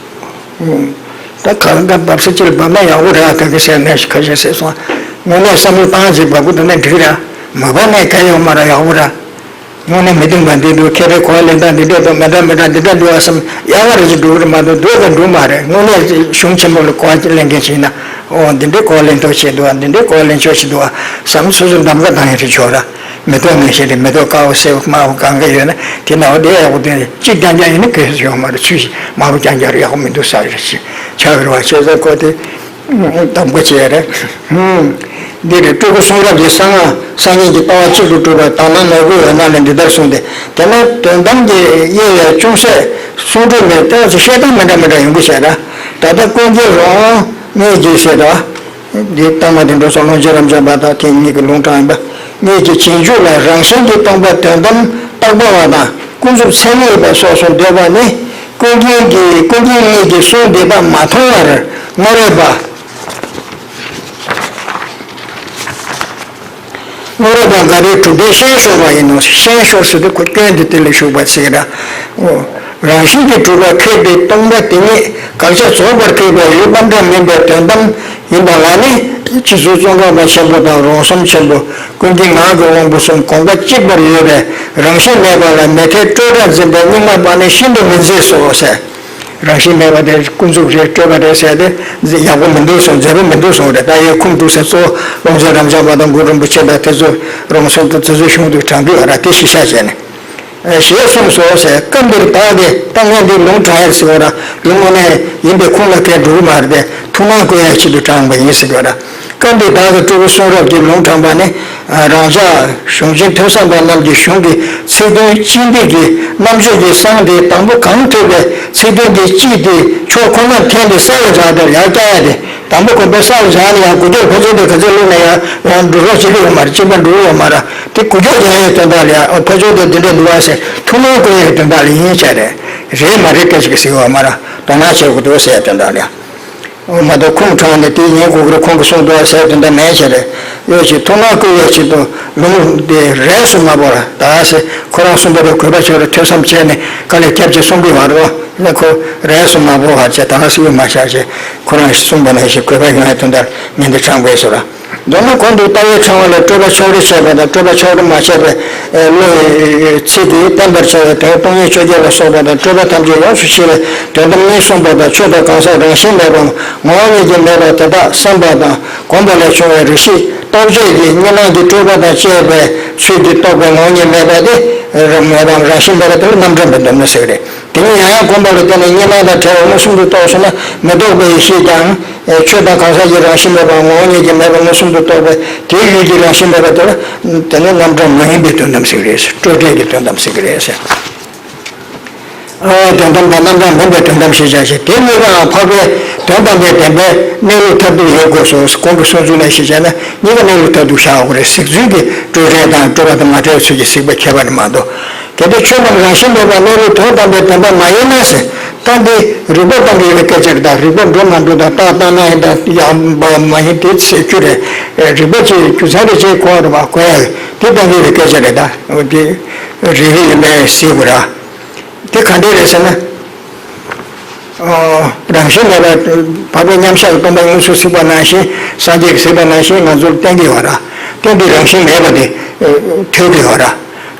བ། ད་གང་ག་བབས་ས་གཅིག་ལ་བབས་ན་ཡག་པོ་རེད། ད་གི་ཟེར་ནས་ཁ་ཤས་ཟེར་སོང་། དངོས་གནས་བསམ་བློ་བཏང་ཅིག་བབས་གི་འདུག་ན་འགྲིག་རེད། མ་བབས་ནས་ག་ཡོད་མ་རེད། ཡག་པོ་རེད། དངོས་གནས་མི་བདེན་པ་འདི་འདུག་མཁས་པའི་གོ་བ་ལེན་སྟངས་འདི་འདྲས་འདུག་མི་འདྲ་མི་འདྲ་འདི་འདྲ་འདུག་བསམ། ཡག་ག་རེ་ཅིག་འགྲོ་གི་རེད་མ་གཏོགས་འདུག་ག་འགྲོ་མ་རེད། དངོས་གནས་གཞུང་ཆེན་མོ་ལ་གོ་བ་ཅིག་ལེན་མཁན་ཞིག་ན། ཨོ་འདི་འདྲའི་གོ་བ་ལེན་ཐུབ་ཆེད་འདུག་འདི་འདྲའི་གོ་བ་ལེན་ཆོག་ཆེད་འདུག་བསམ། སོ་སོ་གདམ་ག་བཏང་ཡ་རེ་ཆོག་ར། མེ་ཏོག་ངན་ཤེས་རེད། མེ་ཏོག་དཀར་པོ་སེར་པོ་དམར་པོ་གང་ག་ཡོད་ན་དེ་ན་འོ་དེ་ཡག་པོ་དེ་གཅིག་རྐྱང་རྐྱང་ཡིན་ན་གལ་ཡོད་མ་རེད། ཚུལ་བཞིན་དམར་པོ་རྐྱང་རྐྱང་རེད། ཡག་པོ་མི་འདུག་ས་རེད་ཅེས་ཆགས་ཀྱི་རེད་བ། བྱས་ཙང་ཁོ་དེ། དང་པོ་བྱས་རེད། འདི་རེད། སྤྲུལ་སྐུ་གསུང་རབ་ཀྱི་གསང་སྔགས་གསང་སྙིང་གི་ལྟ་བ་གཅིག་ཏུ་གྲུབ་པ་དོན་སྣང་ནོར་བུའི་འོད་སྣང་ལས་འདི་ལྟར་གསུངས་ཏེ། དེ་ནས་དོན་དམ་གྱི་དབྱེ་བའི་ཅུང་ཟད་གསུང་སྒྲོས་མེད་ལྟ་ཚུལ་བཤད་སྟངས་མི་འདྲ་མི་འདྲ་ཡོང་གི་བྱས་ར། ད་ལྟ་ཀུན་མཁྱེན་རང་དབང་ངེས་ཀྱིས་ཟེར་ད། འདི་ལྟ་མ་དེ་འགྲོ་སོང་། ཀློང་ཆེན་རབ་འབྱམས་པ་དང་དེ་གཉིས་ཀྱི་ལུང་དྲངས་པ། ངེད་ཀྱི་རྗེས་འཇུག་ལ་རང་བཞིན་གྱིས་སྟོང་པ་དོན་དམ་བཏགས་པ་བ་དང་། ཀུན་རྫོབ་མཚན་ཉིད་པ་སོགས་སུ་འདོད་པ་ནི། ཀུན་མཁྱེན་གྱིས་ཀུན་མཁྱེན་ཉིད་ཀྱིས་གསུངས་བསྡད་པ་མ་མཐོང་བར། སྔོན་རབས་པ། སྔོན་རབས་པ་འགའ་རེའི་གྲུབ་པའི་ཤན་ཤོར་བ་ཡིན་ནོ། ཤན་ཤོར་ཟེར་དུས་ཁོ་སྐྱོན་དེ་དེ་ལ་ཞུགས་པ་ཟེར་གི་ར། འོ། རང་བཞིན་གྱིས་གྲུབ་པ་ཁེགས་པའི་སྟོང་པ་དེ་ཉིད་དགག་བྱ་རྫོགས་པར་ཁེགས་པའི་ཡུལ་དཔལ་འབྲས་མིན་པའི་དོན་དམ་ཡིན་པ་ལ་ནི། རྗེ་བཙུན་ཙོང་ཁ་པ་ཆེན་པོ་དང་རོང་ཟོམ་ཆེན་པོ། ཀུན་མཁྱེན་ངག་གི་དབང་པོ་གསུམ་དགོངས་པ་གཅིག་པར་ཡོད་པའི་རང་བཞིན་མེད་པ་ལ་མི་འཐད་སྤྲོས་བྲལ་འཛིན་པའི་རྙིང་མ་པ་ནི་ཤིན་ཏུ་མི་མཛེས་སོ་ཟེར། རང་བཞིན་མེད་པ་དེ་ཀུན་རྫོབ་རེད། སྤྲོས་པ་རེད་ཟེར་ཏེ་ཡག་པོ་མི་འདུག་གསུངས། མཛེས་པོ་མི་འདུག་གསུངས་རེད། ད་ཡའི་ཁུངས་གཏུགས་ཟེར་གཙོ་བོ་ཀློང་ཆེན་རབ་འབྱམས་པ་དང་གུ་རུ་རིན་པོ་ཆེ་དང་དེ་ཚོ་རོང་ཟོམ་དང་དེ་ཚོའི་གཞུང་དུ་དྲངས་དུས་ཨ་ར་དེ་གཞི་བཞག་བྱས་ནས། ཞེས་གསུངས་སོ་ཟེར། སྐབས་འདིར་བདག་གིས་ད་ངས་འདི་ལུང་དྲངས་ཡ་ཟེར་བ་ར། ལུང་དངོས་གནས་ཡིན་པའི་ཁུངས་ལ་གས་འགྲོ་གི་མ་རེད་པས། ཐུགས་སྣང་བསྐུལ་ཡ་ཆེད་དུ་དྲངས་པ་ཡིན་ཟེར་གི་བ་ར། སྐབས་འདིར་བདག་གིས་སྤྲུལ་སྐུ་གསུང་རབ་ཀྱི་ལུང་དྲངས་པ་ནི། རང་ཅག་གཞུང་ཆེན་ཐོས་བསམ་པ་རྣམས་ཀྱི་གཞུང་གི་ཚིག་དོན་གཅིག་འདི་གི་རྣམ་དཔྱོད་ཀྱི་གསང་དེ་དང་པོ་གང་ཐོས་པའི་ཚིག་དོན་གྱི་གཅིག་དེ་ཕྱོགས་ཁོ་ནར་འཐེན་ཏེ་ས་ལ་བཞག་སྟེ་ཡར་བཀྱག་ཡ་དེ། དང་པོ་གོམ་པ་ས་ལ་བཞག་ནས་ཡང་གོ་རྒྱུར་ཕར་ཕྱོགས་དེ་ག་ཚོད་བླུགས་ན་ཡང་ཡང་འགྲོ་རོགས་བྱེད་ཀྱི་ཡོད་མ་རེད། གཅིག་པ་འགྲོ་གི་ཡོད་མ་རེད། དེ་གོ་རྒྱུར་རྒྱག་ཡའི་དོན་དག་ལ་ཡང་ཕར་ཕྱོགས་དེ་འདི་འདྲ་འདུག་ཨ་ཟེར་ཐུགས་སྣང་བསྐུལ་ཡའི་དོན་དག་ལ་ཡིན་བྱས་རེད། རེད་མ་རེད་སྐད་ཅིག་གི་ཟེར་གི་ཡོད་མ་རེད། དོ་སྣང་བྱེད་དགོས་འདུག་ཟེར་ཡའི་དོན་དག་ལ་ཡང་། མ་གཏོགས་ཁུངས་དྲངས་ནས་དེ་ཉན་དགོས་ཀྱི་རེད། ཁོང་གིས་གསུངས་འདུག་ཟེར་དོན་དག་མེད་ཅེས་རེད། ཡོད་ཅེས་ཐུགས་སྣང་བསྐུལ་ཡས་ཆེད་དུ་ལུང་དེ་རས་སུ་མ་བོར་ད་ཟེར། ཁོ་རང་གསུངས་པ་དང་གུས་པ་ཆེ་རུ་ཐོས་བསམ་བྱས་ནས་དཀའ་ལས་བརྒྱབ་ཅེས་གསུང་གི་ཡོད་རེད་བ། ཁོ་རས་སུ་མ་བོར་བར་བྱས། ད་ག་སེ་ཡོད་མ་བཞག་ཅེས་ཁོ་རང་གིས་གསུངས་པ་ནང་བཞིན་གུས་པ་ཡོང་ཡས་དོན་དག་ངན་དེ་དྲངས་དགོས་སོ་ར། མདོར་ན་གོང་དུ་ལྟ་བའི་ཕྲེང་བ་ལས་སྤྲོས་པ་ཕྱོགས་རིས་ཆད་པ་དང་། སྤྲོས་པ་ཕྱོགས་རིས་མ་ཆད་པའི་བློ་ཡི་ཚིག་གིས་བསྟན་པར་བྱ་བའི་དོན་སྟོང་ཉིད་ཆོས་བརྒྱད་ལ་སོགས་པ་དང་། སྤྲོས་པ་ཐམས་ཅད་ཡོངས་སུ་ཞི་བའི་དོན་དམ་གཉིས་གསུངས་པ་དང་། ཆོས་དང་གང་ཟག་རང་བཞིན་མེད་པའམ་ངོ་བོ་ཉིད་ཀྱིས་མེད་པ་དེ་དག་སེམས་པ་དང་གོམས་པ་ལས་བྱུང་བའི་རིགས་ཤེས་རྟོག་བཅས་ཀྱི་གཉིས་སྣང་གི་སྤྲོས་པ་དང་བཅས་པའི་ཚུལ་གྱིས་རྟོགས་པའི་ངོ་བོ་ཉིད་མེད་པ་དེ། མེད་པའམ་རང་བཞིན་མེད་པ་དེ་ལ་རྣམ་གྲངས་མི་འདོམས་ན་ཟེར་གི་རེད། དེ་ནི་ཡང་ཡང་གོམས་པ་ལ་བརྟེན་ནས་གཉིས་སྣང་དང་བྲལ་བ་མངོན་སུམ་དུ་རྟོགས་སོང་ན་མི་རྟོག་པའི་ཡེ་ཤེས་ཀྱང་། ཆོས་དང་གང་ཟག་གི་རང་བཞིན་མེད་པ་ངོ་བོ་ཉིད་ཀྱིས་མེད་པ་མངོན་སུམ་དུ་རྟོགས་པས། དེའི་ཡུལ་གྱི་རང་བཞིན་མེད་པ་དེ་ལ་དེ་ནི་རྣམ་གྲངས་མ་ཡིན་པའི་དོན་དམ་ཟེར་གི་རེད། སྤྲོས་བྲལ་གྱི་དོན་དམ་ཟེར་གི་རེད་ཟེར། ཨ་དོན་དམ་དང་རྣམ་གྲངས་མིན་པའི་དོན་དམ་ཞེས་བྱ་ཞིང་། དེ་གཉིས་ཀའང་འཕགས་པའི་དོན་དམ་པའི་བདེན་པའི་གནས་ལུགས་མཐར་ཐུག་ཡིན་དགོས་སོ། གོང་གི་གསུང་ཚུལ་ནང་བཞིན་བྱས་ན་གཉིས་ཀ་གནས་ལུགས་མཐར་ཐུག་བཞག་དགོས་རེད། གཟིགས་ཚུལ་གྱི་སྤྲོས་བྲལ་དང་སྤྲོས་པ་དང་མ་བྲལ་ཚུལ་གྱི་གཟིགས་པ་ཁྱད་པར་ནི་མ་གཏོགས། གལ་ཏེ་ཆོས་རྣམས་རང་བཞིན་མེད་པ་གནས་ལུགས་དོན་དམ་པའི་བདེན་པ་མ་ཡིན་ན་ཟེར། ད་འདི་རིགས་པ་སྟོང་གི་ཡོད་པའི་སྐད་ཆ་རེད། ད་རིགས་པ་འགྲོ་མ་འགྲོ་དང་རྟགས་རྟགས་སྣང་ཡིན་དང་ཡང་མ་ཡིན་དེ་ཟེར་རྒྱུ་རེད། རིགས་པ་ཅིག་རྒྱུ་མཚན་རེ་བྱས་གོ་རེད་བ། གོ་ཡ་དེ་སྟོང་གི་ཡོད་པའི་སྐད་ཆ་རེད། ད་འདི་རིགས་པ་ཡིན་པས་ཟེར་དགོས་ར། དེ་ག་འདྲས་རེད་ཟེར་ན། རང་བཞིན་མེད་པ། འཕགས་པའི་མཉམ་གཞག་གི་སྟོང་པ་དངོས་སུ་གཟིགས་པ་ནང་བཞིན། སངས་རྒྱས་ཀྱིས་གཟིགས་པ་ནང་བཞིན་ང་ཚོར་བསྟན་གྱི་ཡོད་ར། བསྟན་པའི་རང་བཞིན་མེད་པ་དེ་ཐོས་ཀྱི་ཡོད་ར།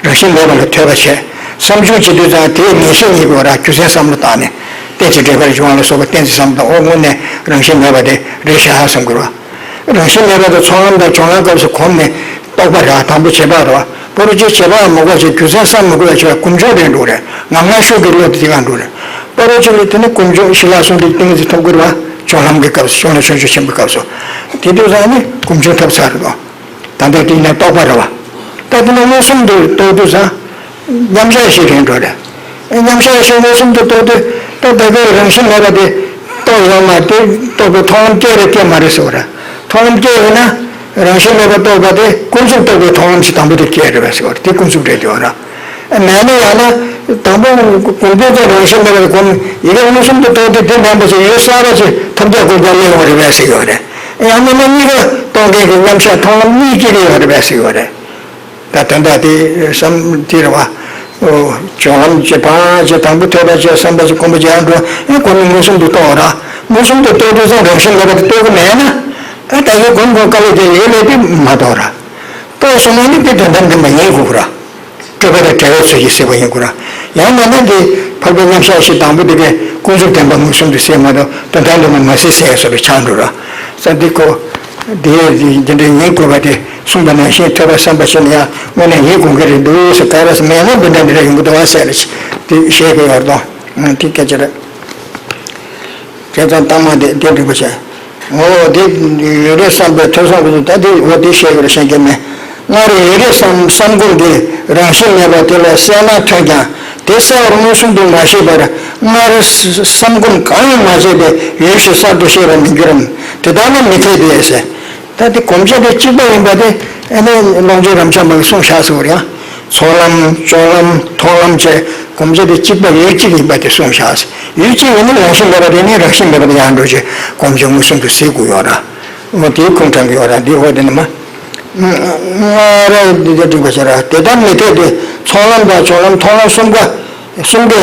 རང་བཞིན་མེད་པ་ལ་ཐོས་པ་བྱས། བསམ་བྱུང་བྱེད་དུས་ཙང་དེའི་ངེས་ཤེས་རྙེད་དགོས་ར། རྒྱུ་མཚན་བསམ་བློ་བཏང་ནས། གཏན་ཚིགས་འབྲས་དཀར་འབྱུང་བ་ལ་སོགས་པ་གཏན་ཚིགས་བསམ་བློ་བཏང་། འོ་དངོས་གནས་རང་བཞིན་མེད་པ་དེ་རེད་ཤག་བསམ་དགོས་ར། རང་བཞིན་མེད་པ་དང་ཚོགས་ལམ་དང་སྦྱོར་ལམ་སྐབས་སུ་གོམས་ནས་རྟོགས་པ་ར། དང་པོ་བྱེད་པ་ར། སྤོ་རོ་ཅི་བྱེད་པ་མ་གོ་ཞིག་རྒྱུ་མཚན་བསམ་མི་དགོས་པ་བྱེད་པ་གོམས་བྱུང་རེད་འགྲོ་རེད། ང་ང་ཤོས་ཀྱི་བློ་དེ་དེ་གང་འགྲོ་རེད། སྤོ་རོ་ཅི་ལས་དེ་ནི་གོམས་བྱུང་ཞི་ལ་སོང་དེ་ཏིང་ངེ་འཛིན་ཐོབ་དགོས་ར། སྦྱོར་ལམ་གྱི་སྐབས་སུ་སྦྱོར་ལམ་ཆུང་ཆུང་ཆེན་པོའི་སྐབས་སུ། དེ་དུས་ཙང་ནི་གོམས་བྱུང་ཐོབ་ཚར་རེད་དོ། ད་ལྟ་དེ་ནས་རྟོགས་པ་ར་བ། ད་དེ་ནི་མངོན་སུམ་དུ་རྟོགས་དུས་ཙང་། མཉམ་གཞག་ཞིག་རེད་འགྲོ་རེད། མཉམ་གཞག་ཞིག་མངོན་སུམ་དུ་རྟོགས་དུས་ད་ལྟ་གི་རང་བཞིན་མེད་པ་དེ་རྟོགས་ཡོད་མ་དེ་རྟོགས་པའི་མཐོང་ལམ་སྐྱེ་རེད་སྐྱེ་མ་རེད་ཟེར་བ་རེད། མཐོང་ལམ་སྐྱེ་ཡོད་ན། རང་བཞིན་མེད་པར་རྟོགས་པ་དེ་ཀུན་རྫོབ་རྟོགས་པའི་མཐོང་ལམ་ཞིག་དང་པོ་དེ་སྐྱེ་རེད་པས་ཟེར་བ་རེད། དེ་ཀུན་རྫོབ་རེད་དེ་བ་ར། མེད་ན་ཡང་ན། དང་པོ་གོམས་པའི་ཚེ་རང་བཞིན་མེད་པར་གོམས། ཡི་གེ་མངོན་སུམ་དུ་རྟོགས་དུས་དེ་མེད་པ་ཞིག་ཡུལ་གསར་པ་ཞིག་ཐམས་ཅད་ཀུན་ཀྱང་གནས་ཡོང་བ་རེད་པས་ཟེར་ཡོད་རེད། ཡང་མིན་ན་གཉིས་ཀ་རྟོགས་མཁན་གྱི་མཉམ་གཞག་མཐོང་ལམ་གཉིས་སྐྱེ་གི་ཡོད་རེད་པས་ཟེར་ཡོད་རེད། ད་དོན་དག་དེ་བསམ་དེ་རེད་བ། སྦྱོར་ལམ་གྱི་བར་གྱི་དང་པོ་ཐོས་པ་བྱས། བསམ་པ་བྱས། གོམས་པ་བྱས། ཡང་འགྲོ། ཨེ་གོམས་ནས་མངོན་སུམ་དུ་རྟོགས་ར། མངོན་སུམ་དུ་རྟོགས་དུས་ཙང་རང་བཞིན་མེད་པ་དེ་རྟོགས་ཀྱི་མེད་ན། ཨེ་ད་གིན་གོམས་གོམས་དཀའ་ལས་བརྒྱབ་ཡོད་ལས་དེ་མ་རྟོགས་ར། རྟོགས་སོང་ན་ནི་དེ་དོན་དམ་བདེན་པ་ཡིན་དགོས་ར། སྤྲོས་པ་དང་བྲལ་བའི་ཚུལ་གྱིས་གཟིགས་པ་ཡིན་དགོས་ར། ཡང་མིན་ན་དེ་འཕགས་པའི་མཉམ་གཞག་ཞིག་དང་པོ་དེ་གས་ཀུན་རྫོབ་བདེན་པ་མངོན་སུམ་དུ་གཟིགས་མ་གཏོགས་དོན་དམ་བདེན་པ་མ་གཟིགས་ཟེར་བཟོ་འདྲ་ཆགས་འགྲོ་ར། ས་འདི་ཁོ། དེ་འདི་འདྲ་ཡིན་དགོས་པ་དེ་གསུངས་པ་ནང་བཞིན་ཐོས་པ་བསམ་པ་བྱས་ན་ཡང་དངོས་གནས་ཡིན་དགོས་ཀྱི་རེད་འདུག་ཟེར། ག་རེ་ཟེར་མེད་ན་འདི་འདྲ་འདི་འདྲ་ཡོང་གི་འདུག་བ་ཟེར་ལ་དེ་བཤད་དགོས་ཡོད་དོ། དེ་སྐད་ཆ་རེད། བྱས་ཙང་གཏའ་མ་དེ་དེ་འགྲིག་པ་བྱས། འོ་དེ་ཡོད་རེད་བསམ་པའི་ཐོས་བསམ་གྱི་ད་དེ་འོ་དེ་བཤད་དགོས་རེད་བཤད་ཀྱི་མེད། སྔར་ཡོད་རེད་བསམ་བསམ་སྒོམ་དེ་རང་བཞིན་མེད་པ་དེ་ལ་གསལ་སྣང་ཐོན་ཀྱང་། དེ་གསལ་བར་མངོན་སུམ་དུ་མ་ཤེས་པར་སྔར་བསམ་སྒོམ་གང་ཡང་མ་བྱས་པའི་ཡུལ་ཞིག་གསར་དུ་ཤེས་པར་མི་འགྱུར་རམ། དེ་ལྟ་ན་མི་འཐད་དེ་ཟེར། ད་དེ་གོམས་གཤིས་དེ་གཅིག་པ་ཡིན་པ་དེ་ཨ་ནི་ཀློང་ཆེན་རབ་འབྱམས་པ་གིས་གསུངས་བཞག་ཟེར་བ་རེད་ཡ། ཚོགས་ལམ་སྦྱོར་ལམ་མཐོང་ལམ་བཅས་གོམས་གཤིས་དེ་གཅིག་པ་ཡུལ་གཅིག་ཡིན་པ་དེ་གསུངས་བཞག་ཟེར། ཡུལ་གཅིག་ཡིན་ན་རང་བཞིན་མེད་པ་དེ་ནི་རང་བཞིན་མེད་པ་དེ་ཡང་འགྲོ་ཆེ་གོམས་གཤིས་མངོན་སུམ་དུ་གཟིགས་དགོས་ཡོད་ར། འོ་དེའི་ཁུངས་དྲངས་ཀྱི་ཡོད་ར། འདི་འོ་དེ་ནི་མ། སྔར་འདི་ལྟར་བསྒྲིགས་པ་བྱས་ར། དེ་ལྟར་མི་འཐད་དེ། ཚོགས་ལམ་དང་སྦྱོར་ལམ་མཐོང་ལམ་གསུམ་ཀ། གསུམ་ཀས་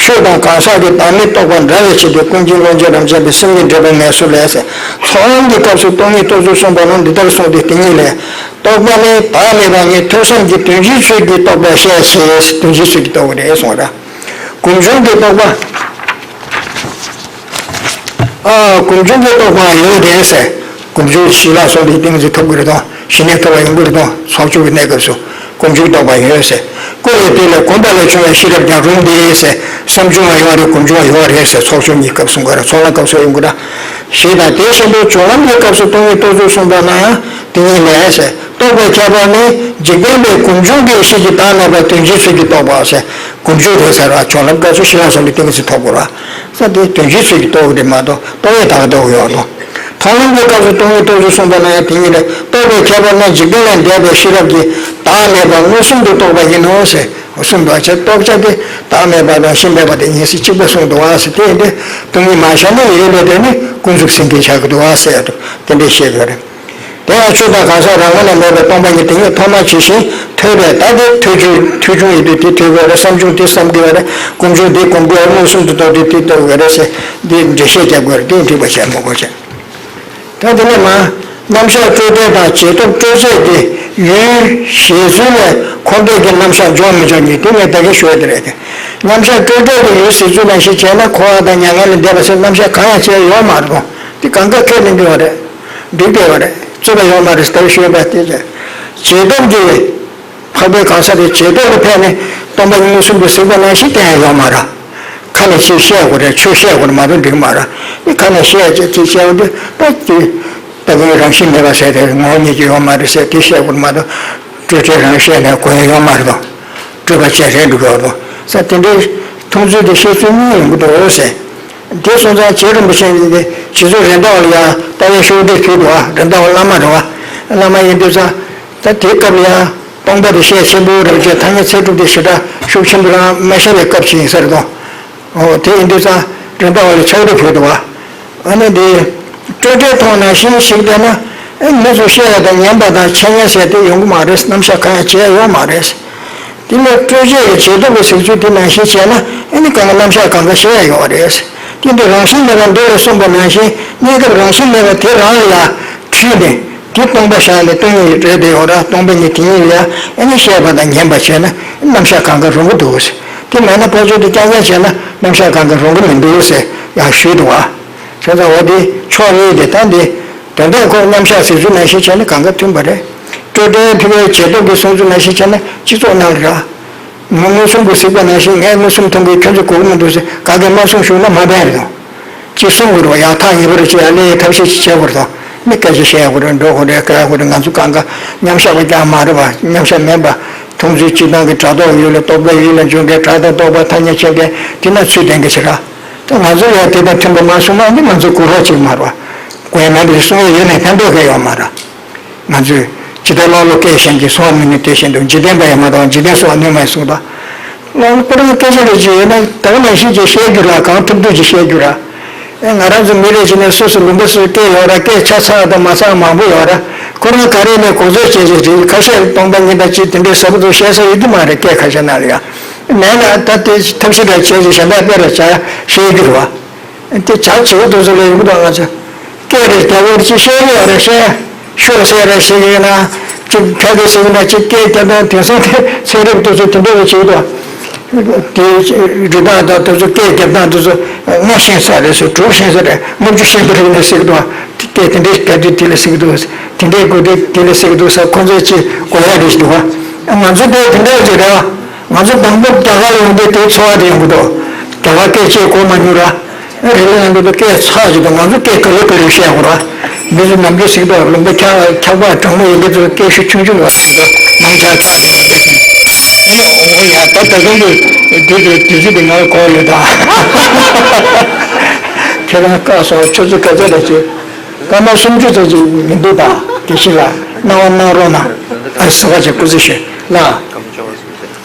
ཆོས་དང་གང་ཟག་གི་བདག་མེད་རྟོགས་པ་འདྲ་བའི་ཕྱིར་ཏེ། ཀུན་མཁྱེན་ཀློང་ཆེན་རབ་འབྱམས་པའི་སེམས་ཉིད་འགྲེལ་པའི་ངེས་སུ་ལས་ཟེར། ཚོགས་ལམ་གྱི་སྐབས་སུ་སྟོང་ཉིད་རྟོགས་ཚུལ་གསུངས་པ་ནང་འདི་ལྟར་གསུངས་ཏེ། དེ་ཉིད་ལས། རྟོག་པ་ནི་བདག་མེད་པ་ཉིད་ཐོས་བསམ་གྱིས་དོན་སྤྱིའི་ཚུལ་གྱིས་རྟོགས་པར་བཤད་ཟེར། དོན་སྤྱིའི་ཚུལ་གྱིས་རྟོགས་པ་རེད་གསུངས་པ་རེད། གོམས་བྱུང་གི་རྟོག་པ། ཨ། གོམས་བྱུང་གི་རྟོག་པའང་ཡོད་རེད་ཟེར། གོམས་བྱུང་ཞི་ལ་སོགས་པའི་ཏིང་ངེ་འཛིན་ཐོབ་ཀྱི་རེད་དོ། ཞི་གནས་ཐོབ་པ་ཡོང་གི་རེད་དོ། ཚོགས་བཅུ་གི་གནས་སྐབས་སུ་གོམས་བྱུང་རྟོག་པ་ཡོད་ཟེར། ཀུན་ལས་དེ་ལས་གོམས་པ་ལས་བྱུང་བའི་ཤེས་རབ་ཀྱང་རུང་སྟེ་ཟེར། བསམ་བྱུང་བ་ཡོད་རེད། གོམས་བྱུང་བ་ཡོད་རེད་ཟེར། ཚོགས་བཅུ་གཉིས་སྐབས་གསུང་གི་རེད། ཚོགས་ལམ་སྐབས་སུ་ཡོང་གི་རེད། ཞེས་དང་དེ་བཞིན་དུ་སྦྱོར་ལམ་གྱི་སྐབས་སུ་སྟོང་ཉིད་རྟོགས་ཚུལ་གསུངས་པ་ནའང་དེ་ཉིད་ལས་ཟེར། རྟོག་པའི་ཁྱད་པར་ནི་འཇིག་རྟེན་པའི་གོམས་བྱུང་གི་ཡེ་ཤེས་ཀྱི་བདག་མེད་པ་དོན་སྤྱིའི་ཚུལ་གྱིས་རྟོགས་པའོ་ཟེར། གོམས་བྱུང་རེད་ཟེར་བ། སྦྱོར་ལམ་སྐབས་སུ་ཞི་ལ་སོགས་པའི་ཏིང་ངེ་འཛིན་ཐོབ་དགོས་ར། ས་དེ་དོན་སྤྱིའི་ཚུལ་གྱིས་རྟོགས་ཀྱི་རེད་མ་གཏོགས་རྟོག་ཡས་དག་རྟོགས་ཡོད་དོ། མཐོང་ལམ་གྱི་སྐབས་སུ་སྟོང་ཉིད་རྟོགས་ཚུལ་གསུངས་པ་ན་ཡང་དེ་ཉིད་རེད། རྟོག་པའི་ཁྱད་པར་ནི་འཇིག་རྟེན་ལས་འདས་པའི་ཤེས་རབ་ཀྱི་བདག་མེད་པ་མངོན་སུམ་དུ་རྟོགས་པ་ཡིན་ནོ་ཟེར། གསུངས་འདུག་བ། བྱས་རྟོགས་བྱ་དེ་བདག་མེད་པ་དང་གཞི་མེད་པ་དེ་གཉིས་སུ་གཅིག་པ་གསུངས་འདུག་བ་ཟེར། དེ་ཡིན་དུས་སྟོང་ཉིད་མ་ཤར་ན་ཡོད་པའི་དེ་ནི་ཀུན་རྫོབ་སེང་གེ་ཆགས་ཀྱི་འདུག་བ་ཟེར་ཡ་འདུག་དེ་འདྲས་བཤད་དགོས་རེད། དེ་ཡང་ཆོས་དང་གང་ཟག་རང་ངོས་ནས་མེད་པའི་སྟོང་པ་ཉིད་དེ་ཉིད་ཐོག་མ་ཇི་བཞིན་ཐོས་པས། ད་དེ་ཐོས་བྱུང་ཐོས་བྱུང་ཡིན་དུས་དེ་ཐོས་དགོས་རེད། བསམ་བྱུང་དེ་བསམ་དགོས་རེད། སྒོམ་བྱུང་དེ་སྒོམ་དགོས་རེད། མངོན་སུམ་དུ་རྟོགས་དུས་དེ་རྟོགས་དགོས་རེད་ཟེར། དེ་འགྲེལ་བཤད་རྒྱག་དགོས་རེད། དེ་འགྲིག་པ་བྱས་མ་དགོས་བྱས། ད་དེ་ནས་མ། རྣམ་གཞག་སྤྲོས་བྲལ་དང་རྗེས་ཐོབ་སྤྲོས་བཅས་ཀྱི་ཡུལ་ཞེས་ཚུལ་ལས་འཁོར་འདས་ཀྱི་རྣམ་གཞག་འཇོག་མི་འཇོག་གཉིས་དེ་ངས་ད་གིན་ཞུ་ཡ་དེ་རེད། རྣམ་གཞག་སྤྲོས་བྲལ་གྱི་ཡུལ་ཟེར་ཚུལ་ནང་བཞིན་བྱས་ན་འཁོར་བ་དང་མྱ་ངན་ལས་འདས་པ་ཟེར་རྣམ་གཞག་གང་ཡང་བྱས་ཡོད་མ་རེད་དོ། དེ་གང་ག་ཁས་ལེན་གྱི་ཡོད་རེད། འགྲིག་བསྡད་ཡོད་རེད། རྩོད་པ་ཡོད་མ་རེད་ཟེར་ད་གིན་ཞུ་ཡ་དེ་རེད། རྗེས་ཐོབ་ཀྱི། འཕགས་པའི་གང་ཟག་དེ་རྗེས་ཐོབ་ལ་ཕན་ནས་སྟོང་པ་ཉིད་མངོན་སུམ་དུ་གཟིགས་པ་ནང་བཞིན་བསྟན་ཡ་ཡོད་མ་རེད། ཁ་ནས་ཅིག་བཤད་དགོས་རེད། ཆོས་བཤད་དགོས་རེད་མ་གཏོགས་འགྲིག་མ་རེད། ནི་ཁ་ནས་བཤད་ཅིག་ཅིག་བཤད་དགོས་དུས་ད་ཅིག་ད་གིན་རང་བཞིན་མེད་པ་ཟེར་དེ་ངོ་བོ་ཉིད་ཀྱི་ཡོད་མ་རེད་ཟེར་དེ་བཤད་དགོས་རེད་མ་གཏོགས་སྤྲོས་བྲལ་རང་བཤད་ནས་གོ་ཡ་ཡོད་མ་རེད་དོ། སྤྲོས་པ་བཅས་རེད་འགྲོ་གི་ཡོད་དོ་ཟེར། དེ་འདྲའི་མཐོང་ཚུལ་དེ་བཤད་ཚུལ་གཉིས་ཡོང་གི་འདུག་ཟེར། དེ་སོང་ཙང་རྗེ་རིན་པོ་ཆེ་ཡིན་ཏེ་རྗེ་བཙུན་རེད་མདའ་བ་ལ་ཡང་ལྟ་བའི་ཤོག་དྲིལ་ཕུལ་འདུག་བ། རེད་མདའ་བ་བླ་མ་རེད་བ། བླ་མ་ཡིན་དུས་ཙང་ད་དེའི་སྐབས་ལ་ཡང་སྟོང་པ་དེ་ཤེས་ཆེན་པོ་རེད་ཅེས་ཐ་སྙད་ཚད་གྲུབ་དེ་ཞེ་དྲག་ཤུགས་ཆེན་པོ་རང་མ་བཤད་པའི་སྐབས་ཤིག་ཡིན་ས་རེད་དོ། འོ་དེ་ཡིན་དུས་ཙང་རེད་མདའ་བ་ལ་ཕྱག་དྲིལ་ཕུལ་འདུག་བ། ཨ་ནི་འདི་སྤྲོས་བྲལ་མཐོང་ནང་བཞིན་ཞིག་བལྟས་ན་ཨེ་མི་ཚོ་བཤད་ཡ་དང་ཉན་པ་དང་འཆད་ཉན་ཟེར་དེ་ཡོང་གི་མ་རེད། རྣམ་གཞག་གང་ཡང་བྱས་ཡོད་མ་རེད། དེ་ལས་སྤྲོས་བཅས་ཀྱི་རྗེས་ཐོབ་ཀྱི་གཟིགས་ཚུལ་དེ་ནང་བཞིན་བྱས་ན་ཨ་ནི་གང་ག་རྣམ་གཞག་གང་ག་བཤད་ཡ་ཡོད་རེད། དེ་འདི་རང་བཞིན་མེད་པར་འདོད་པས་གསུངས་པ་ནང་བཞིན་གནས་སྐབས་རང་བཞིན་མེད་པ་དེ་རང་ལ་ཡང་འཁྲུལ་ནས་དེ་སྟོང་པ་བཞག་ནས་སྟོང་ཉིད་རེད་དེ་ཡོད་ར། སྟོང་པ་ཉིད་དེ་ཉིད་ལ་ཡང་ཨ་ནི་བཤད་པ་དང་ཉན་པ་བྱས་ན་རྣམ་གཞག་གང་ག་རུང་གི་འདུག་ཟེར། དེ་མེད་ན་ཕར་ཕྱོགས་དེ་རྐྱང་རྐྱང་བྱས་ན་རྣམ་གཞག་གང་ག་རུང་གི་མི་འདུག་ཟེར་ཡང་ཞུས་འདུག་བ། བྱས་ཙང་འོ་དེ་ཕྱོགས་གཉིས་དེ་ད་འདི། དོན་དག་ཁོ་རྣམ་གཞག་གཟིགས་ཚུལ་ནང་བཞིན་བྱས་ན་གང་ག་མཐུན་པ་རེད། སྤྲོས་བྲལ་ཕུལ་བའི་རྗེས་ཐོབ་ཀྱི་གསུང་ཚུལ་ནང་བཞིན་བྱས་ན་སྤྱི་ཚོགས་ནང་ལ་ར། ངས་མངོན་སུམ་དུ་གཟིགས་པ་ནང་བཞིན་ངས་མངོན་སུམ་མཐོང་གི་ཁྱོད་ཚོ་གོ་གི་མི་འདུག་ཟེར་ག་གེ་མ་གསུང་ཞུ་ན་མ་ཕན་རེད་དོ། ཅིག་གསུང་དགོས་རེད་བ། ཡག་ཐག་ཉེ་པོ་རེ་ཅིག་ཡར་སླེབས་ཐབས་ཤེས་ཅིག་བྱེད་དགོས་རེད་དོ། མི་སྐད་ཆ་བཤད་དགོས་རེད། འགྲོ་དགོས་རེད། བཀག་དགོས་རེད། ང་ཚོ་གང་ག་མཉམ་བཞག་པ་རྐྱང་མ་རེད་བ། མཉམ་བཞག་མིན་པ། མཐོང་ཚུལ་སྤྱི་བཏང་གི་སྒྲ་རྟོག་ཡུལ་ལ་རྟོག་པའི་ཡུལ་ལ་འབྱུང་མཁན་སྒྲ་དང་རྟོག་པ་ཐ་སྙད་ཕྱེད་མཁན་དེ་ན་ཚུལ་ལྡན་གྱི་ཕྱིར་ར། ད་ང་ཚོ་ཡང་དེ་དང་མཐུན་པ་མ་གསུངས་ན་འདི་ང་ཚོ་གོ་རྟོགས་ཅིག་མ་རེད་བ། གོ་ཡ་མེད་པའི་གསུང་ཡ་ཡོད་ནའི་ཕན་ཐོགས་གང་ཡང་ཡོད་མ་རེད། ང་ཚོས་ཇི་ལྟར་ཀློག་ཀློག་སྐད་གཞན་གྱི་གསོ་བ་མི་ནུས་དེ་བཞིན་དུ་འཇིག་རྟེན་པ་ཡང་མ་གཏོགས་འཇིག་རྟེན་གསོ་བ་ནུས་མ་གསུངས་པ། ཀློག་ཁོ་རང་སྐད་ཆ་རེ་ཅིག་ཡོད་ན་ད་ག་ནང་བཞིན་གྱི་བཤད་རྒྱུ་ར། གང་ཐུབ་ཐུབ་ཀྱི་བཤད་རྒྱུ་ར། ཨེ་ང་རང་ཚོ་མི་རེ་ཅིག་ནས་སོ་སོ་ལུང་པ་སོ་སོའི་སྐད་ཡོད་ར། སྐད་ཆ་ཚགས་དང་མ་ཚགས་མང་པོ་ཡོད་ར། ཁོ་རང་ག་རེ་ནས་གོ་ཚོད་བྱས་ཅིག་རེད། ཁ་ཤས་སྟོང་པ་ཉིད་དང་ཅིག་དེ་འདྲའི་ཟབ་པོ་ཚོ་བཤད་ས་ཡོད་ཀྱི་མ་རེད། སྐད་ཁ་ཤས་ནང་ལ་ཡ། མེད་ན་ད་དེ་ཐབས་ཤེས་ར་བྱས་ཅིག་གཞན་དག་དཔེ་ར་བྱ་བཤད་རྒྱུ་ར་བ། དེ་བྱ་བྱེད་པོ་དེ་ཚོ་ལ་ཡོང་གི་འདུག་ང་ཚོ། སྐད་རེ་རྒྱག་པོ་ཅིག་བཤད་ཀྱི་ཡོད་རེད། བཤད་ཤོག་ཟེར་རེ་བཤད་ཀྱི་ཡོད་ན། ཅིག་ཁ་སྐད་ཟེར་གྱི་ན་ཅིག་སྐད་རྒྱབ་སྟངས་དེང་སང་དེ་ཚན་རིག་དེ་ཚོ་དེ་འདྲ་བ་བྱེད་ཀྱི་འདུག་དེ་རི་དྭགས་དང་དེ་ཚོ་སྐད་རྒྱབ་སྟངས་དེ་ཚོ་ལྔ་ཤེས་ས་རེད་ཟེར། དྲུག་ཤེས་ས་རེད། ལྔ་བཅུ་ཤེས་པ་རེད་ནས་ཟེར་གྱི་འདུག་སྐད་དེ་འདྲའི་རྒྱབ་དུས་དེ་ལ་ཟེར་གྱི་འདུག་དེ་འདྲའི་དགོས་དུས་དེ་ལ་ཟེར་གྱི་འདུག་ས། ཁོང་ཚོས་ཅིག་གོ་ཡ་རེད་ཟེར་འདུག་ང་ཚོ་དེ་དེ་འདྲ་བ་ཅིག་རེད་བ། ང་ཚོ་དང་པོ་རྒྱ་གར་ལ་ཡོང་དུས་དེའི་ཚོར་བ་དེ་ཡོང་གི་འདུག་རྒྱ་གར་སྐད་ཆ་གོ་མ་མྱོང་ར། རི་ལི་ཡང་འདི་ལ་སྐད་ཚགས་ཀྱི་འདུག་ང་ཚོ་སྐད་ག་ལེ་ག་ལེ་བཤད་དགོས་ར། མི་ཚོ་ནམ་རྒྱུན་ཟེར་གི་འདུག་ལུང་པ་འཁྱག་འཁྱག་པ་གྲང་མོ་ཡིན་གྱི་ཚོ་སྐད་ཤུགས་ཆུང་ཆུང་ཡོད་ཟེར་གི་འདུག་ནང་འཁྱག་འཁྱག་རེད་ཟེར་གི་འདུག་ཨོ་ཡ། ད་ད་གིན་གྱི་དུས་དུས་དུས་ཚོད་འདི་ང་གོ་ཡོད་ད། ཁྱེད་རང་བཀག་སོང་། ཆུ་ཚོད་ག་ཚོད་ལ་བྱེད། སྐར་མ་སུམ་ཅུ་ཙམ་ཅིག་མི་འདུག་ད། དགེ་བཤེས་ལགས་སྣང་བ་གནང་རོགས་གནང་། ཨ་ཟེར་བ་ཅིག་སྐུ་ཚེ་ཞུ་ལགས།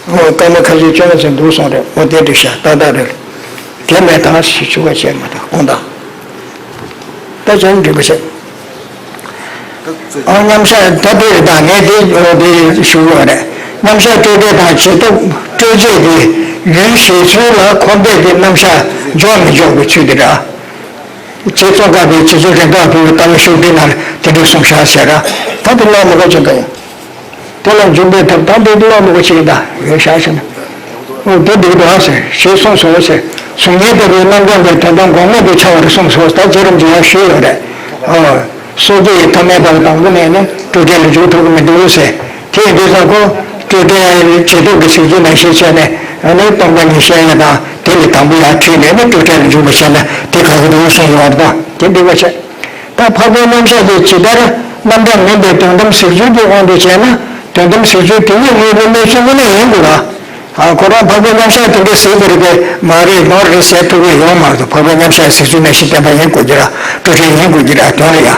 ཨོ་སྐར་མ་ཁ་ཤས་བཅོ་ལྔ་ཙམ་འདུག་སོང་རེད། ཨོ་དེ་འགྲིག་ཤག་ཏག་ཏག་རེད། དེ་མེད་ད་ཞེས་ཞུ་བ་བྱས་མ་ཐག་དགོངས་དག་ད་བྱས་ན་འགྲིག་པ་བྱས། ཨོ་མཉམ་བཞག་ད་དེ་རེད་ད། ངས་དེ་ཨོ་དེ་ཞུ་གི་ཡོད་རེད། མཉམ་བཞག་སྤྲོས་བྲལ་དང་རྗེས་ཐོབ་སྤྲོས་བཅས་ཀྱི་ཡུལ་ཞེས་ཚུལ་ལ་འཁོར་འདས་ཀྱི་རྣམ་གཞག་འཇོག་མི་འཇོག་གི་ཚུལ་དེ་རེད། རྗེ་ཙོང་ཁ་པས་རྗེ་བཙུན་རེད་མདའ་བ་ཕུལ་བའི་ལྟ་བའི་ཤོག་དྲིལ་ནང་ལ་དེ་འདྲ་གསུངས་ཤག་ཟེར་ར། ད་དེ་ཀློག་མི་དགོས་ཅིག་ག་ཡིན། དེ་ལ་འཇུག་པའི་ཐབས་ད་དེ་ཀློག་མི་དགོས་ཅིག་ཡིན་ད་ཡོད་ཤག་ཟེར་ན། འོ་དེ་འགྲིག་འདུག་ཨ་ཟེར་ཞེས་གསུངས་སོ་ཟེར། གཟུགས་བརྙན་ལྟ་བུའི་རྣམ་གྲངས་ཀྱི་དོན་དམ་གོང་མ་དུ་ཆགས་པར་གསུངས་སོ། ད་རྗེ་རིན་པོ་ཆེ་ཡང་ཞུས་ཡོད་རེད། ཨོ། སོ་སྐྱེ་ཡི་ཐ་མལ་པ་ལ་དང་པོ་ནས་ནི་སྤྲོས་བྲལ་ལ་འཇུག་ཐུབ་ཀྱི་མི་འདུག་ཟེར། དེ་ཡིན་དུས་ཙང་ཁོ་སྤྲོས་བྲལ་རྗེས་ཐོབ་ཀྱི་གཟིགས་ཚུལ་ནང་བཞིན་བྱས་ནས་ཨ་ནི་སྟོང་པ་ཉིད་བཤད་ཡ་དང་དེ་ལས་དང་པོ་ཡར་ཁྲིད་ནས་ནི་སྤྲོས་བྲལ་ལ་འཇུག་པ་བྱས་ན་དེ་ག་གི་འདུག་གསུངས་ཡོད་རེད་དོ། དེ་འགྲིག་པ་བྱས། ད་འཕགས་པའི་རྣམ་གཞག་དེ་ཇི་ལྟར་རྣམ་གྲངས་མིན་པའི་དོན་དམ་གཟིགས་ཚུལ་གྱི་དབང་དུ་བྱས་ན་དོན་དམ་གཟིགས་ཚུལ་དེ་ཉིད་དངོས་པོའི་གནས་ཚུལ་དངོས་གནས་ཡིན་དགོས་ལ། ཨ་ཁོ་རང་འཕགས་པའི་རྣམ་གཞག་དེ་འདྲའི་གཟིགས་པ་རེད་པས་མ་རེད་ནོར་རེད་ཟེར་ཐུབ་ཀྱི་ཡོད་མ་རེད། འཕགས་པའི་རྣམ་གཞག་གཟིགས་ཚུལ་ནང་བཞིན་བསྟན་པ་ཡིན་དགོས་ཀྱི་ར། སྤྲོས་བྲལ་ཡིན་དགོས་ཀྱི་ར། དོན་ལ་ཡ།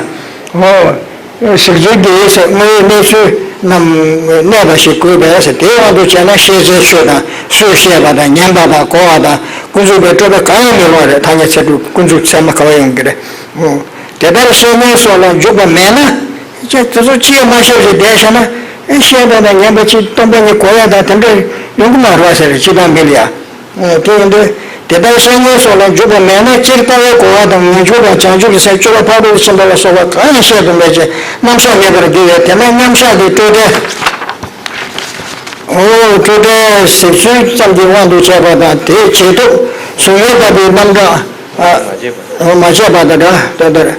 ཨོ། གཟིགས་ཚུལ་དེ་ཟེར་དངོས་ཡོད་གནས་ཚུལ་ རྣམས་གནས་པ་ཞིག་དགོས་པས་ཟེར། དེའི་དབང་དུ་བྱས་ན་ཤེས་བྱའི་ཆོས་དང་སུས་བཤད་པ་དང་ཉན་པ་དང་གོ་བ་དང་ཀུན་རྫོབ་པའི་སྤྲོས་པ་གང་ཡང་མི་སློང་བ་རེད། ཐ་སྙད་ཚད་གྲུབ་ཀུན་རྫོབ་ཚད་མ་ག་བ་ཡོང་གི་རེད། འོ། དེ་ལྟར་བཤད་ཉན་སོགས་ལ་འཇུག་པ་མེད་ན། ཅེས་དེ་ཚོ་ཅི་ཡང་མ་བཤད་ཞེས་བསྡད་བཞག་ན། ཨེ་བཤད་པ་དང་ཉན་པ་ཅིག་སྟོང་པ་ཉིད་གོ་ཡ་དང་དེ་འདྲ་ཡོང་གི་མ་རེད་བ་ཟེར། སྤྱིར་བཏང་མི་ལ་ཡ། དེ་ཡིན་དུས། དེ་ལྟར་བཤད་ཉན་སོགས་ལ་འཇུག་པ་མེད་ན། སྤྱིར་ལྟ་བའི་གོ་བ་དང་ངེས་འབྱུང་དང་བྱང་ཆུབ་ཀྱི་སེམས་སྤྱོད་པ་ཕར་ཕུད་ཕྱིན་པ་ལ་སོགས་པ་གང་ཡང་བཤད་དུ་མེད་ཅིང་རྣམ་གཞག་མེད་པར་འགྱུར་བས། དེས་ན་མཉམ་གཞག་གི་སྤྲོས་བྲལ། འོ། སྤྲོས་བྲལ་གཟིགས་ཚུལ་ཙམ་གྱི་དབང་དུ་བྱས་པ་དང་། དེའི་བྱེད་སྟོབས་གཟུགས་བརྙན་ལྟ་བུའི་རྣམ་གྲངས། ཨ། མ་བྱས་པ་དང་འདྲ་ལྟར།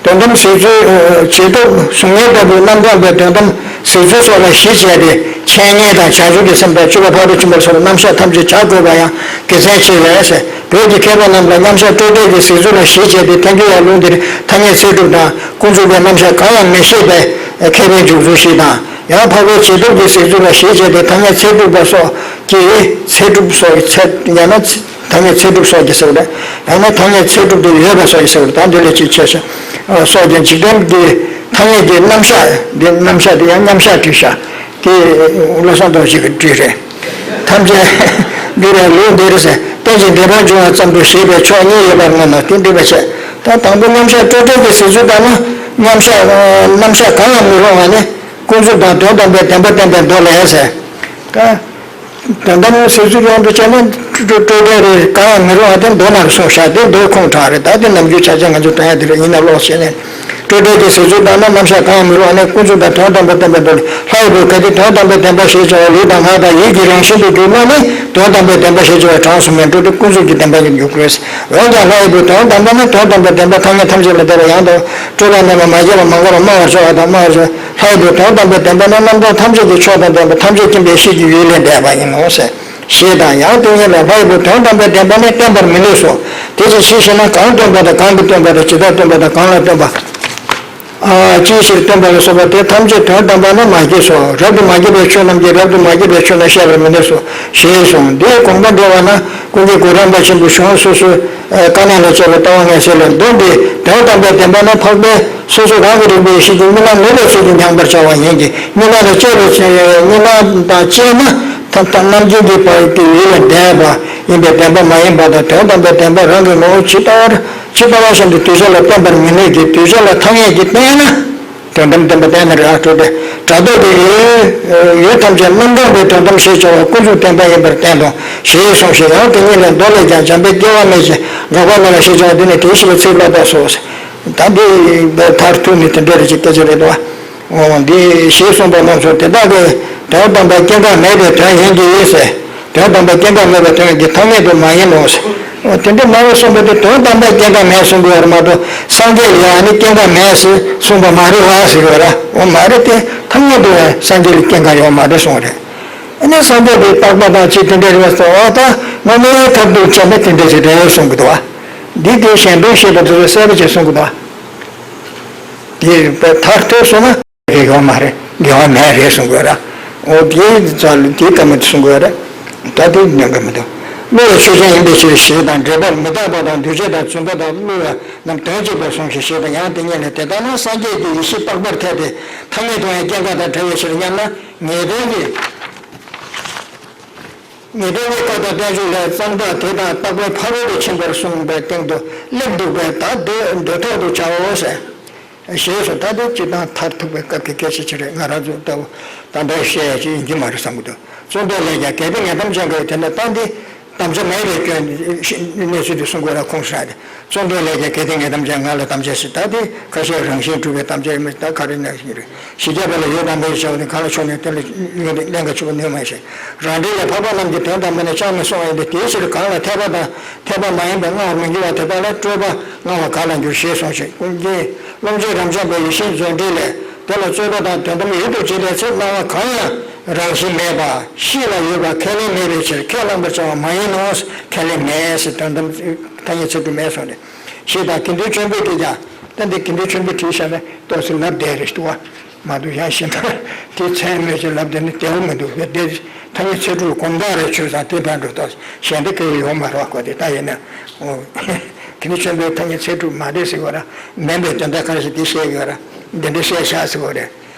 དོན་དམ་གཟིགས་ཚུལ། བྱེད་སྟོབས་གཟུགས་བརྙན་ལྟ་བུའི་རྣམ་གྲངས་པའི་དོན་དམ་གཟིགས་ཚུལ་སོགས་ལ་གཞི་བྱས་ཏེ། འཆད་ཉན་དང་བྱང་ཆུབ་ཀྱི་སེམས་དང་སྤྱོད་པ་ཕ་རོལ་ཕྱིན་པ་སོགས་རྣམ་གཞག་ཐམས་ཅད་བྱ་དགོས་པ་ཡང་དགེ་མཚན་ཆེ་བས། བོད་ཀྱི་མཁས་པ་རྣམས་ལ་མཉམ་གཞག་སྤྲོས་བྲལ་གྱི་གཟིགས་ཚུལ་ལ་གཞི་བྱས་ཏེ་ཐལ་འགྱུར་བའི་ལུང་འདིར་ཐ་སྙད་ཚད་གྲུབ་དང་ཀུན་རྫོབ་པའི་རྣམ་གཞག་གང་ཡང་མི་བཞེད་པའི་མཁས་པའི་འཇུག་ཚུལ་ཞིག་དང་། ཡང་འཕགས་པའི་བྱེད་སྟོབས་ཀྱི་གཟིགས་ཚུལ་ལ་གཞི་བྱས་ཏེ་ཐ་སྙད་ཚད་གྲུབ་པ་སོགས་ཀྱི། ཚད་གྲུབ་སོགས་ཀྱི་ཚད་ཡང་ན། ཐ་སྙད་ཚད་གྲུབ་སོགས་ཀྱི་ཟེར་བ་རེད། ཡང་ན་ཐ་སྙད་ཚད་གྲུབ་ཏུ་ཡོད་པ་སོགས་ཀྱི་ཟེར་བ་རེད། ད་འདི་ལས་ཅིག་ཆེ་ཤོས། ཨ། སོགས་ཀྱང་འཇིག་རྟེན་གྱི་ཐ་སྙད་ཀྱི་རྣམ་གཞག་འདི། རྣམ་གཞག་འདི་ཡང་མཉམ་གཞག་བྲིས་ཤག་དེ་བློ་བཟང་རྡོ་རྗེ་གིས་བྲིས་རེད། ཐམས་ཅད་འདི་རེད། ལུགས་འདི་རེད་ཟེར། རྟེན་ཅིང་འབྲེལ་པར་འབྱུང་བ་ཙམ་དུ་བཞེད་པའི་ཕྱོགས་གཉིས་ཡོད་པར་མངོན་ནོ། དེ་འགྲིག་པ་བྱས། ད་དང་པོ་མཉམ་གཞག་སྤྲོས་བྲལ་གྱི་གཟིགས་ཚུལ་ལྟར་ན། མཉམ་གཞག་ཨ། རྣམ་གཞག་གང་ཡང་མི་སློང་བ་ནི་ཀུན་རྫོབ་དང་དོན་དམ་པའི་བདེན་པ་བསྟན་པའི་མདོ་ལས་ཟེར། ད། དོན་དམ་གཟིགས་ཚུལ་ཡོངས་སུ་བྱས་ན་སྤྲོས་བྲལ་རེད། གང་ཡང་མི་སློང་བ་དེ་མདོ་ནང་གསུངས་བཞག་དེ་མདོའི་ཁུངས་དྲངས་རེད། ད་དེ་ནམ་རྒྱུན་ཆ་ཆ་ང་ཚོ་འདོན་ཡ་དེ་རེད། ཡིན་ན་ཀློག་བྱས་ནས། སྤྲོས་བྲལ་གྱི་གཟིགས་ཚུལ་ལྟར་ན། རྣམ་གཞག་གང་ཡང་མི་སློང་བ་ནི་ཀུན་རྫོབ་དང་དོན་དམ་པ་བསྟན་པའི་མདོ་ལས། ལྷ་ཡི་བུ་གལ་ཏེ་དོན་དམ་པའི་བདེན་པ་ཞེས་བྱ་བ་ལུས་དང་ངག་དང་ཡིད་ཀྱི་རང་བཞིན་དུ་གྱུར་ན་ནི། དོན་དམ་པའི་བདེན་པ་ཞེས་བྱ་བ་གྲངས་སུ་མེད། སྤྲོས་བྲལ་ཀུན་རྫོབ་ཀྱི་བདེན་པ་ཉིད་དུ་འགྱུར་དགོས། འོན་ཀྱང་ལྷ་ཡི་བུ་དོན་དམ་པ་ནི། དོན་དམ་པའི་བདེན་པ་ཐ་སྙད་ཐམས་ཅད་ལས་འདས་པ་ཡང་དག་སྤྲོས་པ་མེད་པ། མ་སྐྱེས་པ། མ་འགགས་པ། མ་བར་ཆད་པ་དང་། མ་བར་ཆད། ལྷ་ཡི་བུ་དོན་དམ་པའི་བདེན་པ་ནི། རྣམ་གྲངས་ཐམས་ཅད་ཀྱི་མཆོག་དང་ལྡན་པ། ཐམས་ཅད་མཁྱེན་པའི་གཤིས་ཀྱི་ཡུལ་ལས་འདས་པ་ཡིན་ནོ་ཞེས་དང་། ཡང་དེ་ཉིད་ལ་ལྷ་ཡི་བུ་དོན་དམ་པའི་བདེན་པ་ནི་བསྟན་པར་མི་ནུས་སོ། དེ་ཅིའི་ཕྱིར་ཞེ་ན། གང་སྟོན་པ་དང་། གང་གིས་སྟོན་པ་དང་། ཇི་ལྟར་སྟོན་པ་དང་། གང་ལ་སྟོན་པ། ཨ། ཅིའི་ཕྱིར་སྟོན་པ་ལ་སོགས་པ་དེ་ཐམས་ཅད་དོན་དམ་པ་ན་མ་སྐྱེས་སོ། རབ་ཏུ་མ་སྐྱེས་པའི་ཆོས་རྣམས་ཀྱང་རབ་ཏུ་མ་སྐྱེས་པའི་ཆོས་ན་བཤད་པར་མི་ནུས་སོ། ཞེས་གསུངས། འདིའི་དགོངས་པ་འགྲེལ་བ་ན། ཀུན་མཁྱེན་གུ་རམ་པ་ཆེན་པོའི་གཞུང་སོ་སོའི་དཀའ་གནད་ལ་དཔྱད་པའི་ལྟ་བ་ངེས་གསལ་ལས། མདོ་འདིས་དོན་དམ་པའི་བདེན་པ་ནི་འཕགས་པའི་སོ་སོ་རང་གི་རིག་པའི་ཡེ་ཤེས་ཀྱིས་གཉིས་སྣང་མེད་པའི་ཚུལ་གྱིས་མྱངས་པར་བྱ་བ་ཡིན་གྱི། གཉིས་སྣང་དང་བཅས་པའི་ཚེ། གཉིས་སྣང་དང་བཅས་ན་ཐ་ཐ་རྣམ་མཁྱེན་གྱི་བར་གྱི་ཡུལ་ལས་འདས་པ་ཡིན་པས་བདེན་པ་མ་ཡིན་པ་དང་། དོན་དམ་པའི་བདེན་པ་རང་གི་ངོ་བོ་ཇི་ལྟ་བར་ཇི་ལྟ་བ་བཞིན་དུ་གདུལ་བྱ་ལ་བསྟན་པར་མི་ནུས་ཀྱི། གདུལ་བྱ་ལ་ཐ་སྙད་ཀྱིས་བསྟན་ན། དོན་དམ་བདེན་པ་བསྟན་ན་རེ་ཨ་སྤྲོས་ཏེ། སྒྲ་རྟོག་གི་ཡུལ་ཐམས་ཅད་རྣམ་གྲངས་པའི་དོན་དམ་ཞེས་བྱ་བ་ཀུན་རྫོབ་བདེན་པ་ཡིན་པར་བསྟན་ཏོ། ཞེས་གསུངས་ཤིང་། ཡང་དེ་ཉིད་ལས་མདོ་ལས་ཀྱང་། འཇམ་དཔལ་སྐྱེ་བ་མེད་ཅིང་འགག་པ་མེད་པ་ཞེས་བྱ་བ་འདི་ནི་དེའི་ཕྱིར་ཚིག་བསླབ་པ་སོ། ད་འདི་མཐར་ཐུག་ནི་དེ་འདྲ་རེད་ཅེས་སྐད་ཆ་རེད་དོ། འོ། འདི་ཞེས་གསུངས་པ་རྣམས་སུ་དེ་དག་གི་དོན་དམ་པ་སྐྱེ་འགག་མེད་པའི་དོན་ཡིན་གྱི་ཟེར། དོན་དམ་པ་སྐྱེ་འགག་མེད་པའི་དོན་གྱི་ཐ་སྙད་དུ་མ་ཡིན་ནོ། འོ། དེ་འདྲ་མ་རེད་གསུངས་པ་དེ་དོན་དམ་པ་སྐྱེ་འགག་མེད་གསུང་དགོས་པ་རེད་མ་གཏོགས། སངས་རྒྱས་ལ་ཡང་ནི་སྐྱེ་འགག་མེད་ཟེར་གསུངས་པ་མ་རེད་བ་ཟེར་གྱི་ཡོད་ར། འོ་མ་རེད་དེ། ཐ་སྙད་དུ་ཡང་སངས་རྒྱས་ལ་སྐྱེ་འགག་ཡོད་མ་རེད་གསུངས་རེད། ཨ་ནི་སངས་རྒྱས་དེ་རྟག་པ་དང་ཅི་དེ་འདྲ་རེད་བ་ཟེར་བ་དང་། དངོས་གནས་མཐར་ཐུག་བྱས་ན་དེ་འདྲ་ཞིག་རེད་གསུང་གི་འདུག་བ། འདི་དེ་གཞན་དོན་བཤད་པ་དེ་ཚོ་གསལ་པོ་བྱས་གསུང་གི་འདུག་བ། དེ་མཐར་ཐུག་སོང་ན། རེ་ཡོད་མ་རེད། དགེ་བ་མེད་རེད་གསུང་དགོས་ར། འོ་དེའི་རྩ་ལ་དེའི་བཀའ་མ་དེ་གསུང་དགོས་ར། ད་དེ་ཉན་གི་མི་འདུག། བསླུ་བའི་ཆོས་ཅན་ཡིན་པའི་ཕྱིར་ཞེས་དང་། འགྲེལ་པར་མི་རྟག་པ་དང་འདུས་བྱས་དང་བརྫུན་པ་དང་བསླུ་བ་རྣམས་དོན་གཅིག་པར་གསུངས་ཤིང་ཞེས་དང་། ཡང་དེ་ཉིད་ལས་དེ་ལྟར་ན་སངས་རྒྱས་ཀྱི་ཡེ་ཤེས་རྟག་པར་ཐལ་ཏེ་ཐ་སྙད་དུ་ཡང་སྐྱེ་འགག་དང་བྲལ་བའི་ཕྱིར་སྙམ་ན། ངེས་དོན་གྱི་ངེས་དོན་གྱི་བཀའ་དང་བསྟན་བཅོས་ལས་གཙང་སྦྲ་དེ་དག་རྟག་པའི་ཕ་རོལ་ཏུ་ཕྱིན་པར་གསུངས་པའི་སྟེང་དུ་སླེབས་འདུག་པས། ད་འདོད་འདོད་ཐོག་ཏུ་བྱའོ་ཟེར། ཞེས་སོ། ད་དེ་སྤྱིར་བཏང་མཐར་ཐུག་པའི་སྐབས་ཀྱི་སྐད་ཆ་ཅིག་རེད། ང་རང་ཚོ་ལྟ་བུ་ད་ལྟ་བཤད་ཡ་ཅིག་ཡིན་གྱི་མ་རེད་བསམ་གྱི་འདུག། གཙུག་ཏོར་ལས་ཀྱང་གལ་ཏེ་ངས་དམ་བཅའ་འགལ་བའི་དེ་འདྲ་བཏང་སྟེ། དམ་བཅའ་མེད་པའི་སྐྱོན་གནས་ཚུལ་དེ་གསུང་དགོས་ར་ཁུངས་བཞག་སྟེ། གཙུག་ཏོར་ལས་ཀྱང་གལ་ཏེ་ངས་དམ་བཅའ་ང་ལ་དམ་བཅའ་ཞིག་ད་དེ་ཁ་ཤས་རང་བཞིན་གྲུབ་པའི་དམ་བཅའ་ཡིན་མིན་ད་ག་རེ་ན་ཞིག་རེད། ཞི་རྒྱས་པ་ལ་ཡོད་དམ་མེད་བྱ་བ་ནི་གང་ལ་ཕྱོགས་ནས་དེ་ལ་ཡོད་དེ་གླེང་ག་ཆུ་བ་ནུས་མ་ཞེས། རང་འགྲེལ་ལས་འཕགས་པ་རྣམས་ཀྱིས་དོན་དམ་པ་ནི་ཅང་མི་གསུང་བ་ཡིན་ཏེ། དེའི་ཕྱིར་གང་ལ་འཐད་པ་དང་འཐད་པ་མ་ཡིན་པར་སྔ་བར་མི་འགྱུར་བ་དེ་དག་ལ་སྤྲོས་པ་སྔ་བ་ག་ལ་འགྱུར་ཞེས་གསུངས་ཤིང་། ཀུན་མཁྱེན་རློམ་བྱེད་རབ་འབྱམས་པའི་ཡེ་ཤེས་མཛོད་འགྲེལ་ལས། དེ་ལ་རྩོད་པ་དང་དོན་དམ་ཡུལ་དུ་བྱེད་པའི་ཚེ་སྣང་བ་གང་ཡང་རང་བཞིན་མེད་པ་གཤིས་ལ་ཡོད་པ་ཁས་ལེན་མེད་པའི་ཕྱིར་ཁས་བླངས་པར་བྱ་བ་མ་ཡིན་ནོ། ཁས་ལེན་མེད་ཟེར། དོན་དམ་ཐ་སྙད་ཚད་གྲུབ་མེད་གསུངས་ནས། ཞེས་དང་། དགེ་འདུན་ཆོས་འཕེལ་གྱིས་ཀྱང་ད་འདི་དགེ་འདུན་ཆོས་འཕེལ་བྲིས་བཞག་ནས་ཏོག་ཙམ་ལབ་བསྡད་རེད་འདུག་བ། མ་གཏོགས་ཡང་གཞན་པ་དེ་མཚན་སྨོས་ཅིག་ལབ་བསྡད་ན་བདེ་བོ་མི་འདུག་བས། དེ་ཐ་སྙད་ཚད་གྲུབ་ལ་དགོངས་དག་རེ་ཆོས་ཚང་དེ་འདྲ་འགྲོ་ཐག་གཞན་དེ་སྐད་ཡོད་མ་རེད་བ། ཁོ་དེ་ད་ཡིན་ན། འོ། དེ་ནི་ཆོས་འདི་ཐ་སྙད་ཚད་གྲུབ་མ་རེད་ཟེར་བ་ར། མིན་པའི་དོན་དག་ག་རེ་ཞིག་དེ་བཤད་ཡོད་ར། འདི་འདྲ་བཤད་བཞག་ཟེར་བ་རེད།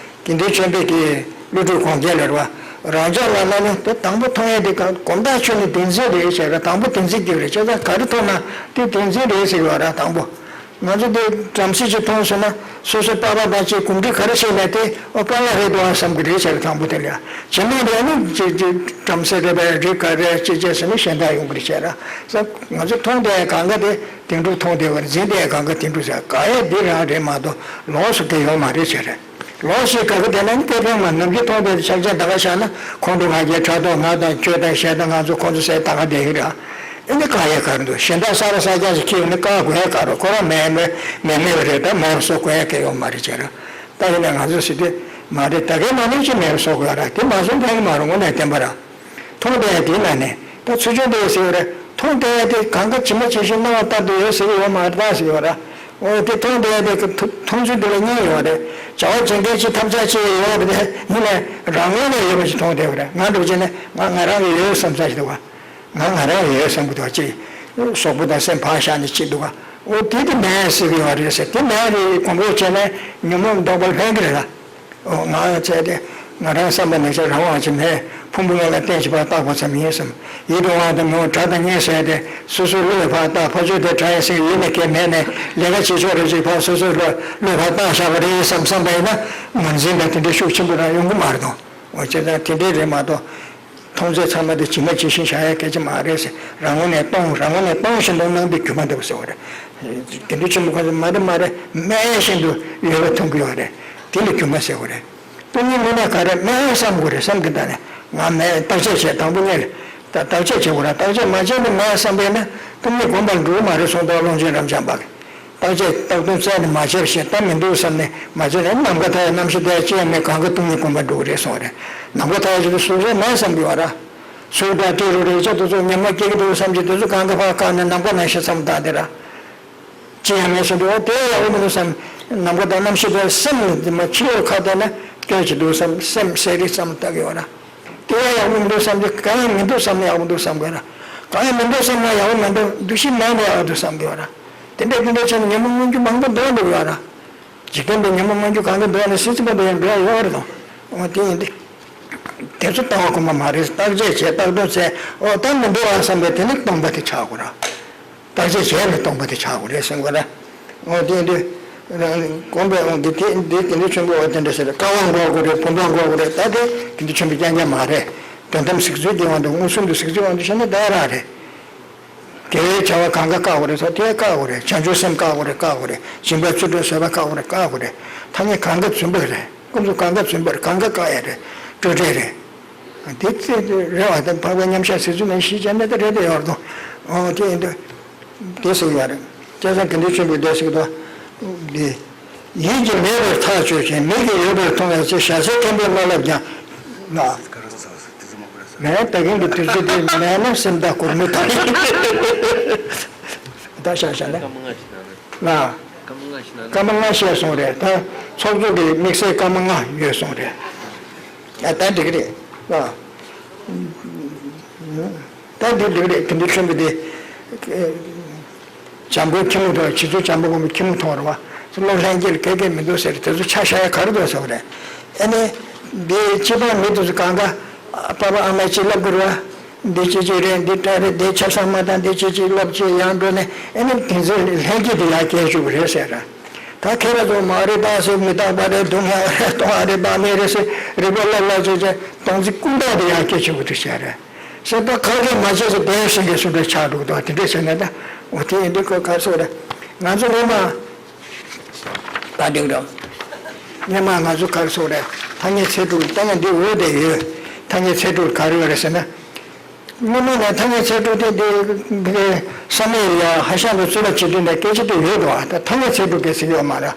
དགེ་འདུན་ཆོས་འཕེལ་གྱི་ཀླུ་སྒྲུབ་དགོངས་རྒྱན་ལ་རེད་བ། རང་ཅག་ལ་ན་ནི་དེ་དང་པོ་མཐོང་ཡས་དེ་ག་གོམ་བདག་ཁྱོད་ནི་བདེན་འཛིན་རེད་ཟེར་ར། དང་པོ་བདེན་འཛིན་གྱི་རེད། བྱས་ཙང་ག་རེ་མཐོང་ན་དེ་བདེན་འཛིན་རེད་ཟེར་བ་ར། དང་པོ་ང་ཚོ་དེ་བྲམ་ཟེ་ཅིག་མཐོང་སོང་ན་སོ་སོའི་པ་ཕ་དང་ཅིག་གོམས་འདྲིས་ག་རེ་བྱས་ནས་དེ་ཨོ་པཱ་ལགས་རེད་འདུག་ཨ་བསམ་གི་རེད་ཟེར་ར། དང་པོ་དེ་ལ་ཡ་ཇེ་མང་དུ་ཡ་ནི་ཅིག་ཅིག་བྲམ་ཟེ་རེད་པས་རིགས་ག་རེ་ཅིག་བྱས་ཟེར་ནས་གཞན་དག་ཡོང་གི་རེད་ཟེར་ར། ང་ཚོ་མཐོང་དེ་གང་ག་དེ་དེང་དུས་མཐོང་བདེ་བར་འཛིན་དེ་གང་ག་དེང་དུས་ཟེར་ག་ཡེ་འདི་རང་རེད་མ་གཏོགས་ལོགས་སུ་དེ་ཡོད་མ་རེད་ཟེར་རེད། ལོགས་ཤིག་ག་ག་དེ་ན་ནི་སྐད་ཕན་མ་ནམ་རྒྱུན་མཐོང་བདེ་ཆགས་ཆེན་ད་ག་བཞག་ན་ཁོང་ཁྲོ་ང་རྒྱལ་ཕྲག་དོག་ང་དང་ཁྱོད་དང་གཞན་དང་ང་ཚོ་ཁོང་ཚོ་ཟེར་ད་ག་བསྡད་ཡོད་རེད། ཨེ་ནི་ག་ཡེ་ག་རེ་འདུག་གཞན་དག་ས་ར་ས་རྒྱ་ཞིག་ཁྱེར་ཡོང་ནི་བཀག་དགོས་ཡ་ག་རེ། ཁོ་རང་མེད་མེད་མེད་མེད་རེད། ད་མེད་པ་བཟོ་དགོས་ཡ་ག་ཡོད་མ་རེད་ཟེར་རེད། ད་ཡིན་ན་ང་ཚོ་ཟེར་དུས་མ་རེད། ད་གའི་མ་ནི་ཅི་མེད་པ་བཟོ་དགོས་ཡ་ར། དེ་མ་བཟོ་མཁན་གི་མ་རུང་ངོ་ནས་བསྟན་པ་ར། མཐོང་བསྡད་ཡ་དེའི་ནང་ནས་ད་ཚུར་སྦྱོར་འདི་ཟེར་བ་རེད། མཐོང་བསྡད་ཡ་དེ་གང་ག་ཇི་མ་ཇི་བཞིན་སྣང་བ་ལྟར་དུ་ཡོད་ཟེར་གྱི་ཡོད་མ་རེད་ད་ཟེར་གྱི་ཡོད་རེད། འོ་དེ་མཐོང་བསྡད་ཡ་དེ་མཐོང་ཚུལ་འདི་ལ་གཉིས་ཡོད་རེད། བྱ་བ་བྱེད་མཁན་གྱི་ཐབས་ཆག་ཅིག་ཡོད་རེད། དེ་ཡིན་ནའི་རང་ངོས་ནས་ཡོད་པ་ཞིག་མཐོང་བསྡད་པ་རེད། ང་འདྲ་བྱས་ནས་ང་ང་རང་གི་ཡོད་བསམ་ས་ཞིག་འདུག་ག་ང་ང་རང་ཡོད་བསམ་གྱི་འདུག་ག་ཅིག་གཟུགས་པོ་དང་སེམས་བག་ཆགས་ནས་ཅིག་འདུག་ག་འོ་དེ་དེ་མེད་ཟེར་གྱི་ཡོད་རེད་ཟེར། དེ་མེད་རེད་གོམས་པ་བྱས་ནས་ཉོན་མོངས་ལྡོག་པ་ལྷན་གྱི་རེད་ལ། ཨོ་ང་བྱས་ཏེ་ང་རང་བསམ་པ་ནང་བཞིན་རང་དབང་ཅིག་མེད། ཕུང་པོ་ལྔ་ལ་བརྟེན་བྱས་པ་བཏགས་པ་ཙམ་ཡིན་བསམ། ཡིད་དུ་འོང་དང་མི་འོང་སྒྲ་དང་བརྙན་ཟེར་ཏེ་སོ་སོའི་བློས་ཕར་བཏགས། ཕར་ཕྱོགས་དེ་སྒྲ་ཡིན་ཟེར་ཡིད་ནས་སྐད་མེད་ནས་ལས་ཀ་བྱེད་ཕྱོགས་རེ་ཅིག་ཕར་སོ་སོའི་བློས་བློས་ཕར་བཏགས་བཞག་པ་རེད་བསམ་བསམ་པ་ཡིན་ན་ངོས་འཛིན་དང་དེ་འདྲའི་ཤུགས་ཆེན་པོ་རང་ཡོང་གི་མ་རེད་དོ། འོ་བྱས་ཙང་དེ་འདྲའི་རེད་མ་གཏོགས། མཐོང་ཚད་ཚང་མ་དེ་ཇི་མ་ཇི་བཞིན་བཞག་ཡ་སྐད་ཆ་མ་རེད་ཟེར། རང་ངོས་ནས་སྟོང་རང་ངོས་ནས་སྟོང་བཞིན་དུ་སྣང་དུས་སྒྱུ་མ་འདུག་ཟེར་བ་རེད། དགེ་འདུན་ཆེན་པོ་ཁོང་ཚོ་མ་རེད་མ་རེད་སྨྲས་བཞིན་དུ་ཡོད་པ་མཐོང་གི་ཡོད་རེད། དེ་ལ་སྒྱུ་མ་ཟེར་བ་རེད། སྟོང་ཉིད་མིན་ན་ག་རེ་སྨྲས་བསམ་དགོས་རེད་བསམ་གི་ད་ནས་ང་མེད་བརྟག་དཔྱད་བྱས་དང་པོ་ཉིད་ལ་བརྟག་དཔྱད་བྱེད་དགོས་རེད། བརྟག་དཔྱད་མ་བྱས་ནས་མེད་བསམ་པས་ན་སྟོང་ཉིད་སྒོམ་པར་འགྲོ་གི་མ་རེད་གསུངས་འདུག་ཀློང་ཆེན་རབ་འབྱམས་པ་གིས། བརྟག་དཔྱད་བཏགས་དོན་བཙལ་ནས་མ་བྱས་པ་ཞིག་ད་མི་འདུག་བསམ་ནས་མ་བྱས་ནས་ནམ་མཁའ་མཐའ་ཡས་རྣམ་ཤེས་དེ་ཅི་ཡང་མེད་གང་ག་སྟོང་ཉིད་སྒོམ་པར་འགྲོ་གི་རེད་གསུངས་རེད། ནམ་མཁའ་མཐའ་ཡས་ཅིག་ཏུ་གཟུགས་རེ་མེད་བསམ་གྱི་བ་ར། གཟུགས་དང་སྤྲེའུ་རེ་ཅག་དེ་ཚོ་ཉོན་མོངས་སྐྱེ་གི་འདུག་བསམ་གྱི་དེ་ཚོ་གང་ག་ཕར་བཀག་ནས་ནམ་མཁའ་ནང་བཞིན་བསམ་བཏང་དེ་ར། ཅི་ཡང་མེད་བསམ་གྱི་འོ་དེ་ཡག་པོ་མི་འདུག་བསམ། ནམ་མཁའ་དང་རྣམ་ཤེས་དེ་སེམས་ལ་འདི་མ་ཕྱི་ལོགས་ཁ་བལྟས་ན་སྐྱོན་ཅིག་འདུག་བསམ་སེམས་གསལ་རིག་བསམ་བཏང་གི་བ་ར། དེ་ཡང་ཡག་པོ་མི་འདུག་བསམ་གྱི་གང་ཡང་མི་འདུག་བསམ་ན་ཡག་པོ་འདུག་བསམ་དགོས་ར། གང་ཡང་མི་འདུག་བསམ་ན་ཡག་པོ་མི་འདུག་འདུ་ཤེས་མེད་ན་ཡག་པོ་འདུག་བསམ་དགོས་ར། དེ་འདྲ་དེ་འདྲ་བྱས་ནས་ཉོན་མོངས་མངོན་གྱུར་མང་པོ་འདོན་འདུག་ཡོད་ར། འཇིག་རྟེན་པའི་ཉོན་མོངས་མངོན་གྱུར་གང་ག་འདོན་ནས་སྲིད་རྩེ་པ་དེ་ཡང་འདོན་ཡོད་རེད་དང་། འོ་དེ་ཡིན་ཏེ། དེ་ཚོ་ལྟ་བ་གོང་མ་མ་རེད། བརྟག་དཔྱད་བྱས་བརྟག་དོན་བཙལ་འོ་ད་མི་འདུག་ཨ་བསམ་པས་དེ་ནི་སྟོང་པ་དེ་ཆགས་དགོས་ར། བརྟག་དཔྱད་བྱས་ནས་སྟོང་པ་དེ་ཆགས་དགོས་རེད་གསུང་དགོས་ར། འོ་དེ་ཡིན་ཏེ། གོམས་པའི་དབང་གིས་དེ་འདི་དགེ་འདུན་ཆེན་པོ་འོ་དེ་འདྲ་ཟེར་ཀ་བ་འགོག་དགོས་རེད། བུམ་པ་འགོག་དགོས་རེད། ད་དེ་དགེ་འདུན་ཆེན་པོ་རྐྱང་རྐྱང་མ་རེད། དོན་དམ་གཟིགས་ཚུལ་གྱི་དབང་དུ་མངོན་སུམ་དུ་གཟིགས་ཚུལ་གྱི་དབང་དུ་བྱས་ན་ད་རང་རེད། དགེ་བའི་བྱ་བ་གང་ག་བཀག་དགོས་རེད་ཟེར་དེ་བཀག་དགོས་རེད། བྱང་ཆུབ་སེམས་བཀག་དགོས་རེད་བཀག་དགོས་རེད། སྦྱིན་པ་བརྩོན་འགྲུས་བཟོད་པ་བཀག་དགོས་རེད་བཀག་དགོས་རེད། ཐ་སྙད་གང་ག་རྫུན་པ་རེད། ཀུན་རྫོབ་གང་ག་རྫུན་པ་རེད། གང་ག་བཀག་ཡ་རེད། སྤྲོས་བྲལ་རེད། དེ་ཚེ་རེ་བ་དང་འཕགས་པའི་མཉམ་གཞག་ཟེར་ཚུལ་ནང་བཞིན་བྱས་ན་དེ་རེད་དེ་ཡོད་རེད་དོ། འོ་དེ་ཡིན་དུས། དེ་ཟེར་ཡ་རེད། བྱས་ཙང་དགེ་འདུན་ཆེན་པོས་འདི་ཟེར་གི་འདུག་འདི། ཡིད་ཀྱིས་མེད་པར་ཐག་ཆོད་ཅིང་མིག་གིས་ཡོད་པར་མཐོང་བའི་ཚེ་ཞྭ་སེར་མཁན་པོའི་སྨོན་ལམ་ཀྱང་། ལགས། མེད་ད་གིན་གྱི་དུས་ཚོད་དེ་མེད་ན་སེམས་ཐག་གུར་མི་ཐག་ཡིན། ད་ཤ་ཤ་ན། སྐར་མ་ལྔ་ཞིག་ན་ན། ལ། སྐར་མ་ལྔ་ཞིག་ན་ན། སྐར་མ་ལྔ་བཤད་སོང་རེད། ད་ཚོགས་གཙོ་གི་དམིགས་བསལ་སྐར་མ་ལྔ་ཡོད་སོང་རེད། ད་འགྲིག་གི་རེད། ལ། ད་འདི་འགྲིག་རེད། དེ་འདྲའི་ཁྲིམས་པོ་དེ། འཇམ་མགོན་ཁྱི་མོ་དང་རྗེ་བཙུན་བྱམས་པ་མགོན་པོ་ཁྱི་མོ་མཐོང་རེད་བ། སློབ་ལྷན་སྐྱེས་ལ་གལ་གལ་མི་འདུག་ཟེར་དེ་ཚོ་ཆ་བཞག་ཡ་ག་རེ་འདུག་ཟེར་བ་རེད། ཨ་ནི། འདི་སྤྱི་པའི་མི་དེ་ཚོ་གང་ག་ཨ་ཕ་ཨ་མས་ཅིག་ལབ་དགོས་རེད་བ། འདི་ཅི་ཅི་རེད། འདི་ཏྲ་རེད། འདི་ཆབ་གསང་མ་དང་འདི་ཅི་ཅི་ལབ་ཅིག་ཡང་འགྲོ་ནས་ཨ་ནི་དེ་ཚོའི་ལྷན་སྐྱེས་དེ་ཡར་སྐྱེལ་བཅུག་གི་རེད་ཟེར། ད་ཁྱེད་རང་ཚོ་མ་རེད་ད་ཟེར། མི་རྟག་པ་རེད། སྡུག་བསྔལ་བ་རེད། སྟོང་བ་རེད། བདག་མེད་རེད་ཟེར་རིག་པ་ལབ་ལབ་བྱས་བྱས་སྟོང་ཚིག་ཀུན་བརྟགས་དེ་ཡར་སྐྱེལ་བཅུག་གི་འདུག་ཟེར་རེད། ཟེར་ད་ཁ་སྐད་མ་བྱས་ཟེར་བོད་ཡིག་ཤེས་མཁན་སུ་འདྲ་ཆགས་འགྲོ་གི་འདུག་དེ་འདྲ་བྱས་ན་ད་འོ་དེ་ཡིན་དུས་ཁོ་ག་རེ་ཟེར་རེད། ང་ཚོ་སྔོན་མ། ད་འགྲིག་འགྲོ། སྔོན་མ་ང་ཚོ་ག་རེ་ཟེར་རེད། ཐ་སྙད་ཚིག་གྲོགས་ལྟ་ན་འདི་འོས་བསྡད་ཡོད། ཐ་སྙད་ཚིག་གྲོགས་ག་རེ་ཡོད་རེད་ཟེར་ན། སྔོན་མ་ནས་ཐ་སྙད་ཚིག་གྲོགས་དེ་འདི་བསམ་ཡས་ཡ་ཧ་ཤང་དུ་རྩོད་པ་བྱེད་དུས་ནས་སྐད་ཆ་དེ་ཡོད་འདུག་ད་ཐ་སྙད་ཚིག་གྲོགས་སྐད་ཟེར་ཡོད་མ་རེད།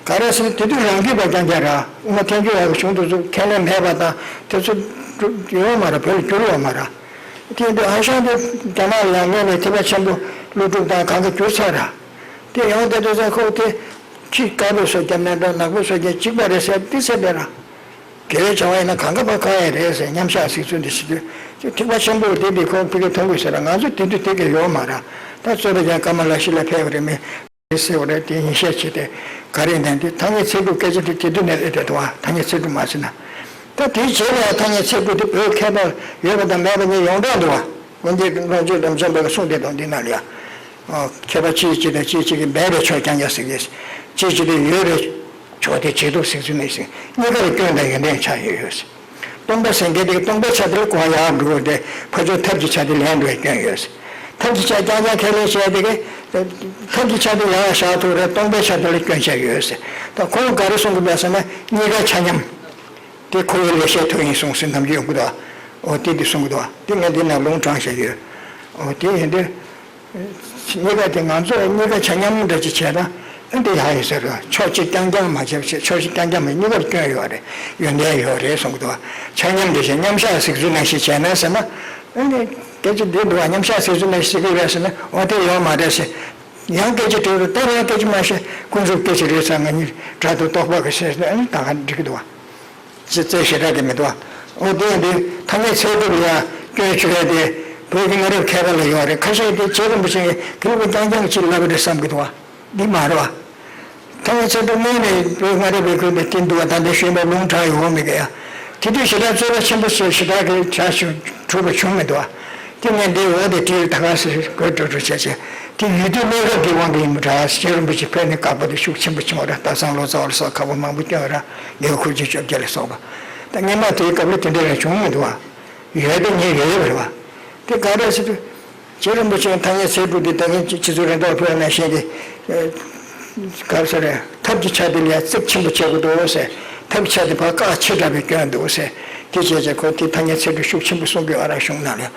ག་རེ་ཟེར་ན་དེ་དུས་རང་རྒྱུད་པ་རྐྱང་རྐྱང་ར། དབུ་མ་ཐལ་འགྱུར་བ་གི་གཞུང་དེ་ཚོ་ཁས་ལེན་མེད་པ་དང་དེ་ཚོ་ཡོད་མ་རེད། བོད་ལ་བསྒྱུར་ཡོད་མ་རེད། དེ་ཡིན་དུས་ཧ་ཤང་དུ་རྒྱ་ནག་ལ་ཡང་སྔོན་ནས་ཐེག་པ་ཆེན་པོ་ཀླུ་སྒྲུབ་དང་གང་ག་བསྒྱུར་ཚར་ར། དེ་ཡང་དེ་དུས་ཚེ་ཁོ་དེ་ཁྱི་དཀར་པོས་སོ་བརྒྱབ་ནས་འགྲོ། ནག་པོས་སོ་བརྒྱབ་གཅིག་པ་རེད་ཟེར་དེ་ཟེར་བསྡད་ར། དགེ་བའི་བྱ་བ་ཡིན་ན་གང་ག་ཕར་བཀག་ཡས་རེད་ཟེར་མཉམ་བཞག་གཟིགས་ཚུལ་འདི་ཞིག་དུས་ཐེག་པ་ཆེན་པོ་འདི་འདི་ཁོང་ཕ་གིར་མཐོང་དགོས་ཟེར་ར། ང་ཚོ་དེ་དུས་དེ་ག་ཡོད་མ་ར། ད་རྩོད་པ་ཀྱང་སྐར་མ་ལ་ཤི་ལ་ཕེབས་པ་རེད་མི། རེད་ཟེར་བ་རེད། དེ་ཡིན་ཤས་ཆེ་དེ་ག་རེ་ནས་འདི་ཐ་སྙད་ཚིག་གྲུབ་སྐད་ཆ་དེ་དེ་དུས་ནས་ཨེ་བསྡད་འདུག་བ། ཐ་སྙད་ཚིག་གྲུབ་མ་ཟེར་ན། ད་དེའི་རྗེས་ལ་ཐ་སྙད་ཚིག་གྲུབ་དེ་བོད་མཁས་པ་ཡོད་པ་དང་མེད་པ་གཉིས་ཡོངས་གྲགས་འདུག་བ། དབོན་སྐྱེས་ཀློང་ཆེན་རབ་འབྱམས་པ་གིས་གསུངས་བསྡད་འདུག་འདི་ནང་ལ་ཡ། མཁས་པ་གཅིག་གཅིག་དང་གཅིག་གཅིག་གིས་མེད་པའི་ཕྱོགས་རྐྱང་རྐྱང་གཟིགས་ཀྱི། གཅིག་གཅིག་དེ་ཡོད་པའི་ཕྱོགས་དེ་བྱེད་དུ་གཟིགས་ཚུལ་ནས་གཟིགས། གཉིས་ཀར་སྐྱོན་དང་ཡོན་ཏན་ཆགས་ཡོད་ཡོད། སྟོང་པ་ཟེར་མཁན་དེ་སྟོང་པའི་ཆ་དེ་ལ་གོ་བ་ཡར་འགྲོ་དེ་ཕར་ཕྱོགས་ཐབས་ཀྱི་ཆ་དེ་ལེན་འགྲོ་བའི་སྐྱོན་ཡོད། ཐབས་ཀྱི་ཆ་རྐྱང་རྐྱང་ཁས་ལེན་བྱས་དེ་གི། ཐབས་ཀྱི་ཆ་དེ་ཡར་བཞག་ཐུབ་རེད། སྟོང་པའི་ཆ་དེ་ལ་སྐྱོན་ཆ་ཡོད་ཟེར། ད་ཁོང་ག་རེ་གསུང་གི་འདུག་ཟེར་ན། གཉིས་ཀ་ཆ་མཉམ། དེ་ཁོ་བོའི་ལེགས་བཤད་ཐུགས་ཡིན་གསུངས་ཟེར་ནམ་རྒྱུན་ཡོང་གི་འདུག་འོ་དེ་འདི་གསུང་གི་འདུག་དེ་ངས་འདི་ན་ལུང་དྲངས་བཞག་ཡོད། འོ་དེ་ཡིན་དུས། གཉིས་ཀ་དེ་ང་ཚོ་གཉིས་ཀ་ཆ་མཉམ་འདྲ་ཅིག་བྱས་ན་ཨ་འདི་ཡག་ཡིན་ཟེར་རོ། ཕྱོགས་གཅིག་རྐྱང་རྐྱང་མ་བྱས་པ་བྱས། ཕྱོགས་གཅིག་རྐྱང་རྐྱང་མ་གཉིས་ཀར་སྐྱོན་ཡོད་རེད། ཡོན་ཏན་ཡོད་རེད་གསུང་གི་འདུག་ཆ་མཉམ་འདྲ་བྱས་མཉམ་བཞག་གཟིགས་ཚུལ་ནང་བཞིན་བྱས་ན་ཟེར་ན། ཨ་ནི་སྐད་ཆ་འདི་འདུག་བ། མཉམ་བཞག་གཟིགས་ཚུལ་ནང་བཞིན་གཟིགས་ཀྱི་ཡོད་ཟེར་ན། འོ་དེ་ཡོད་མ་རེད་ཟེར། ཡང་སྐད་ཆ་དྲིས་རུ་ད་རང་སྐད་ཆ་མ་བཤད། ཀུན་རྫོབ་སྐད་ཆ་རེད་ཟེར། ང་གཉིས་འདྲ་འདུག་རྟོག་པ་གི་ཟེར་ན་ཨ་ནི་ད་ག་འགྲིག་གི་འདུག་བ། ཅི་བཙལ་ཞེ་དྲག་གི་མི་འདུག་འོ་དེ་ཡང་དེ་ཐ་སྙད་ཚིག་གྲུབ་ལ་ཡང་སྐྱོན་བརྗོད་ཡ་དེ་བོད་ཀྱི་སྔ་རབས་མཁས་པ་ལ་ཡོད་རེད། ཁ་ཤས་དེ་རྗེ་རིན་པོ་ཆེ་གིས་དེ་ལུགས་རྐྱང་རྐྱང་ཅིག་ལབ་པ་རེད་བསམ་གི་འདུག་བ། འདི་མ་རེད་བ། ཐ་སྙད་ཚིག་གྲུབ་སྔོན་ནས་བོད་སྔ་རབས་པའི་ཁུལ་དུ་དེ་འདུག་བ། ད་ལྟ་ཞུས་པ་ལུང་དྲངས་ཡོང་མེད་གི་ཡ། དེ་དུས་ཞེ་དྲག་རྩོད་པ་ཆེན་པོ་ཞེ་ཞེ་དྲག་གི་བྱ་ཞུ་གྲུབ་པ་བྱུང་མི་འདུག་བ། དེ་ངས་འདི་འོ་དེ་བྲིས་ད་ག་སེ་དགོད་བྲོ་བྲོ་བྱས་བྱས། དེ་ཡུལ་དུས་གནས་སྐབས་ཀྱི་དབང་གིས་ཡིན་པ་འདྲ། རྗེ་རིན་པོ་ཆེ་ཕེབས་ནས་དཀའ་པོ་དེ་ཤུགས་ཆེན་པོ་བྱུང་བ་རེད། སྟག་ཚང་ལོ་ཙཱ་བ་ལ་སོགས་མཁས་པ་མང་པོ་བསྐྱོན་པ་རེད། རྒྱལ་བ་ཁུ་བྱུག་བཅོ་བརྒྱད་ལ་སོགས་པ། ད་སྔོན་མ་དེའི་སྐབས་ལ་དེ་འདྲ་རེ་བྱུང་མི་འདུག་བ། ཡོད་དེ་ངས་ཡོད་ཡོད་པ་རེད་བ། དེ་ག་རེ་ཟེར་དུས། རྗེ་རིན་པོ་ཆེའི་ཐ་སྙད་ཚིག་གྲུབ་དེ་ད་གིན་ཕྱི་ཕྱི་ཚུལ་རེ་དོགས་ཕུལ་ནང་བཞིན་གྱི། ག་རེ་ཟེར་རེད། ཐབས་ཀྱི་ཆ་དེ་ལ་ཡང་གཙིགས་ཆེན་པོ་བྱེད་དགོས་འདུག་ཟེར། ཐབས་ཆ་དེ་ཕར་བཀག་ཆེ་དྲགས་པའི་སྐྱོན་འདུག་ཟེར། དེ་བྱས་ཙང་ཁོ་དེ་ཐ་སྙད་ཚིག་གྲུབ་ཤུགས་ཆེན་པོ་གསུང་གི་ཡོད་ར། གཞུང་ནང་ལ་ཡང་།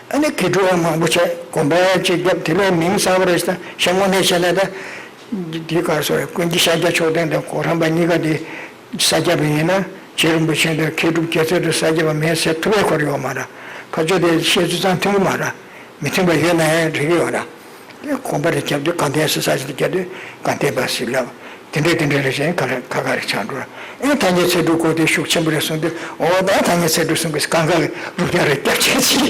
ཨ་ནི་དགེ་ཕྲུག་མང་པོ་བྱས་དགོན་པ་ཅིག་བརྒྱབ། དེ་ལས་མིང་གསར་པ་རེ་ཞིག་དང་ཞལ་ངོ་ནས་བྱས་ན་ད། འདི་ག་རེ་ཟེར་རེད། ཀུན་མཁྱེན་ཤཱཀྱ་མཆོག་ལྡན་དང་གོ་རམས་པ་གཉིས་ཀ་དེ། ས་སྐྱ་པ་ཡིན་ན་རྗེ་རིན་པོ་ཆེ་དང་མཁས་གྲུབ་རྒྱལ་མཚན་དང་ས་སྐྱ་པ་མེད་ཟེར་ཐུབ་པའི་ཁོར་ཡོད་མ་རེད། ཕར་ཕྱོགས་དེ་བཤད་ཚུལ་ཙམ་མཐུན་གྱི་མ་རེད། མི་མཐུན་པ་ཡོད་ན་ཡང་འགྲིག་གི་ཡོད་རེད། དེ་དགོན་པ་རེ་བརྒྱབ་དུས་དགའ་ལྡན་ཟེར་ས་ཞིག་ཏུ་བརྒྱབ་དུས་དགའ་ལྡན་པ་ཟེར་ལབ། དེ་འདྲས་དེ་འདྲས་རེ་བྱས་ཁ་ཁ་ཁ་རེ་ཆགས་འགྲོ། ཨེ་ཐ་སྙད་ཚིག་གྲུབ་སྐོར་དེ་ཤུགས་ཆེན་པོ་རེད་གསུངས་དུས། འོ་ད་ཐ་སྙད་ཚིག་གྲུབ་གསུང་གི་གང་ག་གི་རུ་རྒྱ་རེ་བརྒྱབ་བྱས་ཅི།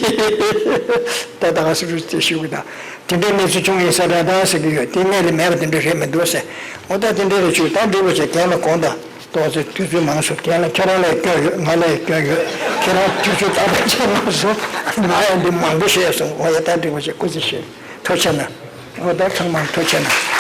ད་ད་ག་སུ་རུ་དེ་ཞུ་གི་ད། དེ་འདྲའི་གནས་ཚུལ་བྱུང་ཡིན་ས་རེད་ད་ཟེར་གི་ཡོད། དེ་གནས་ལ་མེད་པ་དེ་འདྲ་རེད་མི་འདུག་ཟེར། འོ་ད་དེ་འདྲ་རེད། ཆུ་ད་འགྲིག་པ་བྱས། རྒན་ལ་དགོངས་དག་ཏོག་ཙེ་དུས་ཚོད་མང་སོང་། རྒན་ལ་ཁྱེད་རང་ལ་སྐྱོན་ཡོད། ང་ལ་སྐྱོན་ཡོད། ཁྱེད་རང་དུས་ཚོད་ཏག་ཏག་བྱས་མ་སོང་། ང་ཡང་འདི་མང་པོ་བཤད་སོང་། འོ་ཡ་ད་འགྲིག་པ་བྱས། སྐུ་ཚེ་ཞེ། ཐུགས་རྗེ་གནང་། འོ་ད་ཚང་མ་ཐུགས་རྗེ་གནང་།